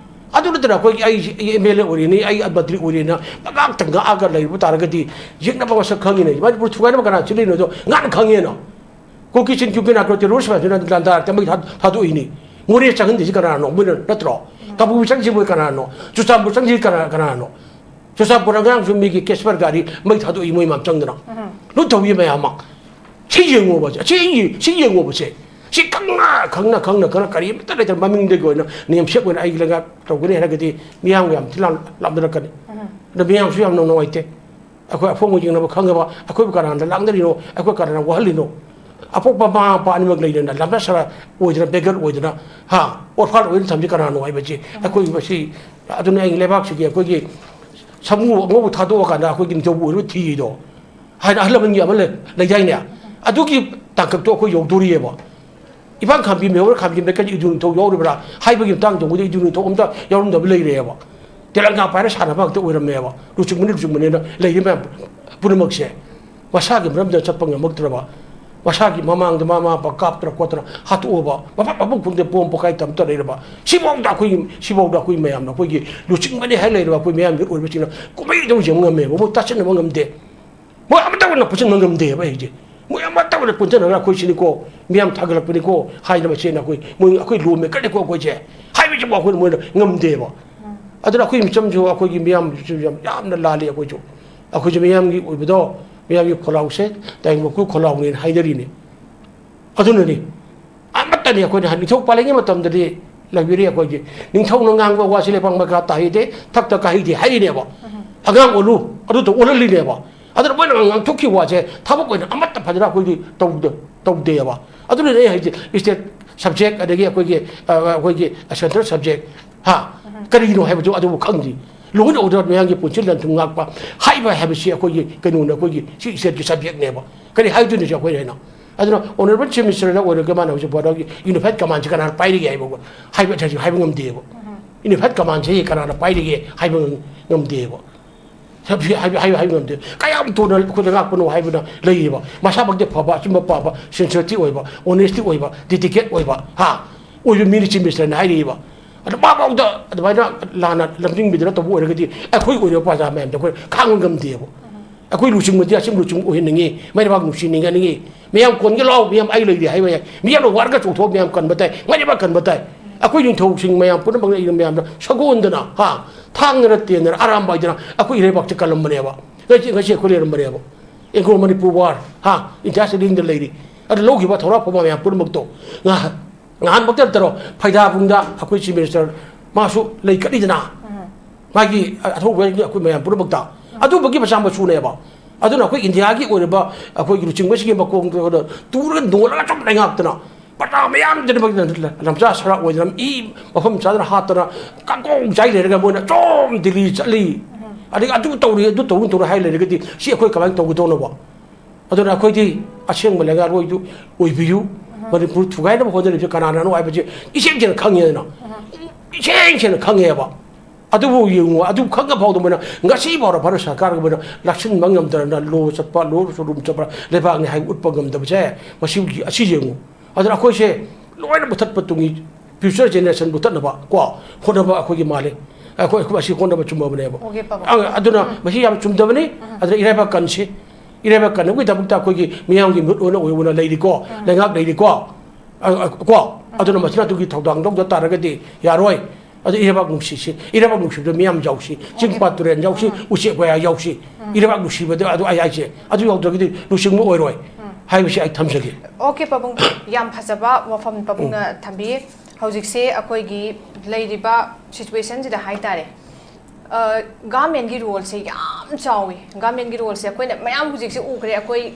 ꯑꯗꯨ ꯅꯠꯇꯅ ꯑꯩꯈꯣꯏꯒꯤ ꯑꯩ ꯑꯦꯝ ꯑꯦꯜ ꯑꯦ ꯑꯣꯏꯔꯤꯅꯤ, ꯑꯩ ꯃꯟꯇ꯭ꯔꯤ ꯑꯣꯏꯔꯤꯅ ꯄꯉꯥꯛꯇ ꯉꯥꯛꯑꯒ ꯂꯩꯕ ꯇꯥꯔꯒꯗꯤ ꯌꯦꯛꯅꯕ ꯃꯁꯛ ꯈꯪꯉꯤꯅꯦ꯫ ꯃꯅꯤꯄꯨꯔ ꯊꯨꯒꯥꯏꯅꯕ ꯀꯅꯥ ꯁꯤꯜꯂꯤꯅꯣꯗꯣ ꯉꯥꯛꯅ ꯈꯪꯉꯦꯅ꯫ ꯀꯨꯀꯤ ꯆꯤꯟ ꯀ꯭ꯌꯨ ꯀꯤꯅꯥ ꯀ꯭ꯔꯣ ꯇꯦꯔꯣꯔꯤꯁ ꯃꯌꯥꯝꯁꯤꯅ ꯂꯥꯟꯗꯥꯔꯛꯇ ꯃꯩ ꯊꯥ-, ꯊꯥꯗꯣꯛꯏꯅꯤ꯫ ꯃꯣꯔꯦ ꯆꯪꯍꯟꯗꯣꯏꯁꯤ ꯀꯅꯥꯅꯣ? ꯃꯣꯏꯅ ꯅꯠꯇ꯭ꯔꯣ? ꯀꯥꯕꯨ ꯆꯪꯁꯤ ꯃꯣꯏ ꯀꯅꯥꯅꯣ? ꯆꯨꯔꯆꯥꯟꯄꯨꯔ ꯆꯪꯁꯤ ꯀꯅꯥ-, ꯀꯅꯥꯅꯣ? ꯆꯨꯔꯆꯥꯟꯄꯨꯔ ꯑꯉꯥꯡꯁꯨ ꯃꯤꯒꯤ ꯀꯦꯁꯄꯔ ꯒꯥꯔꯤ ꯃꯩ ꯊꯥꯗꯣꯛꯏ ꯃꯣꯏ ꯃꯌꯥꯝ ꯆꯪꯗꯅ꯫ ꯂꯣꯏ ꯇꯧꯏ ꯃꯌꯥꯝ ꯑꯃ꯫ ꯁꯤ ꯌꯦꯡꯉꯣꯕ, ꯁꯤ ꯌꯦ-, ꯁꯤ ꯌꯦꯡꯉꯣꯕꯁꯦ꯫ ꯁꯤ ꯈꯪꯅ, ꯈꯪꯅ, ꯈꯪꯅ, ꯈꯪꯅ ꯀꯔꯤꯝꯇ ꯂꯩꯇꯅ ꯃꯃꯤꯡꯗꯒꯤ ꯑꯣꯏꯅ ꯅꯦꯝꯁꯦꯛ ꯑꯣꯏꯅ ꯑꯩꯒꯤ ꯂꯩꯉꯥꯛ ꯇꯧꯒꯅꯤ ꯍꯥꯏꯔꯒꯗꯤ ꯃꯤꯌꯥꯝꯒ ꯌꯥꯝ ꯊꯤ ꯂꯥꯞ-, ꯂꯥꯞꯅꯔꯛꯀꯅꯤ꯫ ꯑꯗ ꯃꯤꯌꯥꯝꯁꯨ ꯌꯥꯝꯅ ꯅꯨꯡꯉꯥꯏꯇꯦ꯫ ꯑꯩꯈꯣꯏ ꯑꯐꯣꯡꯕ ꯌꯦꯡꯅꯕ ꯈꯪꯉꯕ ꯑꯩꯈꯣꯏꯕꯨ ꯀꯅꯥꯅ ꯂꯥꯡꯗꯔꯤꯅꯣ, ꯑꯩꯈꯣꯏ ꯀꯅꯥꯅ ꯋꯥꯍꯜꯂꯤꯅꯣ? ꯑꯄꯣꯛꯄ ꯃꯃꯥ ꯃꯄꯥ ꯑꯅꯤꯃꯛ ꯂꯩꯗꯅ ꯂꯝꯕ ꯁꯔꯥ ꯑꯣꯏꯗꯅ, ꯕꯦꯒꯔ ꯑꯣꯏꯗꯅ, ꯍꯥ, ꯑꯣꯔꯐꯥꯟ ꯑꯣꯏꯗꯅ ꯊꯝꯁꯤ ꯀꯅꯥꯅꯣ ꯍꯥꯏꯕꯁꯤ ꯑꯩꯈꯣꯏ ꯃꯁꯤ꯫ ꯑꯗꯨꯅ ꯑꯩ ꯂꯩꯕꯥꯛꯁꯤꯒꯤ ꯑꯩꯈꯣꯏꯒꯤ ꯁꯥꯃꯨ ꯑꯉꯧꯕ ꯊꯥꯗꯣꯛꯑꯀꯥꯟꯗ ꯑꯩꯈꯣꯏꯒꯤ ꯅꯤꯡꯊꯧꯕꯨ ꯑꯣꯏꯔꯕ ꯊꯤꯗꯣ ꯍꯥꯏꯅ ꯑꯍꯜ ꯂꯃꯟꯒꯤ ꯑꯃ ꯂꯩ-, ꯂꯩꯗꯥꯏꯅꯦ? ꯑꯗꯨꯒꯤ ꯇꯥꯡꯀꯛꯇꯣ ꯑꯩꯈꯣꯏ ꯌꯧꯗꯣꯔꯤꯑꯕ꯫ ꯏꯕꯥꯟ ꯈꯥꯝꯕꯤ ꯃꯦꯍꯣꯔ ꯈꯥꯝꯕꯤ ꯃꯦꯀꯠ ꯏꯗꯨ ꯅꯤꯡꯊꯧ ꯌꯥꯎꯔꯤꯕ꯭ꯔꯥ ꯍꯥꯏꯕꯒꯤ ꯃꯇꯥꯡꯗ ꯑꯩꯈꯣꯏꯗ ꯏꯗꯨ ꯅꯤꯡꯊꯧ ꯑꯝꯇ ꯌꯥꯎꯔꯝꯗꯕ ꯂꯩꯔꯦꯕ꯫ ꯇꯦꯂꯪꯒꯥ ꯄꯥꯏꯔ ꯁꯥꯟꯅꯕ ꯉꯥꯛꯇ ꯑꯣꯏꯔꯝꯃꯦꯕ꯫ ꯂꯨꯆꯤꯡꯕꯅꯤ, ꯂꯨꯆꯤꯡꯕꯅꯤꯅ ꯂꯩꯔꯤ ꯃꯌꯥꯝ ꯄꯨꯝꯅꯃꯛꯁꯦ ꯃꯁꯥꯒꯤ ꯃꯔꯝꯗ ꯆꯠꯄ ꯉꯝꯃꯛꯇ꯭ꯔꯕ, ꯃꯁꯥꯒꯤ ꯃꯃꯥꯡꯗ ꯃꯃꯥ ꯃꯄꯥ ꯀꯥꯞꯇꯅ ꯈꯣꯠꯇꯅ ꯍꯥꯠꯇꯣꯛꯑꯕ, ꯃꯐꯝ ꯃꯐꯝ ꯈꯨꯗꯤꯡꯗ ꯄꯣꯝ ꯄꯣꯈꯥꯏ ꯇꯝꯇ ꯂꯩꯔꯕ, ꯁꯤꯐꯥꯎꯗ ꯑꯩꯈꯣꯏꯒꯤ, ꯁꯤꯐꯥꯎꯗ ꯑꯩꯈꯣꯏ ꯃꯌꯥꯝꯅ ꯑꯩꯈꯣꯏꯒꯤ ꯂꯨꯆꯤꯡꯕꯅꯤ ꯍꯥꯏ ꯂꯩꯔꯕ ꯑꯩꯈꯣꯏ ꯃꯌꯥꯝ ꯃꯤꯑꯣꯏ ꯑꯣꯏꯕꯁꯤꯡꯅ ꯀꯨꯝꯍꯩꯗꯧ ꯌꯦꯡꯕ ꯉꯝꯃꯦꯕ, ꯃꯣꯏ ꯇꯥꯁꯤꯟꯅꯕ ꯉꯝꯗꯦ꯫ ꯃꯣꯏ ꯑꯃꯠꯇ ꯑꯣꯏꯅ ꯄꯨꯟꯁꯤꯟꯕ ꯉꯝꯗꯦꯕ ꯑꯩꯁꯦ꯫ ꯃꯣꯏ ꯑꯃꯠꯇ ꯑꯣꯏꯅ ꯄꯨꯟꯁꯤꯟꯅꯔꯒ ꯑꯩꯈꯣꯏ ꯁꯤꯅꯤꯀꯣ, ꯃꯤꯌꯥꯝ ꯊꯥꯒꯠꯂꯛꯄꯅꯤꯀꯣ ꯍꯥꯏꯅ ꯃꯁꯦꯟ ꯑꯩꯈꯣꯏ, ꯃꯣꯏ ꯑꯩꯈꯣꯏ ꯂꯣ ꯃꯦꯀꯔꯅꯤꯀꯣ ꯑꯩꯈꯣꯏꯁꯦ ꯍꯥꯏꯕꯁꯤꯕꯨ ꯑꯩꯈꯣꯏꯅ ꯃꯣꯏꯅ ꯉꯝꯗꯦꯕ꯫ ꯑꯗꯨꯅ ꯑꯩꯈꯣꯏ ꯃꯤꯆꯝꯁꯨ, ꯑꯩꯈꯣꯏꯒꯤ ꯃꯤꯌꯥꯝꯁꯨ ꯌꯥꯝ, ꯌꯥꯝꯅ ꯂꯥꯜꯂꯤ꯫ ꯑꯩꯈꯣꯏꯁꯨ, ꯑꯩꯈꯣꯏꯁꯨ ꯃꯤꯌꯥꯝꯒꯤ ꯑꯣꯏꯕꯗꯣ, ꯃꯤꯌꯥꯝꯒꯤ ꯈꯣꯜꯂꯥꯎꯁꯦ ꯇꯥꯏꯕꯪ ꯃꯄꯨ ꯈꯣꯜꯂꯥꯎꯅꯦꯅ ꯍꯥꯏꯅꯔꯤꯅꯤ꯫ ꯑꯗꯨꯅꯅꯤ꯫ ꯑꯃꯠꯇꯅꯤ ꯑꯩꯈꯣꯏꯅ ꯍꯥꯏ-, ꯅꯤꯡꯊꯧ ꯄꯥꯜꯂꯤꯉꯩ ꯃꯇꯝꯗꯗꯤ ꯂꯩꯕꯤꯔꯤ ꯑꯩꯈꯣꯏꯒꯤ꯫ ꯅꯤꯡꯊꯧꯅ ꯉꯥꯡꯕ ꯋꯥꯁꯤ ꯂꯩꯕꯥꯛ ꯃꯈꯥ ꯇꯥꯍꯩꯗꯦ, ꯊꯛꯇ ꯀꯥꯍꯩꯗꯦ ꯍꯥꯏꯔꯤꯅꯦꯕ꯫ ꯑꯉꯥꯡ ꯑꯣꯜꯂꯨ, ꯑꯗꯨꯗ ꯑꯣꯜꯍꯜꯂꯤꯅꯦꯕ꯫ ꯑꯗꯨꯅ ꯃꯣꯏꯅ ꯉꯥꯡꯊꯣꯛꯈꯤꯕ ꯋꯥꯁꯦ ꯊꯕꯛ ꯑꯣꯏꯅ ꯑꯃꯠꯇ ꯐꯖꯅ ꯑꯩꯈꯣꯏꯗꯤ ꯇꯧꯗ-, ꯇꯧꯗꯦꯕ꯫ ꯑꯗꯨꯅꯅꯦ ꯑꯩ ꯍꯥꯏꯁꯦ, state subject ꯑꯗꯒꯤ ꯑꯩꯈꯣꯏꯒꯤ, ꯑ, ꯑꯩꯈꯣꯏꯒꯤ central subject, ꯍꯥ? ꯀꯔꯤꯅꯣ ꯍꯥꯏꯕꯗꯨ ꯑꯗꯨꯕꯨ ꯈꯪꯗ꯭ꯔꯤ꯫ ꯂꯣꯏꯅ ꯑꯣꯏꯗ ꯃꯌꯥꯝꯒꯤ ꯄꯨꯟꯁꯤ ꯂꯟ-ꯊꯨꯝ ꯉꯥꯛꯄ ꯍꯥꯏꯕ ꯍꯥꯏꯕꯁꯤ ꯑꯩꯈꯣꯏꯒꯤ ꯀꯩꯅꯣꯅꯦ, ꯑꯩꯈꯣꯏꯒꯤ ꯁꯤ stateꯀꯤ subjectꯅꯦꯕ꯫ ꯀꯔꯤ ꯍꯥꯏꯗꯣꯏꯅꯣ ꯁꯤ ꯑꯩꯈꯣꯏꯅ ꯍꯥꯏꯅ? ꯑꯗꯨꯅ honourable chief ministerꯅ ꯑꯣꯏꯔꯒ ꯃꯥꯅ ꯍꯧꯖꯤꯛ ꯐꯥꯎꯗ unified commandꯁꯤ ꯀꯅꯥꯅ ꯄꯥꯏꯔꯤꯒꯦ ꯍꯥꯏꯕ, ꯍꯥꯏꯕ ꯍꯥꯏꯕ ꯉꯝꯗꯦꯕ꯫ Unified commandꯁꯤ ꯀꯅꯥꯅ ꯄꯥꯏꯔꯤꯒꯦ ꯍꯥꯏꯕ ꯉꯝꯗꯦꯕ꯫ ꯍꯥꯏꯕ, ꯍꯥꯏꯕ, ꯍꯥꯏꯕ, ꯍꯥꯏꯕ ꯉꯝꯗꯦ꯫ ꯀꯌꯥꯝ ꯊꯨꯅ ꯑꯩꯈꯣꯏꯗ ꯉꯥꯛꯄꯅꯣ ꯍꯥꯏꯕꯅ ꯂꯩꯔꯤꯕ꯫ ꯃꯁꯥꯃꯛꯇꯤ ꯐꯕ, ꯑꯆꯨꯝꯕ ꯄꯥꯝꯕ, sincerity ꯑꯣꯏꯕ, honesty ꯑꯣꯏꯕ, dedicate ꯑꯣꯏꯕ, ꯍꯥ? ꯑꯣꯏꯕ ꯃꯤꯅꯤ chief ministerꯅ ꯍꯥꯏꯔꯤꯕ꯫ ꯑꯗꯣ ꯃꯥꯐꯥꯎꯗ ꯑꯗꯨꯃꯥꯏꯅ ꯂꯥꯟꯅ ꯂꯝꯖꯤꯡꯕꯤꯗꯅ ꯇꯧꯕ ꯑꯣꯏꯔꯒꯗꯤ ꯑꯩꯈꯣꯏ ꯑꯣꯏꯔꯤꯕ ꯄ꯭ꯔꯖꯥ ꯃꯌꯥꯝꯗ ꯑꯩꯈꯣꯏ ꯈꯥꯡꯕ ꯉꯝꯗꯦꯕ꯫ ꯑꯩꯈꯣꯏ ꯂꯨꯆꯤꯡꯕꯗꯤ ꯑꯁꯦꯡꯕ ꯂꯨꯆꯤꯡꯕ ꯑꯣꯏꯍꯟꯅꯤꯡꯉꯤ, ꯃꯩꯔꯩꯕꯥꯛ ꯅꯨꯡꯁꯤꯅꯤꯡꯍꯟꯅꯤꯡꯉꯤ꯫ ꯃꯌꯥꯝ ꯀꯣꯟꯒꯦ ꯂꯥꯎ, ꯃꯌꯥꯝ ꯑꯩ ꯂꯩꯔꯤ ꯍꯥꯏꯕ ꯌꯥꯏ꯫ ꯃꯤꯌꯥꯝꯅ ꯋꯥꯔꯒ ꯆꯣꯡꯊꯣꯛꯑ ꯃꯌꯥꯝ ꯀꯟꯕ ꯇꯥꯏ, ꯃꯩꯔꯩꯕꯥꯛ ꯀꯟꯕ ꯇꯥꯏ꯫ ꯑꯩꯈꯣꯏ ꯅꯤꯡꯊꯧꯁꯤꯡ ꯃꯌꯥꯝ ꯄꯨꯝꯅꯃꯛꯅ ꯑꯩꯅ ꯃꯌꯥꯝꯅ ꯁꯒꯣꯟꯗꯅ, ꯍꯥ, ꯊꯥꯡꯅꯔ ꯇꯦꯟꯅꯔ ꯑꯔꯥꯝꯕꯥꯏꯗꯅ ꯑꯩꯈꯣꯏ ꯏꯔꯩꯕꯥꯛꯁꯦ ꯀꯜꯂꯝꯕꯅꯦꯕ꯫ ꯉꯁꯤ, ꯉꯁꯤ ꯑꯩꯈꯣꯏ ꯂꯩꯔꯝꯕꯅꯦꯕ꯫ Anglo Manipur War, ꯍꯥ, ꯏꯟꯗꯤꯌꯥꯁꯤꯗ ꯂꯤꯡꯗ ꯂꯩꯔꯤ꯫ ꯑꯗꯨ ꯂꯧꯈꯤꯕ ꯊꯧꯔꯥ ꯐꯕ ꯃꯌꯥꯝ ꯄꯨꯝꯅꯃꯛꯇꯣ ꯉꯥꯏꯍꯥꯛ ꯉꯍꯥꯟꯃꯛꯇ ꯅꯠꯇꯔꯣ, ꯐꯩꯗꯥꯕꯨꯡꯗ ꯑꯩꯈꯣꯏ chief minister ꯃꯥꯁꯨ ꯂꯩ ꯀꯠꯂꯤꯗꯅ, ꯃꯥꯒꯤ ꯑꯊꯧꯕ ꯑꯩꯈꯣꯏ ꯃꯌꯥꯝ ꯄꯨꯝꯅꯃꯛꯇ꯫ ꯑꯗꯨꯝꯕꯒꯤ ꯃꯆꯥ ꯃꯁꯨꯅꯦꯕ꯫ ꯑꯗꯨꯅ ꯑꯩꯈꯣꯏ ꯏꯟꯗꯤꯌꯥꯒꯤ ꯑꯣꯏꯔꯤꯕ ꯑꯩꯈꯣꯏꯒꯤ ꯂꯨꯆꯤꯡꯕꯁꯤꯒꯤ ꯃꯈꯣꯡꯗ ꯇꯨꯔꯒ ꯅꯣꯜꯂꯒ ꯁꯨꯝ ꯂꯩꯉꯥꯛꯇꯅ ꯄ꯭ꯔꯖꯥ ꯃꯌꯥꯝꯁꯤꯅ ꯂꯝꯆꯥ ꯁꯔꯥꯛ ꯑꯣꯏꯗꯅ ꯏ ꯃꯐꯝ ꯆꯥꯗꯅ ꯍꯥꯠꯇꯅ ꯀꯥꯡꯀꯣꯡ ꯆꯥꯏ ꯂꯩꯔꯒ ꯃꯣꯏꯅ ꯁꯨꯝ ꯗꯤꯜꯂꯤ ꯆꯠꯂꯤ, ꯑꯗꯒꯤ ꯑꯗꯨ ꯇꯧꯔꯤ, ꯑꯗꯨ ꯇꯧꯔꯤ, ꯇꯧꯔꯤ ꯍꯥꯏ ꯂꯩꯔꯒꯗꯤ ꯁꯤ ꯑꯩꯈꯣꯏ ꯀꯃꯥꯏꯅ ꯇꯧꯒꯗꯧꯅꯣꯕ? ꯑꯗꯨꯅ ꯑꯩꯈꯣꯏꯗꯤ ꯑꯁꯦꯡꯕ ꯂꯩꯉꯥꯛꯂꯣꯏꯗꯨ ꯑꯣꯏꯕꯤꯌꯨ꯫ ꯃꯅꯤꯄꯨꯔ ꯊꯨꯒꯥꯏꯅꯕ ꯍꯣꯠꯅꯔꯤꯕꯁꯦ ꯀꯅꯥꯅꯅꯣ ꯍꯥꯏꯕꯁꯦ ꯏꯁꯦꯡ ꯁꯦꯡꯅ ꯈꯪꯉꯦꯗꯅ, ꯏꯁꯦꯡ ꯁꯦꯡꯅ ꯈꯪꯉꯦꯕ꯫ ꯑꯗꯨꯕꯨ ꯌꯦꯡꯉꯨ, ꯑꯗꯨ ꯈꯪꯉ ꯐꯥꯎꯗ ꯃꯣꯏꯅ ꯉꯁꯤ ꯐꯥꯎꯗ ꯚꯥꯔꯠ ꯁꯔꯀꯥꯔꯒ ꯃꯣꯏꯅ ꯂꯥꯛꯁꯤꯟꯕ ꯉꯝꯗꯅ ꯂꯣ ꯆꯠꯄ, ꯂꯣ ꯁꯣꯔꯨꯝ ꯆꯠꯄ ꯂꯩꯕꯥꯛꯅꯤ ꯍꯥꯏꯕ ꯎꯠꯄ ꯉꯝꯗꯕꯁꯦ, ꯃꯁꯤꯒꯤ, ꯑꯁꯤ ꯌꯦꯡꯉꯨ꯫ ꯑꯗꯨꯅ ꯑꯩꯈꯣꯏꯁꯦ ꯂꯣꯏꯅ ꯃꯨꯊꯠꯄ ꯇꯨꯡꯒꯤ future generation ꯃꯨꯊꯠꯅꯕ ꯀꯣ ꯍꯣꯠꯅꯕ ꯑꯩꯈꯣꯏꯒꯤ ꯃꯥꯜꯂꯤ꯫ ꯑꯩꯈꯣꯏ, ꯑꯩꯈꯣꯏ ꯑꯁꯤ ꯍꯣꯠꯅꯕ ꯆꯨꯝꯃꯕꯅꯦꯕ꯫ Okay, ꯄꯥꯕꯨꯡ꯫ ꯑ-, ꯑꯗꯨꯅ ꯃꯁꯤ ꯌꯥꯝ ꯆꯨꯝꯗꯕꯅꯤ꯫ ꯑꯗꯨꯅ ꯏꯔꯥꯏꯕꯥꯛ ꯀꯟꯁꯤ, ꯏꯔꯥꯏꯕꯥꯛ ꯀꯟꯅꯕꯒꯤꯗꯃꯛꯇ ꯑꯩꯈꯣꯏꯒꯤ ꯃꯤꯌꯥꯝꯒꯤ ꯃꯤꯍꯨꯠ ꯑꯣꯏꯅ ꯑꯣꯏꯅ ꯂꯩꯔꯤꯀꯣ, ꯂꯩꯉꯥꯛ ꯂꯩꯔꯤꯀꯣ, ꯑ, ꯑ, ꯀꯣ ꯑꯗꯨꯅ ꯃꯁꯤꯅ ꯑꯗꯨꯒꯤ ꯊꯧꯗꯥꯡ ꯂꯧꯗ ꯇꯥꯔꯒꯗꯤ ꯌꯥꯔꯣꯏ꯫ ꯑꯗꯨ ꯏꯔꯥꯏꯕꯥꯛ ꯅꯨꯡꯁꯤꯁꯤ, ꯏꯔꯥꯏꯕꯥꯛ ꯅꯨꯡꯁꯤꯕꯗ ꯃꯤꯌꯥꯝ ꯌꯥꯎꯁꯤ, ꯆꯤꯡ ꯄꯥꯠ ꯇꯨꯔꯦꯜ ꯌꯥꯎꯁꯤ, ꯎꯆꯦꯛ ꯋꯥꯌꯥ ꯌꯥꯎꯁꯤ, ꯏꯔꯥꯏꯕꯥꯛ ꯅꯨꯡꯁꯤꯕꯗ ꯑꯗꯨ ꯑꯩ ꯍꯥꯏꯁꯦ, ꯑꯗꯨ ꯌꯥꯎꯗ꯭ꯔꯒꯗꯤ ꯂꯨꯆꯤꯡꯕ ꯑꯣꯏꯔꯣꯏ ꯍꯥꯏꯕꯁꯤ ꯑꯩ ꯊꯝꯖꯒꯦ꯫ Okay, ꯄꯥꯕꯨꯡ, ꯌꯥꯝ ꯐꯖꯕ ꯋꯥꯐꯝ ꯄꯥꯕꯨꯡꯅ ꯊꯝꯕꯤ꯫ ꯍꯧꯖꯤꯛꯁꯦ ꯑꯩꯈꯣꯏꯒꯤ ꯂꯩꯔꯤꯕ situationꯁꯤꯗ ꯍꯥꯏꯇꯥꯔꯦ, ꯑ, governmentꯀꯤ roleꯁꯦ ꯌꯥꯝ ꯆꯥꯎꯋꯤ꯫ Governmentꯀꯤ roleꯁꯦ ꯑꯩꯈꯣꯏꯅ ꯃꯌꯥꯝ ꯍꯧꯖꯤꯛꯁꯦ ꯎꯈ꯭ꯔꯦ꯫ ꯑꯩꯈꯣꯏ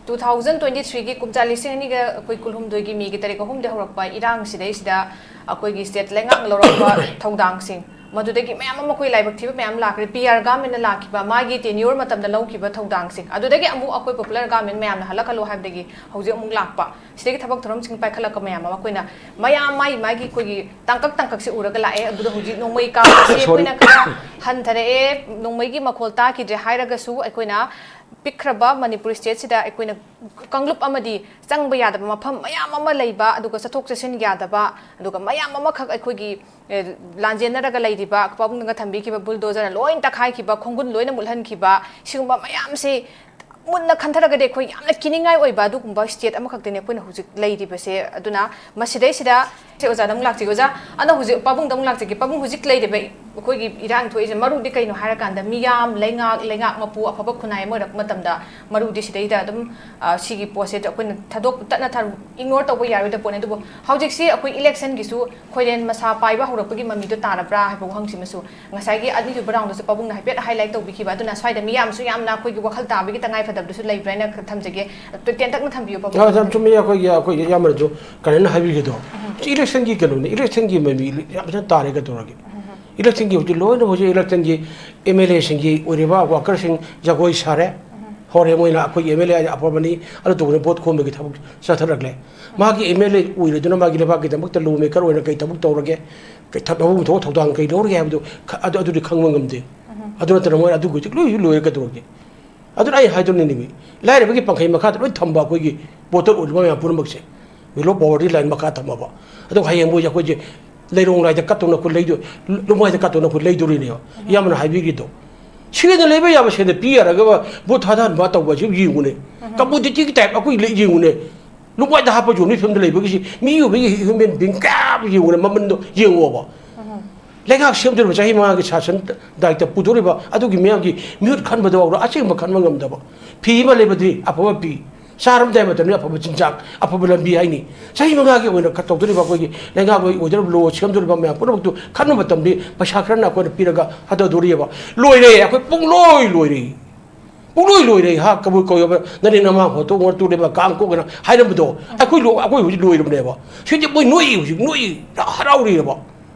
two thousand twenty threeꯒꯤ ꯀꯨꯝꯖꯥ ꯂꯤꯁꯤꯡ ꯑꯅꯤꯒ ꯑꯩꯈꯣꯏ ꯀꯨꯟꯍꯨꯝꯗꯣꯏꯒꯤ ꯃꯦꯒꯤ ꯇꯥꯔꯤꯛ ꯑꯍꯨꯝꯗ ꯍꯧꯔꯛꯄ ꯏꯔꯥꯡꯁꯤꯗꯩꯁꯤꯗ ꯑꯩꯈꯣꯏꯒꯤ state ꯂꯩꯉꯥꯛꯅ ꯂꯧꯔꯛꯄ ꯊꯧꯗꯥꯡꯁꯤꯡ, ꯃꯗꯨꯗꯒꯤ ꯃꯌꯥꯝ ꯑꯃ ꯑꯩꯈꯣꯏ ꯂꯥꯏꯕꯛ ꯊꯤꯕ ꯃꯌꯥꯝ ꯂꯥꯛꯈ꯭ꯔꯦ꯫ PR governmentꯅ ꯂꯥꯛꯈꯤꯕ, ꯃꯥꯒꯤ tenure ꯃꯇꯝꯗ ꯂꯧꯈꯤꯕ ꯊꯧꯗꯥꯡꯁꯤꯡ, ꯑꯗꯨꯗꯒꯤ ꯑꯃꯨꯛ ꯑꯩꯈꯣꯏ popular government ꯃꯌꯥꯝꯅ ꯍꯜꯂꯛꯍꯜꯂꯣ ꯍꯥꯏꯕꯗꯒꯤ ꯍꯧꯖꯤꯛ ꯑꯃꯨꯛ ꯂꯥꯛꯄ, ꯁꯤꯗꯒꯤ ꯊꯕꯛ ꯊꯧꯔꯝꯁꯤꯡ ꯄꯥꯏꯈꯠꯂꯛꯄ ꯃꯌꯥꯝ ꯑꯃ ꯑꯩꯈꯣꯏꯅ ꯃꯌꯥꯝ ꯃꯥꯒꯤ ꯃꯥꯒꯤ ꯑꯩꯈꯣꯏꯒꯤ ꯇꯥꯡꯀꯛ ꯇꯥꯡꯀꯛꯁꯦ ꯎꯔꯒ ꯂꯥꯛꯑꯦ꯫ ꯑꯗꯨꯗ ꯍꯧꯖꯤꯛ ꯅꯣꯡꯃꯩ ꯀꯥꯞꯄꯁꯤ ꯑꯩꯈꯣꯏꯅ ꯈꯔ ꯍꯟꯊꯔꯛꯑꯦ, ꯅꯣꯡꯃꯩꯒꯤ ꯃꯈꯣꯜ ꯇꯥꯈꯤꯗ꯭ꯔꯦ ꯍꯥꯏꯔꯒꯁꯨ, ꯑꯩꯈꯣꯏꯅ ꯄꯤꯛꯈ꯭ꯔꯕ ꯃꯅꯤꯄꯨꯔ stateꯁꯤꯗ ꯑꯩꯈꯣꯏꯅ ꯀꯥꯡꯂꯨꯞ ꯑꯃꯗꯤ ꯆꯪꯕ ꯌꯥꯗꯕ ꯃꯐꯝ ꯃꯌꯥꯝ ꯑꯃ ꯂꯩꯕ, ꯑꯗꯨꯒ ꯆꯠꯊꯣꯛ ꯆꯠꯁꯤꯟ ꯌꯥꯗꯕ, ꯑꯗꯨꯒ ꯃꯌꯥꯝ ꯑꯃꯈꯛ ꯑꯩꯈꯣꯏꯒꯤ, ꯑꯦ, ꯂꯥꯟꯖꯦꯟꯅꯔꯒ ꯂꯩꯔꯤꯕ, ꯄꯥꯕꯨꯡꯅꯒ ꯊꯝꯕꯤꯈꯤꯕ bulldozer ꯂꯣꯏ ꯇꯛꯈꯥꯏꯈꯤꯕ, ꯈꯣꯡꯒꯨꯟ ꯂꯣꯏꯅ ꯃꯨꯠꯍꯟꯈꯤꯕ, ꯁꯤꯒꯨꯝꯕ ꯃꯌꯥꯝꯁꯦ ꯃꯨꯟꯅ ꯈꯟꯊꯔꯒꯗꯤ ꯑꯩꯈꯣꯏ ꯌꯥꯝꯅ ꯀꯤꯅꯤꯡꯉꯥꯏ ꯑꯣꯏꯕ ꯑꯗꯨꯒꯨꯝꯕ state ꯑꯃꯈꯛꯇꯅꯤ ꯑꯩꯈꯣꯏꯅ ꯍꯧꯖꯤꯛ ꯂꯩꯔꯤꯕꯁꯦ꯫ ꯑꯗꯨꯅ ꯃꯁꯤꯗꯩꯁꯤꯗ ꯁꯦ ꯑꯣꯖꯥꯗ ꯑꯃꯨꯛ ꯂꯥꯛꯆꯒꯦ꯫ ꯑꯣꯖꯥ, ꯑꯗꯣ ꯍꯧꯖꯤꯛ ꯄꯥꯕꯨꯡꯗ ꯑꯃꯨꯛ ꯂꯥꯛꯆꯒꯦ꯫ ꯄꯥꯕꯨꯡ, ꯍꯧꯖꯤꯛ ꯂꯩꯔꯤꯕ ꯑꯩꯈꯣꯏꯒꯤ ꯏꯔꯥꯡ ꯊꯣꯛꯏꯁꯦ ꯃꯔꯨꯗꯤ ꯀꯩꯅꯣ ꯍꯥꯏꯔꯀꯥꯟꯗ, ꯃꯤꯌꯥꯝ, ꯂꯩꯉꯥꯛ, ꯂꯩꯉꯥꯛ ꯃꯄꯨ ꯑꯐꯕ ꯈꯨꯟꯅꯥꯏ ꯑꯃ ꯑꯣꯏꯔꯛꯄ ꯃꯇꯝꯗ ꯃꯔꯨꯗꯤ ꯁꯤꯗꯩꯗ ꯑꯗꯨꯝ, ꯑ, ꯁꯤꯒꯤ ꯄꯣꯠꯁꯦ ꯑꯩꯈꯣꯏꯅ ꯊꯥꯗꯣꯛ-, ꯇꯠꯅ ꯊꯥ-, ignore ꯇꯧꯕ ꯌꯥꯔꯣꯏꯗꯕ ꯄꯣꯠꯅꯤ꯫ ꯑꯗꯨꯕꯨ ꯍꯧꯖꯤꯛꯁꯤ ꯑꯩꯈꯣꯏ election ꯒꯤꯁꯨ ꯈꯣꯏꯔꯦꯟ ꯃꯁꯥ ꯄꯥꯏꯕ ꯍꯧꯔꯛꯄꯒꯤ ꯃꯃꯤꯗꯣ ꯇꯥꯔꯕ꯭ꯔꯥ ꯍꯥꯏꯕ ꯋꯥꯍꯪꯁꯤꯃꯁꯨ, ꯉꯁꯥꯏꯒꯤ ꯑꯅꯤꯁꯨꯕ round ꯗꯁꯨ ꯄꯥꯕꯨꯡꯅ ꯍꯥꯏꯐꯦꯠ highlight ꯇꯧꯕꯤꯈꯤꯕ꯫ ꯑꯗꯨꯅ ꯁ꯭ꯋꯥꯏꯗ ꯃꯤꯌꯥꯝꯁꯨ ꯌꯥꯝꯅ ꯑꯩꯈꯣꯏꯒꯤ ꯋꯥꯈꯜ ꯇꯥꯕꯒꯤ ꯇꯉꯥꯏ ꯐꯗꯕꯗꯨꯁꯨ ꯂꯩꯕ꯭ꯔꯥ ꯍꯥꯏꯅ ꯊꯝꯖꯒꯦ꯫ ꯇꯦꯟꯇꯛꯅ ꯊꯝꯕꯤꯌꯨ, ꯄꯥꯕꯨꯡ꯫ ꯑ, ꯌꯥꯝ ꯆꯨꯝꯃꯤ꯫ ꯑꯩꯈꯣꯏꯒꯤ, ꯑꯩꯈꯣꯏꯒꯤ ꯏꯌꯥꯝꯕꯅꯁꯨ ꯀꯔꯦꯟ ꯍꯥꯏꯕꯤꯒꯗꯣ꯫ ꯎꯝ꯫ ꯁꯤ election ꯒꯤ ꯀꯩꯅꯣꯅꯤ, election ꯒꯤ ꯃꯃꯤ ꯌꯥꯝ ꯐꯖꯅ ꯇꯥꯔꯦ ꯀꯩꯗꯧꯔꯒꯦ? ꯎꯝ꯫ Election ꯒꯤ ꯍꯧꯖꯤꯛ ꯂꯣꯏꯅ ꯍꯧꯖꯤꯛ election ꯒꯤ M L A ꯁꯤꯡꯒꯤ ꯑꯣꯏꯔꯤꯕ worker ꯁꯤꯡ ꯖꯒꯣꯏ ꯁꯥꯔꯦ꯫ ꯎꯝ꯫ ꯍꯣꯔꯦ ꯃꯣꯏꯅ ꯑꯩꯈꯣꯏꯒꯤ M L A ꯑꯐꯕꯅꯤ, ꯑꯗꯨ ꯇꯧꯕꯅꯤ, vote ꯈꯣꯝꯕꯒꯤ ꯊꯕꯛ ꯆꯠꯊꯔꯛꯂꯦ꯫ ꯃꯥꯒꯤ M L A ꯑꯣꯏꯔꯗꯨꯅ ꯃꯥꯒꯤ ꯂꯩꯕꯥꯛꯀꯤꯗꯃꯛꯇ lawmaker ꯑꯣꯏꯅ ꯀꯩ ꯊꯕꯛ ꯇꯧꯔꯒꯦ? ꯀꯩ ꯊ-, ꯃꯐꯝ ꯊꯣꯛꯄ ꯊꯧꯗꯥꯡ ꯀꯩ ꯂꯧꯔꯒꯦ ꯍꯥꯏꯕꯗꯨ ꯈ-, ꯑꯗꯨ, ꯑꯗꯨꯗꯤ ꯈꯪꯕ ꯉꯝꯗꯦ꯫ ꯎꯝ꯫ ꯑꯗꯨ ꯅꯠꯇꯅ ꯃꯣꯏ ꯑꯗꯨ ꯍꯧꯖꯤꯛ ꯂꯣꯏ ꯂꯣꯏꯔꯦ ꯀꯩꯗꯧꯔꯒꯦ? ꯑꯗꯨꯅ ꯑꯩ ꯍꯥꯏꯗꯣꯏꯅꯤꯅꯦ, ꯃꯤ ꯂꯥꯏꯔꯕꯒꯤ ꯄꯪꯈꯩ ꯃꯈꯥꯗ ꯂꯣꯏ ꯊꯝꯕ ꯑꯩꯈꯣꯏꯒꯤ voter ꯑꯣꯏꯔꯤꯕ ꯃꯌꯥꯝ ꯄꯨꯝꯅꯃꯛꯁꯦ, below poverty line ꯃꯈꯥ ꯊꯝꯃꯕ, ꯑꯗꯨꯒ ꯍꯌꯦꯡ ꯃꯣꯏꯁꯦ ꯑꯩꯈꯣꯏꯁꯦ ꯂꯩꯔꯣꯡ ꯂꯥꯏꯗ ꯀꯠꯇꯧꯅ ꯑꯩꯈꯣꯏ ꯂꯩꯗꯣꯏ-, ꯂꯨꯃꯥꯏꯗ ꯀꯠꯇꯧꯅ ꯑꯩꯈꯣꯏ ꯂꯩꯗꯣꯔꯤꯅꯦꯕ꯫ ꯎꯝ꯫ ꯏꯌꯥꯝꯕꯅ ꯍꯥꯏꯕꯤꯔꯤꯗꯣ, ꯁꯦꯟꯗ ꯂꯩꯕ ꯌꯥꯕ ꯁꯦꯟꯗ ꯄꯤ ꯌꯥꯔꯒ vote ꯊꯥꯗꯍꯟꯕ ꯇꯧꯕ ꯑꯁꯤ ꯌꯦꯡꯉꯨꯅꯦ꯫ ꯎꯝ꯫ Commodity ꯒꯤ type ꯑꯩꯈꯣꯏ ꯂꯩ ꯌꯦꯡꯉꯨꯅꯦ꯫ ꯂꯨꯃꯥꯏꯗ ꯍꯥꯞꯄ ꯌꯣꯟꯕꯒꯤ ꯐꯤꯕꯝꯗ ꯂꯩꯕꯒꯤꯁꯤ ꯃꯤ ꯑꯣꯏꯕꯒꯤ human being ꯀꯌꯥ ꯌꯦꯡꯉꯨꯅꯦ, ꯃꯃꯟꯗꯣ ꯌꯦꯡꯉꯣꯕ꯫ ꯎꯝ꯫ ꯂꯩꯉꯥꯛ ꯁꯦꯝꯗꯣꯔꯤꯕ ꯆꯍꯤ ꯃꯉꯥꯒꯤ ꯁꯥꯁꯟ ꯗꯥꯏꯇ ꯄꯨꯗꯣꯔꯤꯕ ꯑꯗꯨꯒꯤ ꯃꯤꯌꯥꯝꯒꯤ ꯃꯤꯍꯨꯠ ꯈꯟꯕꯗ ꯐꯥꯎꯗ ꯑꯁꯦꯡꯕ ꯈꯟꯕ ꯉꯝꯗꯕ꯫ ꯐꯤ ꯑꯃ ꯂꯩꯕꯗꯤ ꯑꯐꯕ ꯐꯤ, ꯆꯥꯔꯝꯗꯥꯏ ꯃꯇꯝꯗ ꯑꯐꯕ ꯆꯤꯟꯖꯥꯛ, ꯑꯐꯕ ꯂꯝꯕꯤ ꯍꯥꯏꯅꯤ꯫ ꯆꯍꯤ ꯃꯉꯥꯒꯤ ꯑꯣꯏꯅ ꯈ-, ꯇꯧꯗꯣꯔꯤꯕ ꯑꯩꯈꯣꯏꯒꯤ ꯂꯩꯉꯥꯛꯂꯣꯏ ꯑꯣꯏꯗꯣꯔꯤꯕ law ꯁꯦꯝꯗꯣꯔꯤꯕ ꯃꯌꯥꯝ ꯄꯨꯝꯅꯃꯛꯇꯨ ꯈꯟꯕ ꯃꯇꯝꯗꯤ ꯄꯩꯁꯥ ꯈꯔꯅ ꯑꯩꯈꯣꯏꯅ ꯄꯤꯔꯒ ꯍꯥꯗꯣꯛꯑꯗꯣꯔꯤꯕ꯫ ꯂꯣꯏꯔꯦ, ꯑꯩꯈꯣꯏ ꯄꯨꯡꯂꯣꯏ ꯂꯣꯏꯔꯦ꯫ ꯄꯨꯡꯂꯣꯏ ꯂꯣꯏꯔꯦ꯫ ꯍꯥ, ꯀꯕꯨꯏ ꯀꯧꯕ ꯅꯅꯦ ꯅꯃꯥ ꯍꯣꯠꯇꯣꯛ ꯉꯣꯔ ꯇꯨꯔꯦꯕ ꯀꯥꯡ ꯀꯣꯛꯑꯅ ꯍꯥꯏꯔꯝꯕꯗꯣ ꯑꯩꯈꯣꯏ ꯂꯣ-, ꯑꯩꯈꯣꯏ ꯍꯧꯖꯤꯛ ꯂꯣꯏꯔꯕꯅꯦꯕ꯫ ꯁꯤꯗꯤ ꯃꯣꯏ ꯅꯣꯛꯏ, ꯍꯧꯖꯤꯛ ꯅꯣꯛꯏ, ꯍꯔꯥꯎꯔꯤꯑꯕ꯫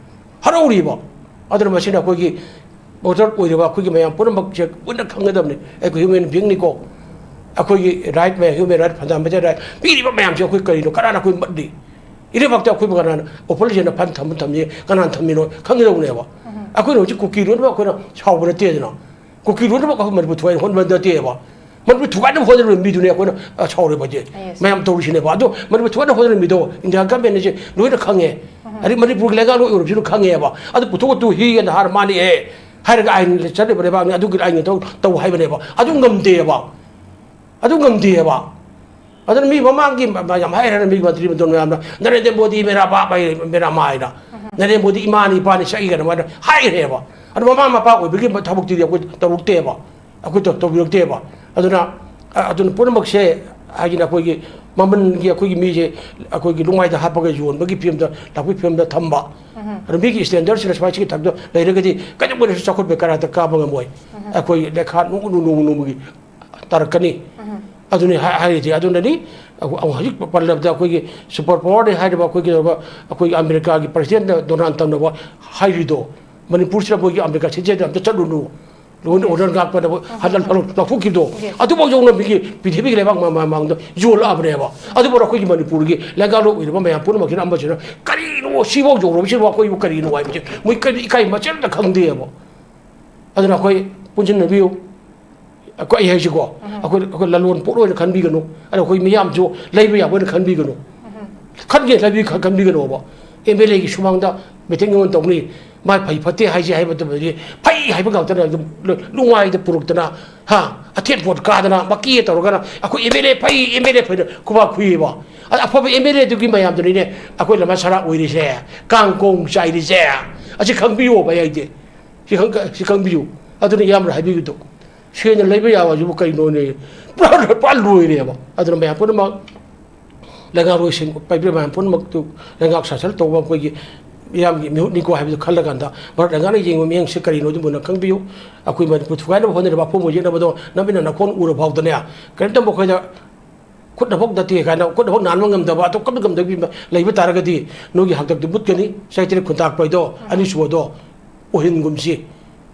ꯍꯔꯥꯎꯔꯤꯕ꯫ ꯑꯗꯨꯅ ꯃꯁꯤꯅ ꯑꯩꯈꯣꯏꯒꯤ voter ꯑꯣꯏꯔꯤꯕ ꯑꯩꯈꯣꯏꯒꯤ ꯃꯌꯥꯝ ꯄꯨꯝꯅꯃꯛꯁꯦ ꯄꯨꯟꯅ ꯈꯪꯒꯗꯕꯅꯤ꯫ ꯑꯩꯈꯣꯏ human being ꯅꯤꯀꯣ꯫ ꯑꯩꯈꯣꯏꯒꯤ right ꯃꯌꯥꯝ, human right, fundamental right ꯄꯤꯔꯤꯕ ꯃꯌꯥꯝꯁꯦ ꯑꯩꯈꯣꯏ ꯀꯔꯤꯅꯣ? ꯀꯅꯥꯅ ꯑꯩꯈꯣꯏ ꯃꯠꯂꯤ? ꯏꯔꯩꯕꯥꯛꯇ ꯑꯩꯈꯣꯏꯕꯨ ꯀꯅꯥꯅ opposition ꯅ fund ꯊꯝ-, ꯊꯝꯃꯤ, ꯀꯅꯥꯅ ꯊꯝꯃꯤꯅꯣ ꯈꯪꯒꯗꯧꯕꯅꯦꯕ꯫ ꯎꯝ꯫ ꯑꯩꯈꯣꯏꯅ ꯍꯧꯖꯤꯛ ꯀꯨꯀꯤ ꯂꯣꯏꯅꯃꯛ ꯑꯩꯈꯣꯏꯅ ꯁꯥꯎꯕ ꯅꯠꯇꯦꯗꯅ꯫ ꯀꯨꯀꯤ ꯂꯣꯏꯅꯃꯛ ꯑꯩꯈꯣꯏ ꯃꯅꯤꯄꯨꯔ ꯊꯨꯒꯥꯏꯅ ꯍꯣꯠꯅꯕ ꯅꯠꯇꯦꯕ꯫ ꯃꯅꯤꯄꯨꯔ ꯊꯨꯒꯥꯏꯅꯕ ꯍꯣꯠꯅꯔꯤꯕ ꯃꯤꯗꯨꯅꯦ ꯑꯩꯈꯣꯏꯅ, ꯑ, ꯁꯥꯎꯔꯤꯕꯁꯦ꯫ Yes꯫ ꯃꯌꯥꯝ ꯇꯧꯔꯤꯁꯤꯅꯦꯕ꯫ ꯑꯗꯣ ꯃꯅꯤꯄꯨꯔ ꯊꯨꯒꯥꯏꯅꯕ ꯍꯣꯠꯅꯔꯤꯕ ꯃꯤꯗꯣ India government ꯅꯁꯦ ꯂꯣꯏꯅ ꯈꯪꯉꯦ꯫ ꯎꯝ꯫ ꯑꯗꯩ ꯃꯅꯤꯄꯨꯔꯒꯤ ꯂꯩꯉꯥꯛ ꯂꯣꯏ ꯑꯣꯏꯔꯕꯁꯨ ꯈꯪꯉꯦꯕ꯫ ꯑꯗꯨ ꯄꯨꯊꯣꯛꯑ ꯇꯨ ꯍꯤ ꯑꯅ ꯍꯥꯏꯔ ꯃꯥꯅꯤ ꯑꯦ ꯍꯥꯏꯔꯒ ꯑꯥꯏꯟ ꯆꯠꯂꯤꯕ ꯂꯩꯕꯥꯛꯅꯤ, ꯑꯗꯨꯒꯤ ꯑꯥꯏꯟ ꯇꯧ, ꯇꯧ ꯍꯥꯏꯕꯅꯦꯕ꯫ ꯑꯗꯨ ꯉꯝꯗꯦꯕ꯫ ꯑꯗꯨ ꯉꯝꯗꯦꯕ꯫ ꯑꯗꯨꯅ ꯃꯤ ꯃꯃꯥꯡꯒꯤ ꯃ-, ꯃ-, ꯌꯥꯝ ꯍꯥꯏꯔꯦ, ꯃꯤ ꯃꯟꯇ꯭ꯔꯤ ꯃꯟꯗꯣꯟ ꯃꯌꯥꯝꯅ "ꯅꯔꯦꯟꯗ꯭ꯔ ꯃꯣꯗꯤ ꯃꯦꯔꯥ ꯕꯥꯞ ꯍꯥꯏ, ꯃꯦꯔꯥ ꯃꯥ" ꯍꯥꯏꯅ, "ꯅꯔꯦꯟꯗ꯭ꯔ ꯃꯣꯗꯤ ꯏꯃꯥꯅꯤ ꯏꯄꯥꯅꯤ ꯁꯛꯏ" ꯀꯥꯏꯅ ꯃꯣꯏꯅ ꯍꯥꯏꯔꯦꯕ꯫ ꯑꯗꯨ ꯃꯃꯥ ꯃꯄꯥ ꯑꯣꯏꯕꯒꯤ ꯊꯕꯛꯇꯨꯗꯤ ꯑꯩꯈꯣꯏ ꯇꯧꯔꯛꯇꯦꯕ, ꯑꯩꯈꯣꯏ ꯇꯧ-, ꯇꯧꯕꯤꯔꯛꯇꯦꯕ꯫ ꯑꯗꯨꯅ, ꯑ-, ꯑꯗꯨꯅ ꯄꯨꯝꯅꯃꯛꯁꯦ ꯍꯥꯏꯗꯤꯅ ꯑꯩꯈꯣꯏꯒꯤ ꯃꯃꯜꯒꯤ ꯑꯩꯈꯣꯏꯒꯤ ꯃꯤꯁꯦ ꯑꯩꯈꯣꯏꯒꯤ ꯂꯨꯡꯃꯥꯏꯗ ꯍꯥꯞꯄꯒ ꯌꯣꯟꯕꯒꯤ ꯐꯤꯕꯝꯗ, ꯂꯥꯛꯄꯒꯤ ꯐꯤꯕꯝꯗ ꯊꯝꯕ꯫ ꯑꯗꯨ ꯃꯤꯒꯤ ꯁ꯭ꯇꯦꯟꯗꯔꯗꯁꯤꯅ ꯁꯨꯃꯥꯏꯅ ꯁꯤꯒꯤ ꯊꯥꯛꯇ ꯂꯩꯔꯒꯗꯤ ꯀꯩꯗꯧꯕꯗꯁꯨ ꯆꯥꯎꯈꯠꯄ ꯀꯔꯥꯏꯗ ꯀꯥꯕ ꯉꯝꯃꯣꯏ꯫ ꯑꯩꯈꯣꯏ ꯂꯩꯈꯥ ꯅꯣꯡꯃ ꯅꯣꯡꯃ ꯅꯣꯡꯃꯒꯤ ꯇꯥꯔꯛꯀꯅꯤ꯫ ꯑꯗꯨꯅꯤ ꯍꯥꯏ-, ꯍꯥꯏꯔꯤꯁꯦ꯫ ꯑꯗꯨꯅꯅꯤ ꯑꯩꯈꯣꯏ ꯍꯧꯖꯤꯛ ꯄꯜꯂꯕꯗ ꯑꯩꯈꯣꯏꯒꯤ ꯁꯨꯄꯔ ꯄꯥꯋꯔꯅꯤ ꯍꯥꯏꯔꯤꯕ ꯑꯩꯈꯣꯏꯒꯤ, ꯑꯩꯈꯣꯏꯒꯤ ꯑꯃꯦꯔꯤꯀꯥꯒꯤ ꯄ꯭ꯔꯁꯤꯗꯦꯟꯠ ꯗꯣꯅꯥꯜꯗ ꯇ꯭ꯔꯝꯞꯅ ꯍꯥꯏꯔꯤꯗꯣ, "ꯃꯅꯤꯄꯨꯔꯁꯤꯗ ꯃꯣꯏꯒꯤ ꯑꯃꯦꯔꯤꯀꯥ ꯁꯤꯇꯤꯖꯦꯟ ꯑꯝꯇ ꯆꯠꯂꯨꯅꯨ, ꯂꯣ ꯑꯦꯟ ꯑꯣꯔꯗꯔ ꯉꯥꯛꯄꯗ ꯍꯟꯅ ꯂꯧꯊꯣꯛꯈꯤꯕꯗꯣ, ꯑꯗꯨꯐꯥꯎ ꯌꯧꯅ ꯃꯤꯒꯤ ꯄ꯭ꯔꯤꯊꯤꯕꯤꯒꯤ ꯂꯩꯕꯥꯛ ꯃꯃꯥꯡꯗ ꯌꯣꯜꯂꯛꯑꯕꯅꯦꯕ꯫ ꯑꯗꯨꯕꯨ ꯑꯩꯈꯣꯏꯒꯤ ꯃꯅꯤꯄꯨꯔꯒꯤ ꯂꯩꯉꯥꯛꯂꯣꯏ ꯑꯣꯏꯔꯤꯕ ꯃꯌꯥꯝ ꯄꯨꯝꯅꯃꯛꯁꯤꯅ ꯑꯃꯁꯤꯅ ꯀꯔꯤꯅꯣ ꯁꯤꯐꯥꯎ ꯌꯧꯔꯕꯁꯤꯕꯨ ꯑꯩꯈꯣꯏꯕꯨ ꯀꯔꯤꯅꯣ ꯍꯥꯏꯕꯁꯦ ꯃꯣꯏ ꯀꯔꯤ ꯏꯀꯥꯏ ꯃꯆꯦꯠ ꯑꯝꯇ ꯈꯪꯗꯦꯕ"꯫ ꯑꯗꯨꯅ ꯑꯩꯈꯣꯏ ꯄꯨꯟꯁꯤꯟꯅꯕꯤꯌꯨ꯫ ꯑꯩꯈꯣꯏ, ꯑꯩ ꯍꯥꯏꯁꯤꯀꯣ, ꯑꯩꯈꯣꯏ, ꯑꯩꯈꯣꯏ ꯂꯂꯣꯟ ꯄꯣꯠ ꯑꯣꯏꯅ ꯈꯟꯕꯤꯒꯅꯨ, ꯑꯗ ꯑꯩꯈꯣꯏ ꯃꯤꯌꯥꯝꯁꯨ ꯂꯩꯕ ꯌꯥꯕ ꯑꯣꯏꯅ ꯈꯟꯕꯤꯒꯅꯨ꯫ ꯈꯟꯒꯦ ꯂꯩꯕꯤ-, ꯈꯟ-, ꯈꯟꯕꯤꯒꯅꯣꯕ꯫ ꯑꯦꯝ ꯑꯦꯜ ꯑꯦꯒꯤ ꯁꯨꯃꯥꯡꯗ ꯃꯤꯇꯤꯡ ꯑꯃ ꯇꯧꯅꯤ, ꯃꯥ ꯐꯩ ꯐꯠꯇꯦ ꯍꯥꯏꯁꯤ ꯍꯥꯏꯕ ꯃꯇꯝꯗꯗꯤ ꯐꯩ ꯍꯥꯏꯕ ꯉꯥꯛꯇꯅ ꯑꯗꯨꯝ ꯂ-, ꯂꯨꯡꯋꯥꯏꯗ ꯄꯨꯔꯛꯇꯅ, ꯍꯥ, ꯑꯊꯦꯠ ꯄꯣꯠ ꯀꯥꯗꯅ ꯃꯀꯤ ꯇꯧꯔꯒꯅ ꯑꯩꯈꯣꯏ ꯑꯦꯝ ꯑꯦꯜ ꯑꯦ ꯐꯩ, ꯑꯦꯝ ꯑꯦꯜ ꯑꯦ ꯐꯩꯅ ꯈꯨꯕꯥꯛ ꯈꯨꯏꯌꯦꯕ꯫ ꯑꯗ ꯑꯐꯕ ꯑꯦꯝ ꯑꯦꯜ ꯑꯦꯗꯨꯒꯤ ꯃꯌꯥꯝꯗꯨꯅꯤꯅꯦ ꯑꯩꯈꯣꯏ ꯂꯝꯃ ꯁꯔꯥ ꯑꯣꯏꯔꯤꯁꯦ, ꯀꯥꯡ ꯀꯣꯡ ꯆꯥꯏꯔꯤꯁꯦ꯫ ꯑꯁꯤ ꯈꯪꯕꯤꯌꯣꯕ ꯑꯩ ꯍꯥꯏꯗꯤ꯫ ꯁꯤ ꯈꯪ-, ꯁꯤ ꯈꯪꯕꯤꯌꯨ꯫ ꯑꯗꯨꯅ ꯏꯌꯥꯝꯕꯅ ꯍꯥꯏꯕꯤꯕꯗꯣ ꯁꯦꯡꯅ ꯂꯩꯕ ꯌꯥꯕꯁꯤꯕꯨ ꯀꯩꯅꯣꯅꯦ? ꯄꯨꯔꯥ, ꯄꯨꯔꯥ ꯂꯣꯏꯔꯦꯕ꯫ ꯑꯗꯨꯅ ꯃꯌꯥꯝ ꯄꯨꯝꯅꯃꯛ ꯂꯩꯉꯥꯛꯂꯣꯏꯁꯤꯡ, ꯄꯥꯏꯕꯤꯔꯤꯕ ꯃꯌꯥꯝ ꯄꯨꯝꯅꯃꯛꯇꯨ ꯂꯩꯉꯥꯛ ꯁꯥꯁꯟ ꯇꯧꯕ ꯑꯩꯈꯣꯏꯒꯤ ꯃꯤꯌꯥꯝꯒꯤ ꯃꯤꯍꯨꯠꯅꯤꯀꯣ ꯍꯥꯏꯕꯗꯨ ꯈꯜꯂꯀꯥꯟꯗ ꯚꯥꯔꯠ ꯂꯩꯉꯥꯛꯅ ꯌꯦꯡꯕ ꯃꯤꯠꯌꯦꯡꯁꯦ ꯀꯔꯤꯅꯣ ꯑꯗꯨ ꯃꯨꯟꯅ ꯈꯪꯕꯤꯌꯨ꯫ ꯑꯩꯈꯣꯏ ꯃꯅꯤꯄꯨꯔ ꯊꯨꯒꯥꯏꯅꯕ ꯍꯣꯠꯅꯔꯤꯕ ꯑꯄꯨꯝꯕ ꯌꯦꯛꯅꯕꯗꯣ ꯅꯃꯤꯠꯅ ꯅꯈꯣꯟ ꯎꯔ ꯐꯥꯎꯗꯅꯦ, ꯀꯔꯤꯝꯇ ꯃꯈꯣꯏꯗ ꯈꯨꯠꯅꯐꯥꯎ ꯅꯠꯇꯦ ꯀꯥꯏꯅ ꯈꯨꯠꯅꯐꯥꯎ ꯅꯥꯟꯕ ꯉꯝꯗꯕ, ꯑꯇꯣꯞꯄ ꯉꯝꯗꯕ ꯂꯩꯕ ꯇꯥꯔꯒꯗꯤ ꯅꯣꯏꯒꯤ ꯍꯥꯛꯇꯛꯇꯨ ꯃꯨꯠꯀꯅꯤ꯫ ꯆꯩꯇ꯭ꯔꯦ ꯈꯨꯟꯇꯥꯛꯄ ꯍꯥꯏꯗꯣ, ꯑꯅꯤꯁꯨꯕꯗꯣ ꯑꯣꯏꯍꯟꯒꯨꯝꯁꯤ꯫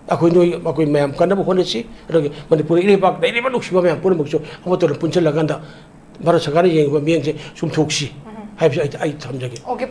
ꯑꯩꯈꯣꯏ ꯅꯣꯏ, ꯑꯩꯈꯣꯏ ꯃꯌꯥꯝ ꯀꯟꯅꯕ ꯍꯣꯠꯅꯁꯤ꯫ ꯑꯗꯨꯒ ꯃꯅꯤꯄꯨꯔ ꯏꯔꯩꯄꯥꯛ ꯂꯩꯔꯤꯕ ꯅꯨꯡꯁꯤꯕ ꯃꯌꯥꯝ ꯄꯨꯝꯅꯃꯛꯁꯨ ꯑꯃꯠꯇ ꯑꯣꯏꯅ ꯄꯨꯟꯁꯤꯜꯂꯀꯥꯟꯗ ꯚꯥꯔꯠ ꯁꯔꯀꯥꯔꯅ ꯌꯦꯡꯉꯤꯕ ꯃꯤꯠꯌꯦꯡꯁꯦ ꯆꯨꯝꯊꯣꯛꯁꯤ ꯍꯥꯏꯕꯁꯤ ꯑꯩ, ꯑꯩ ꯊꯝꯖꯒꯦ꯫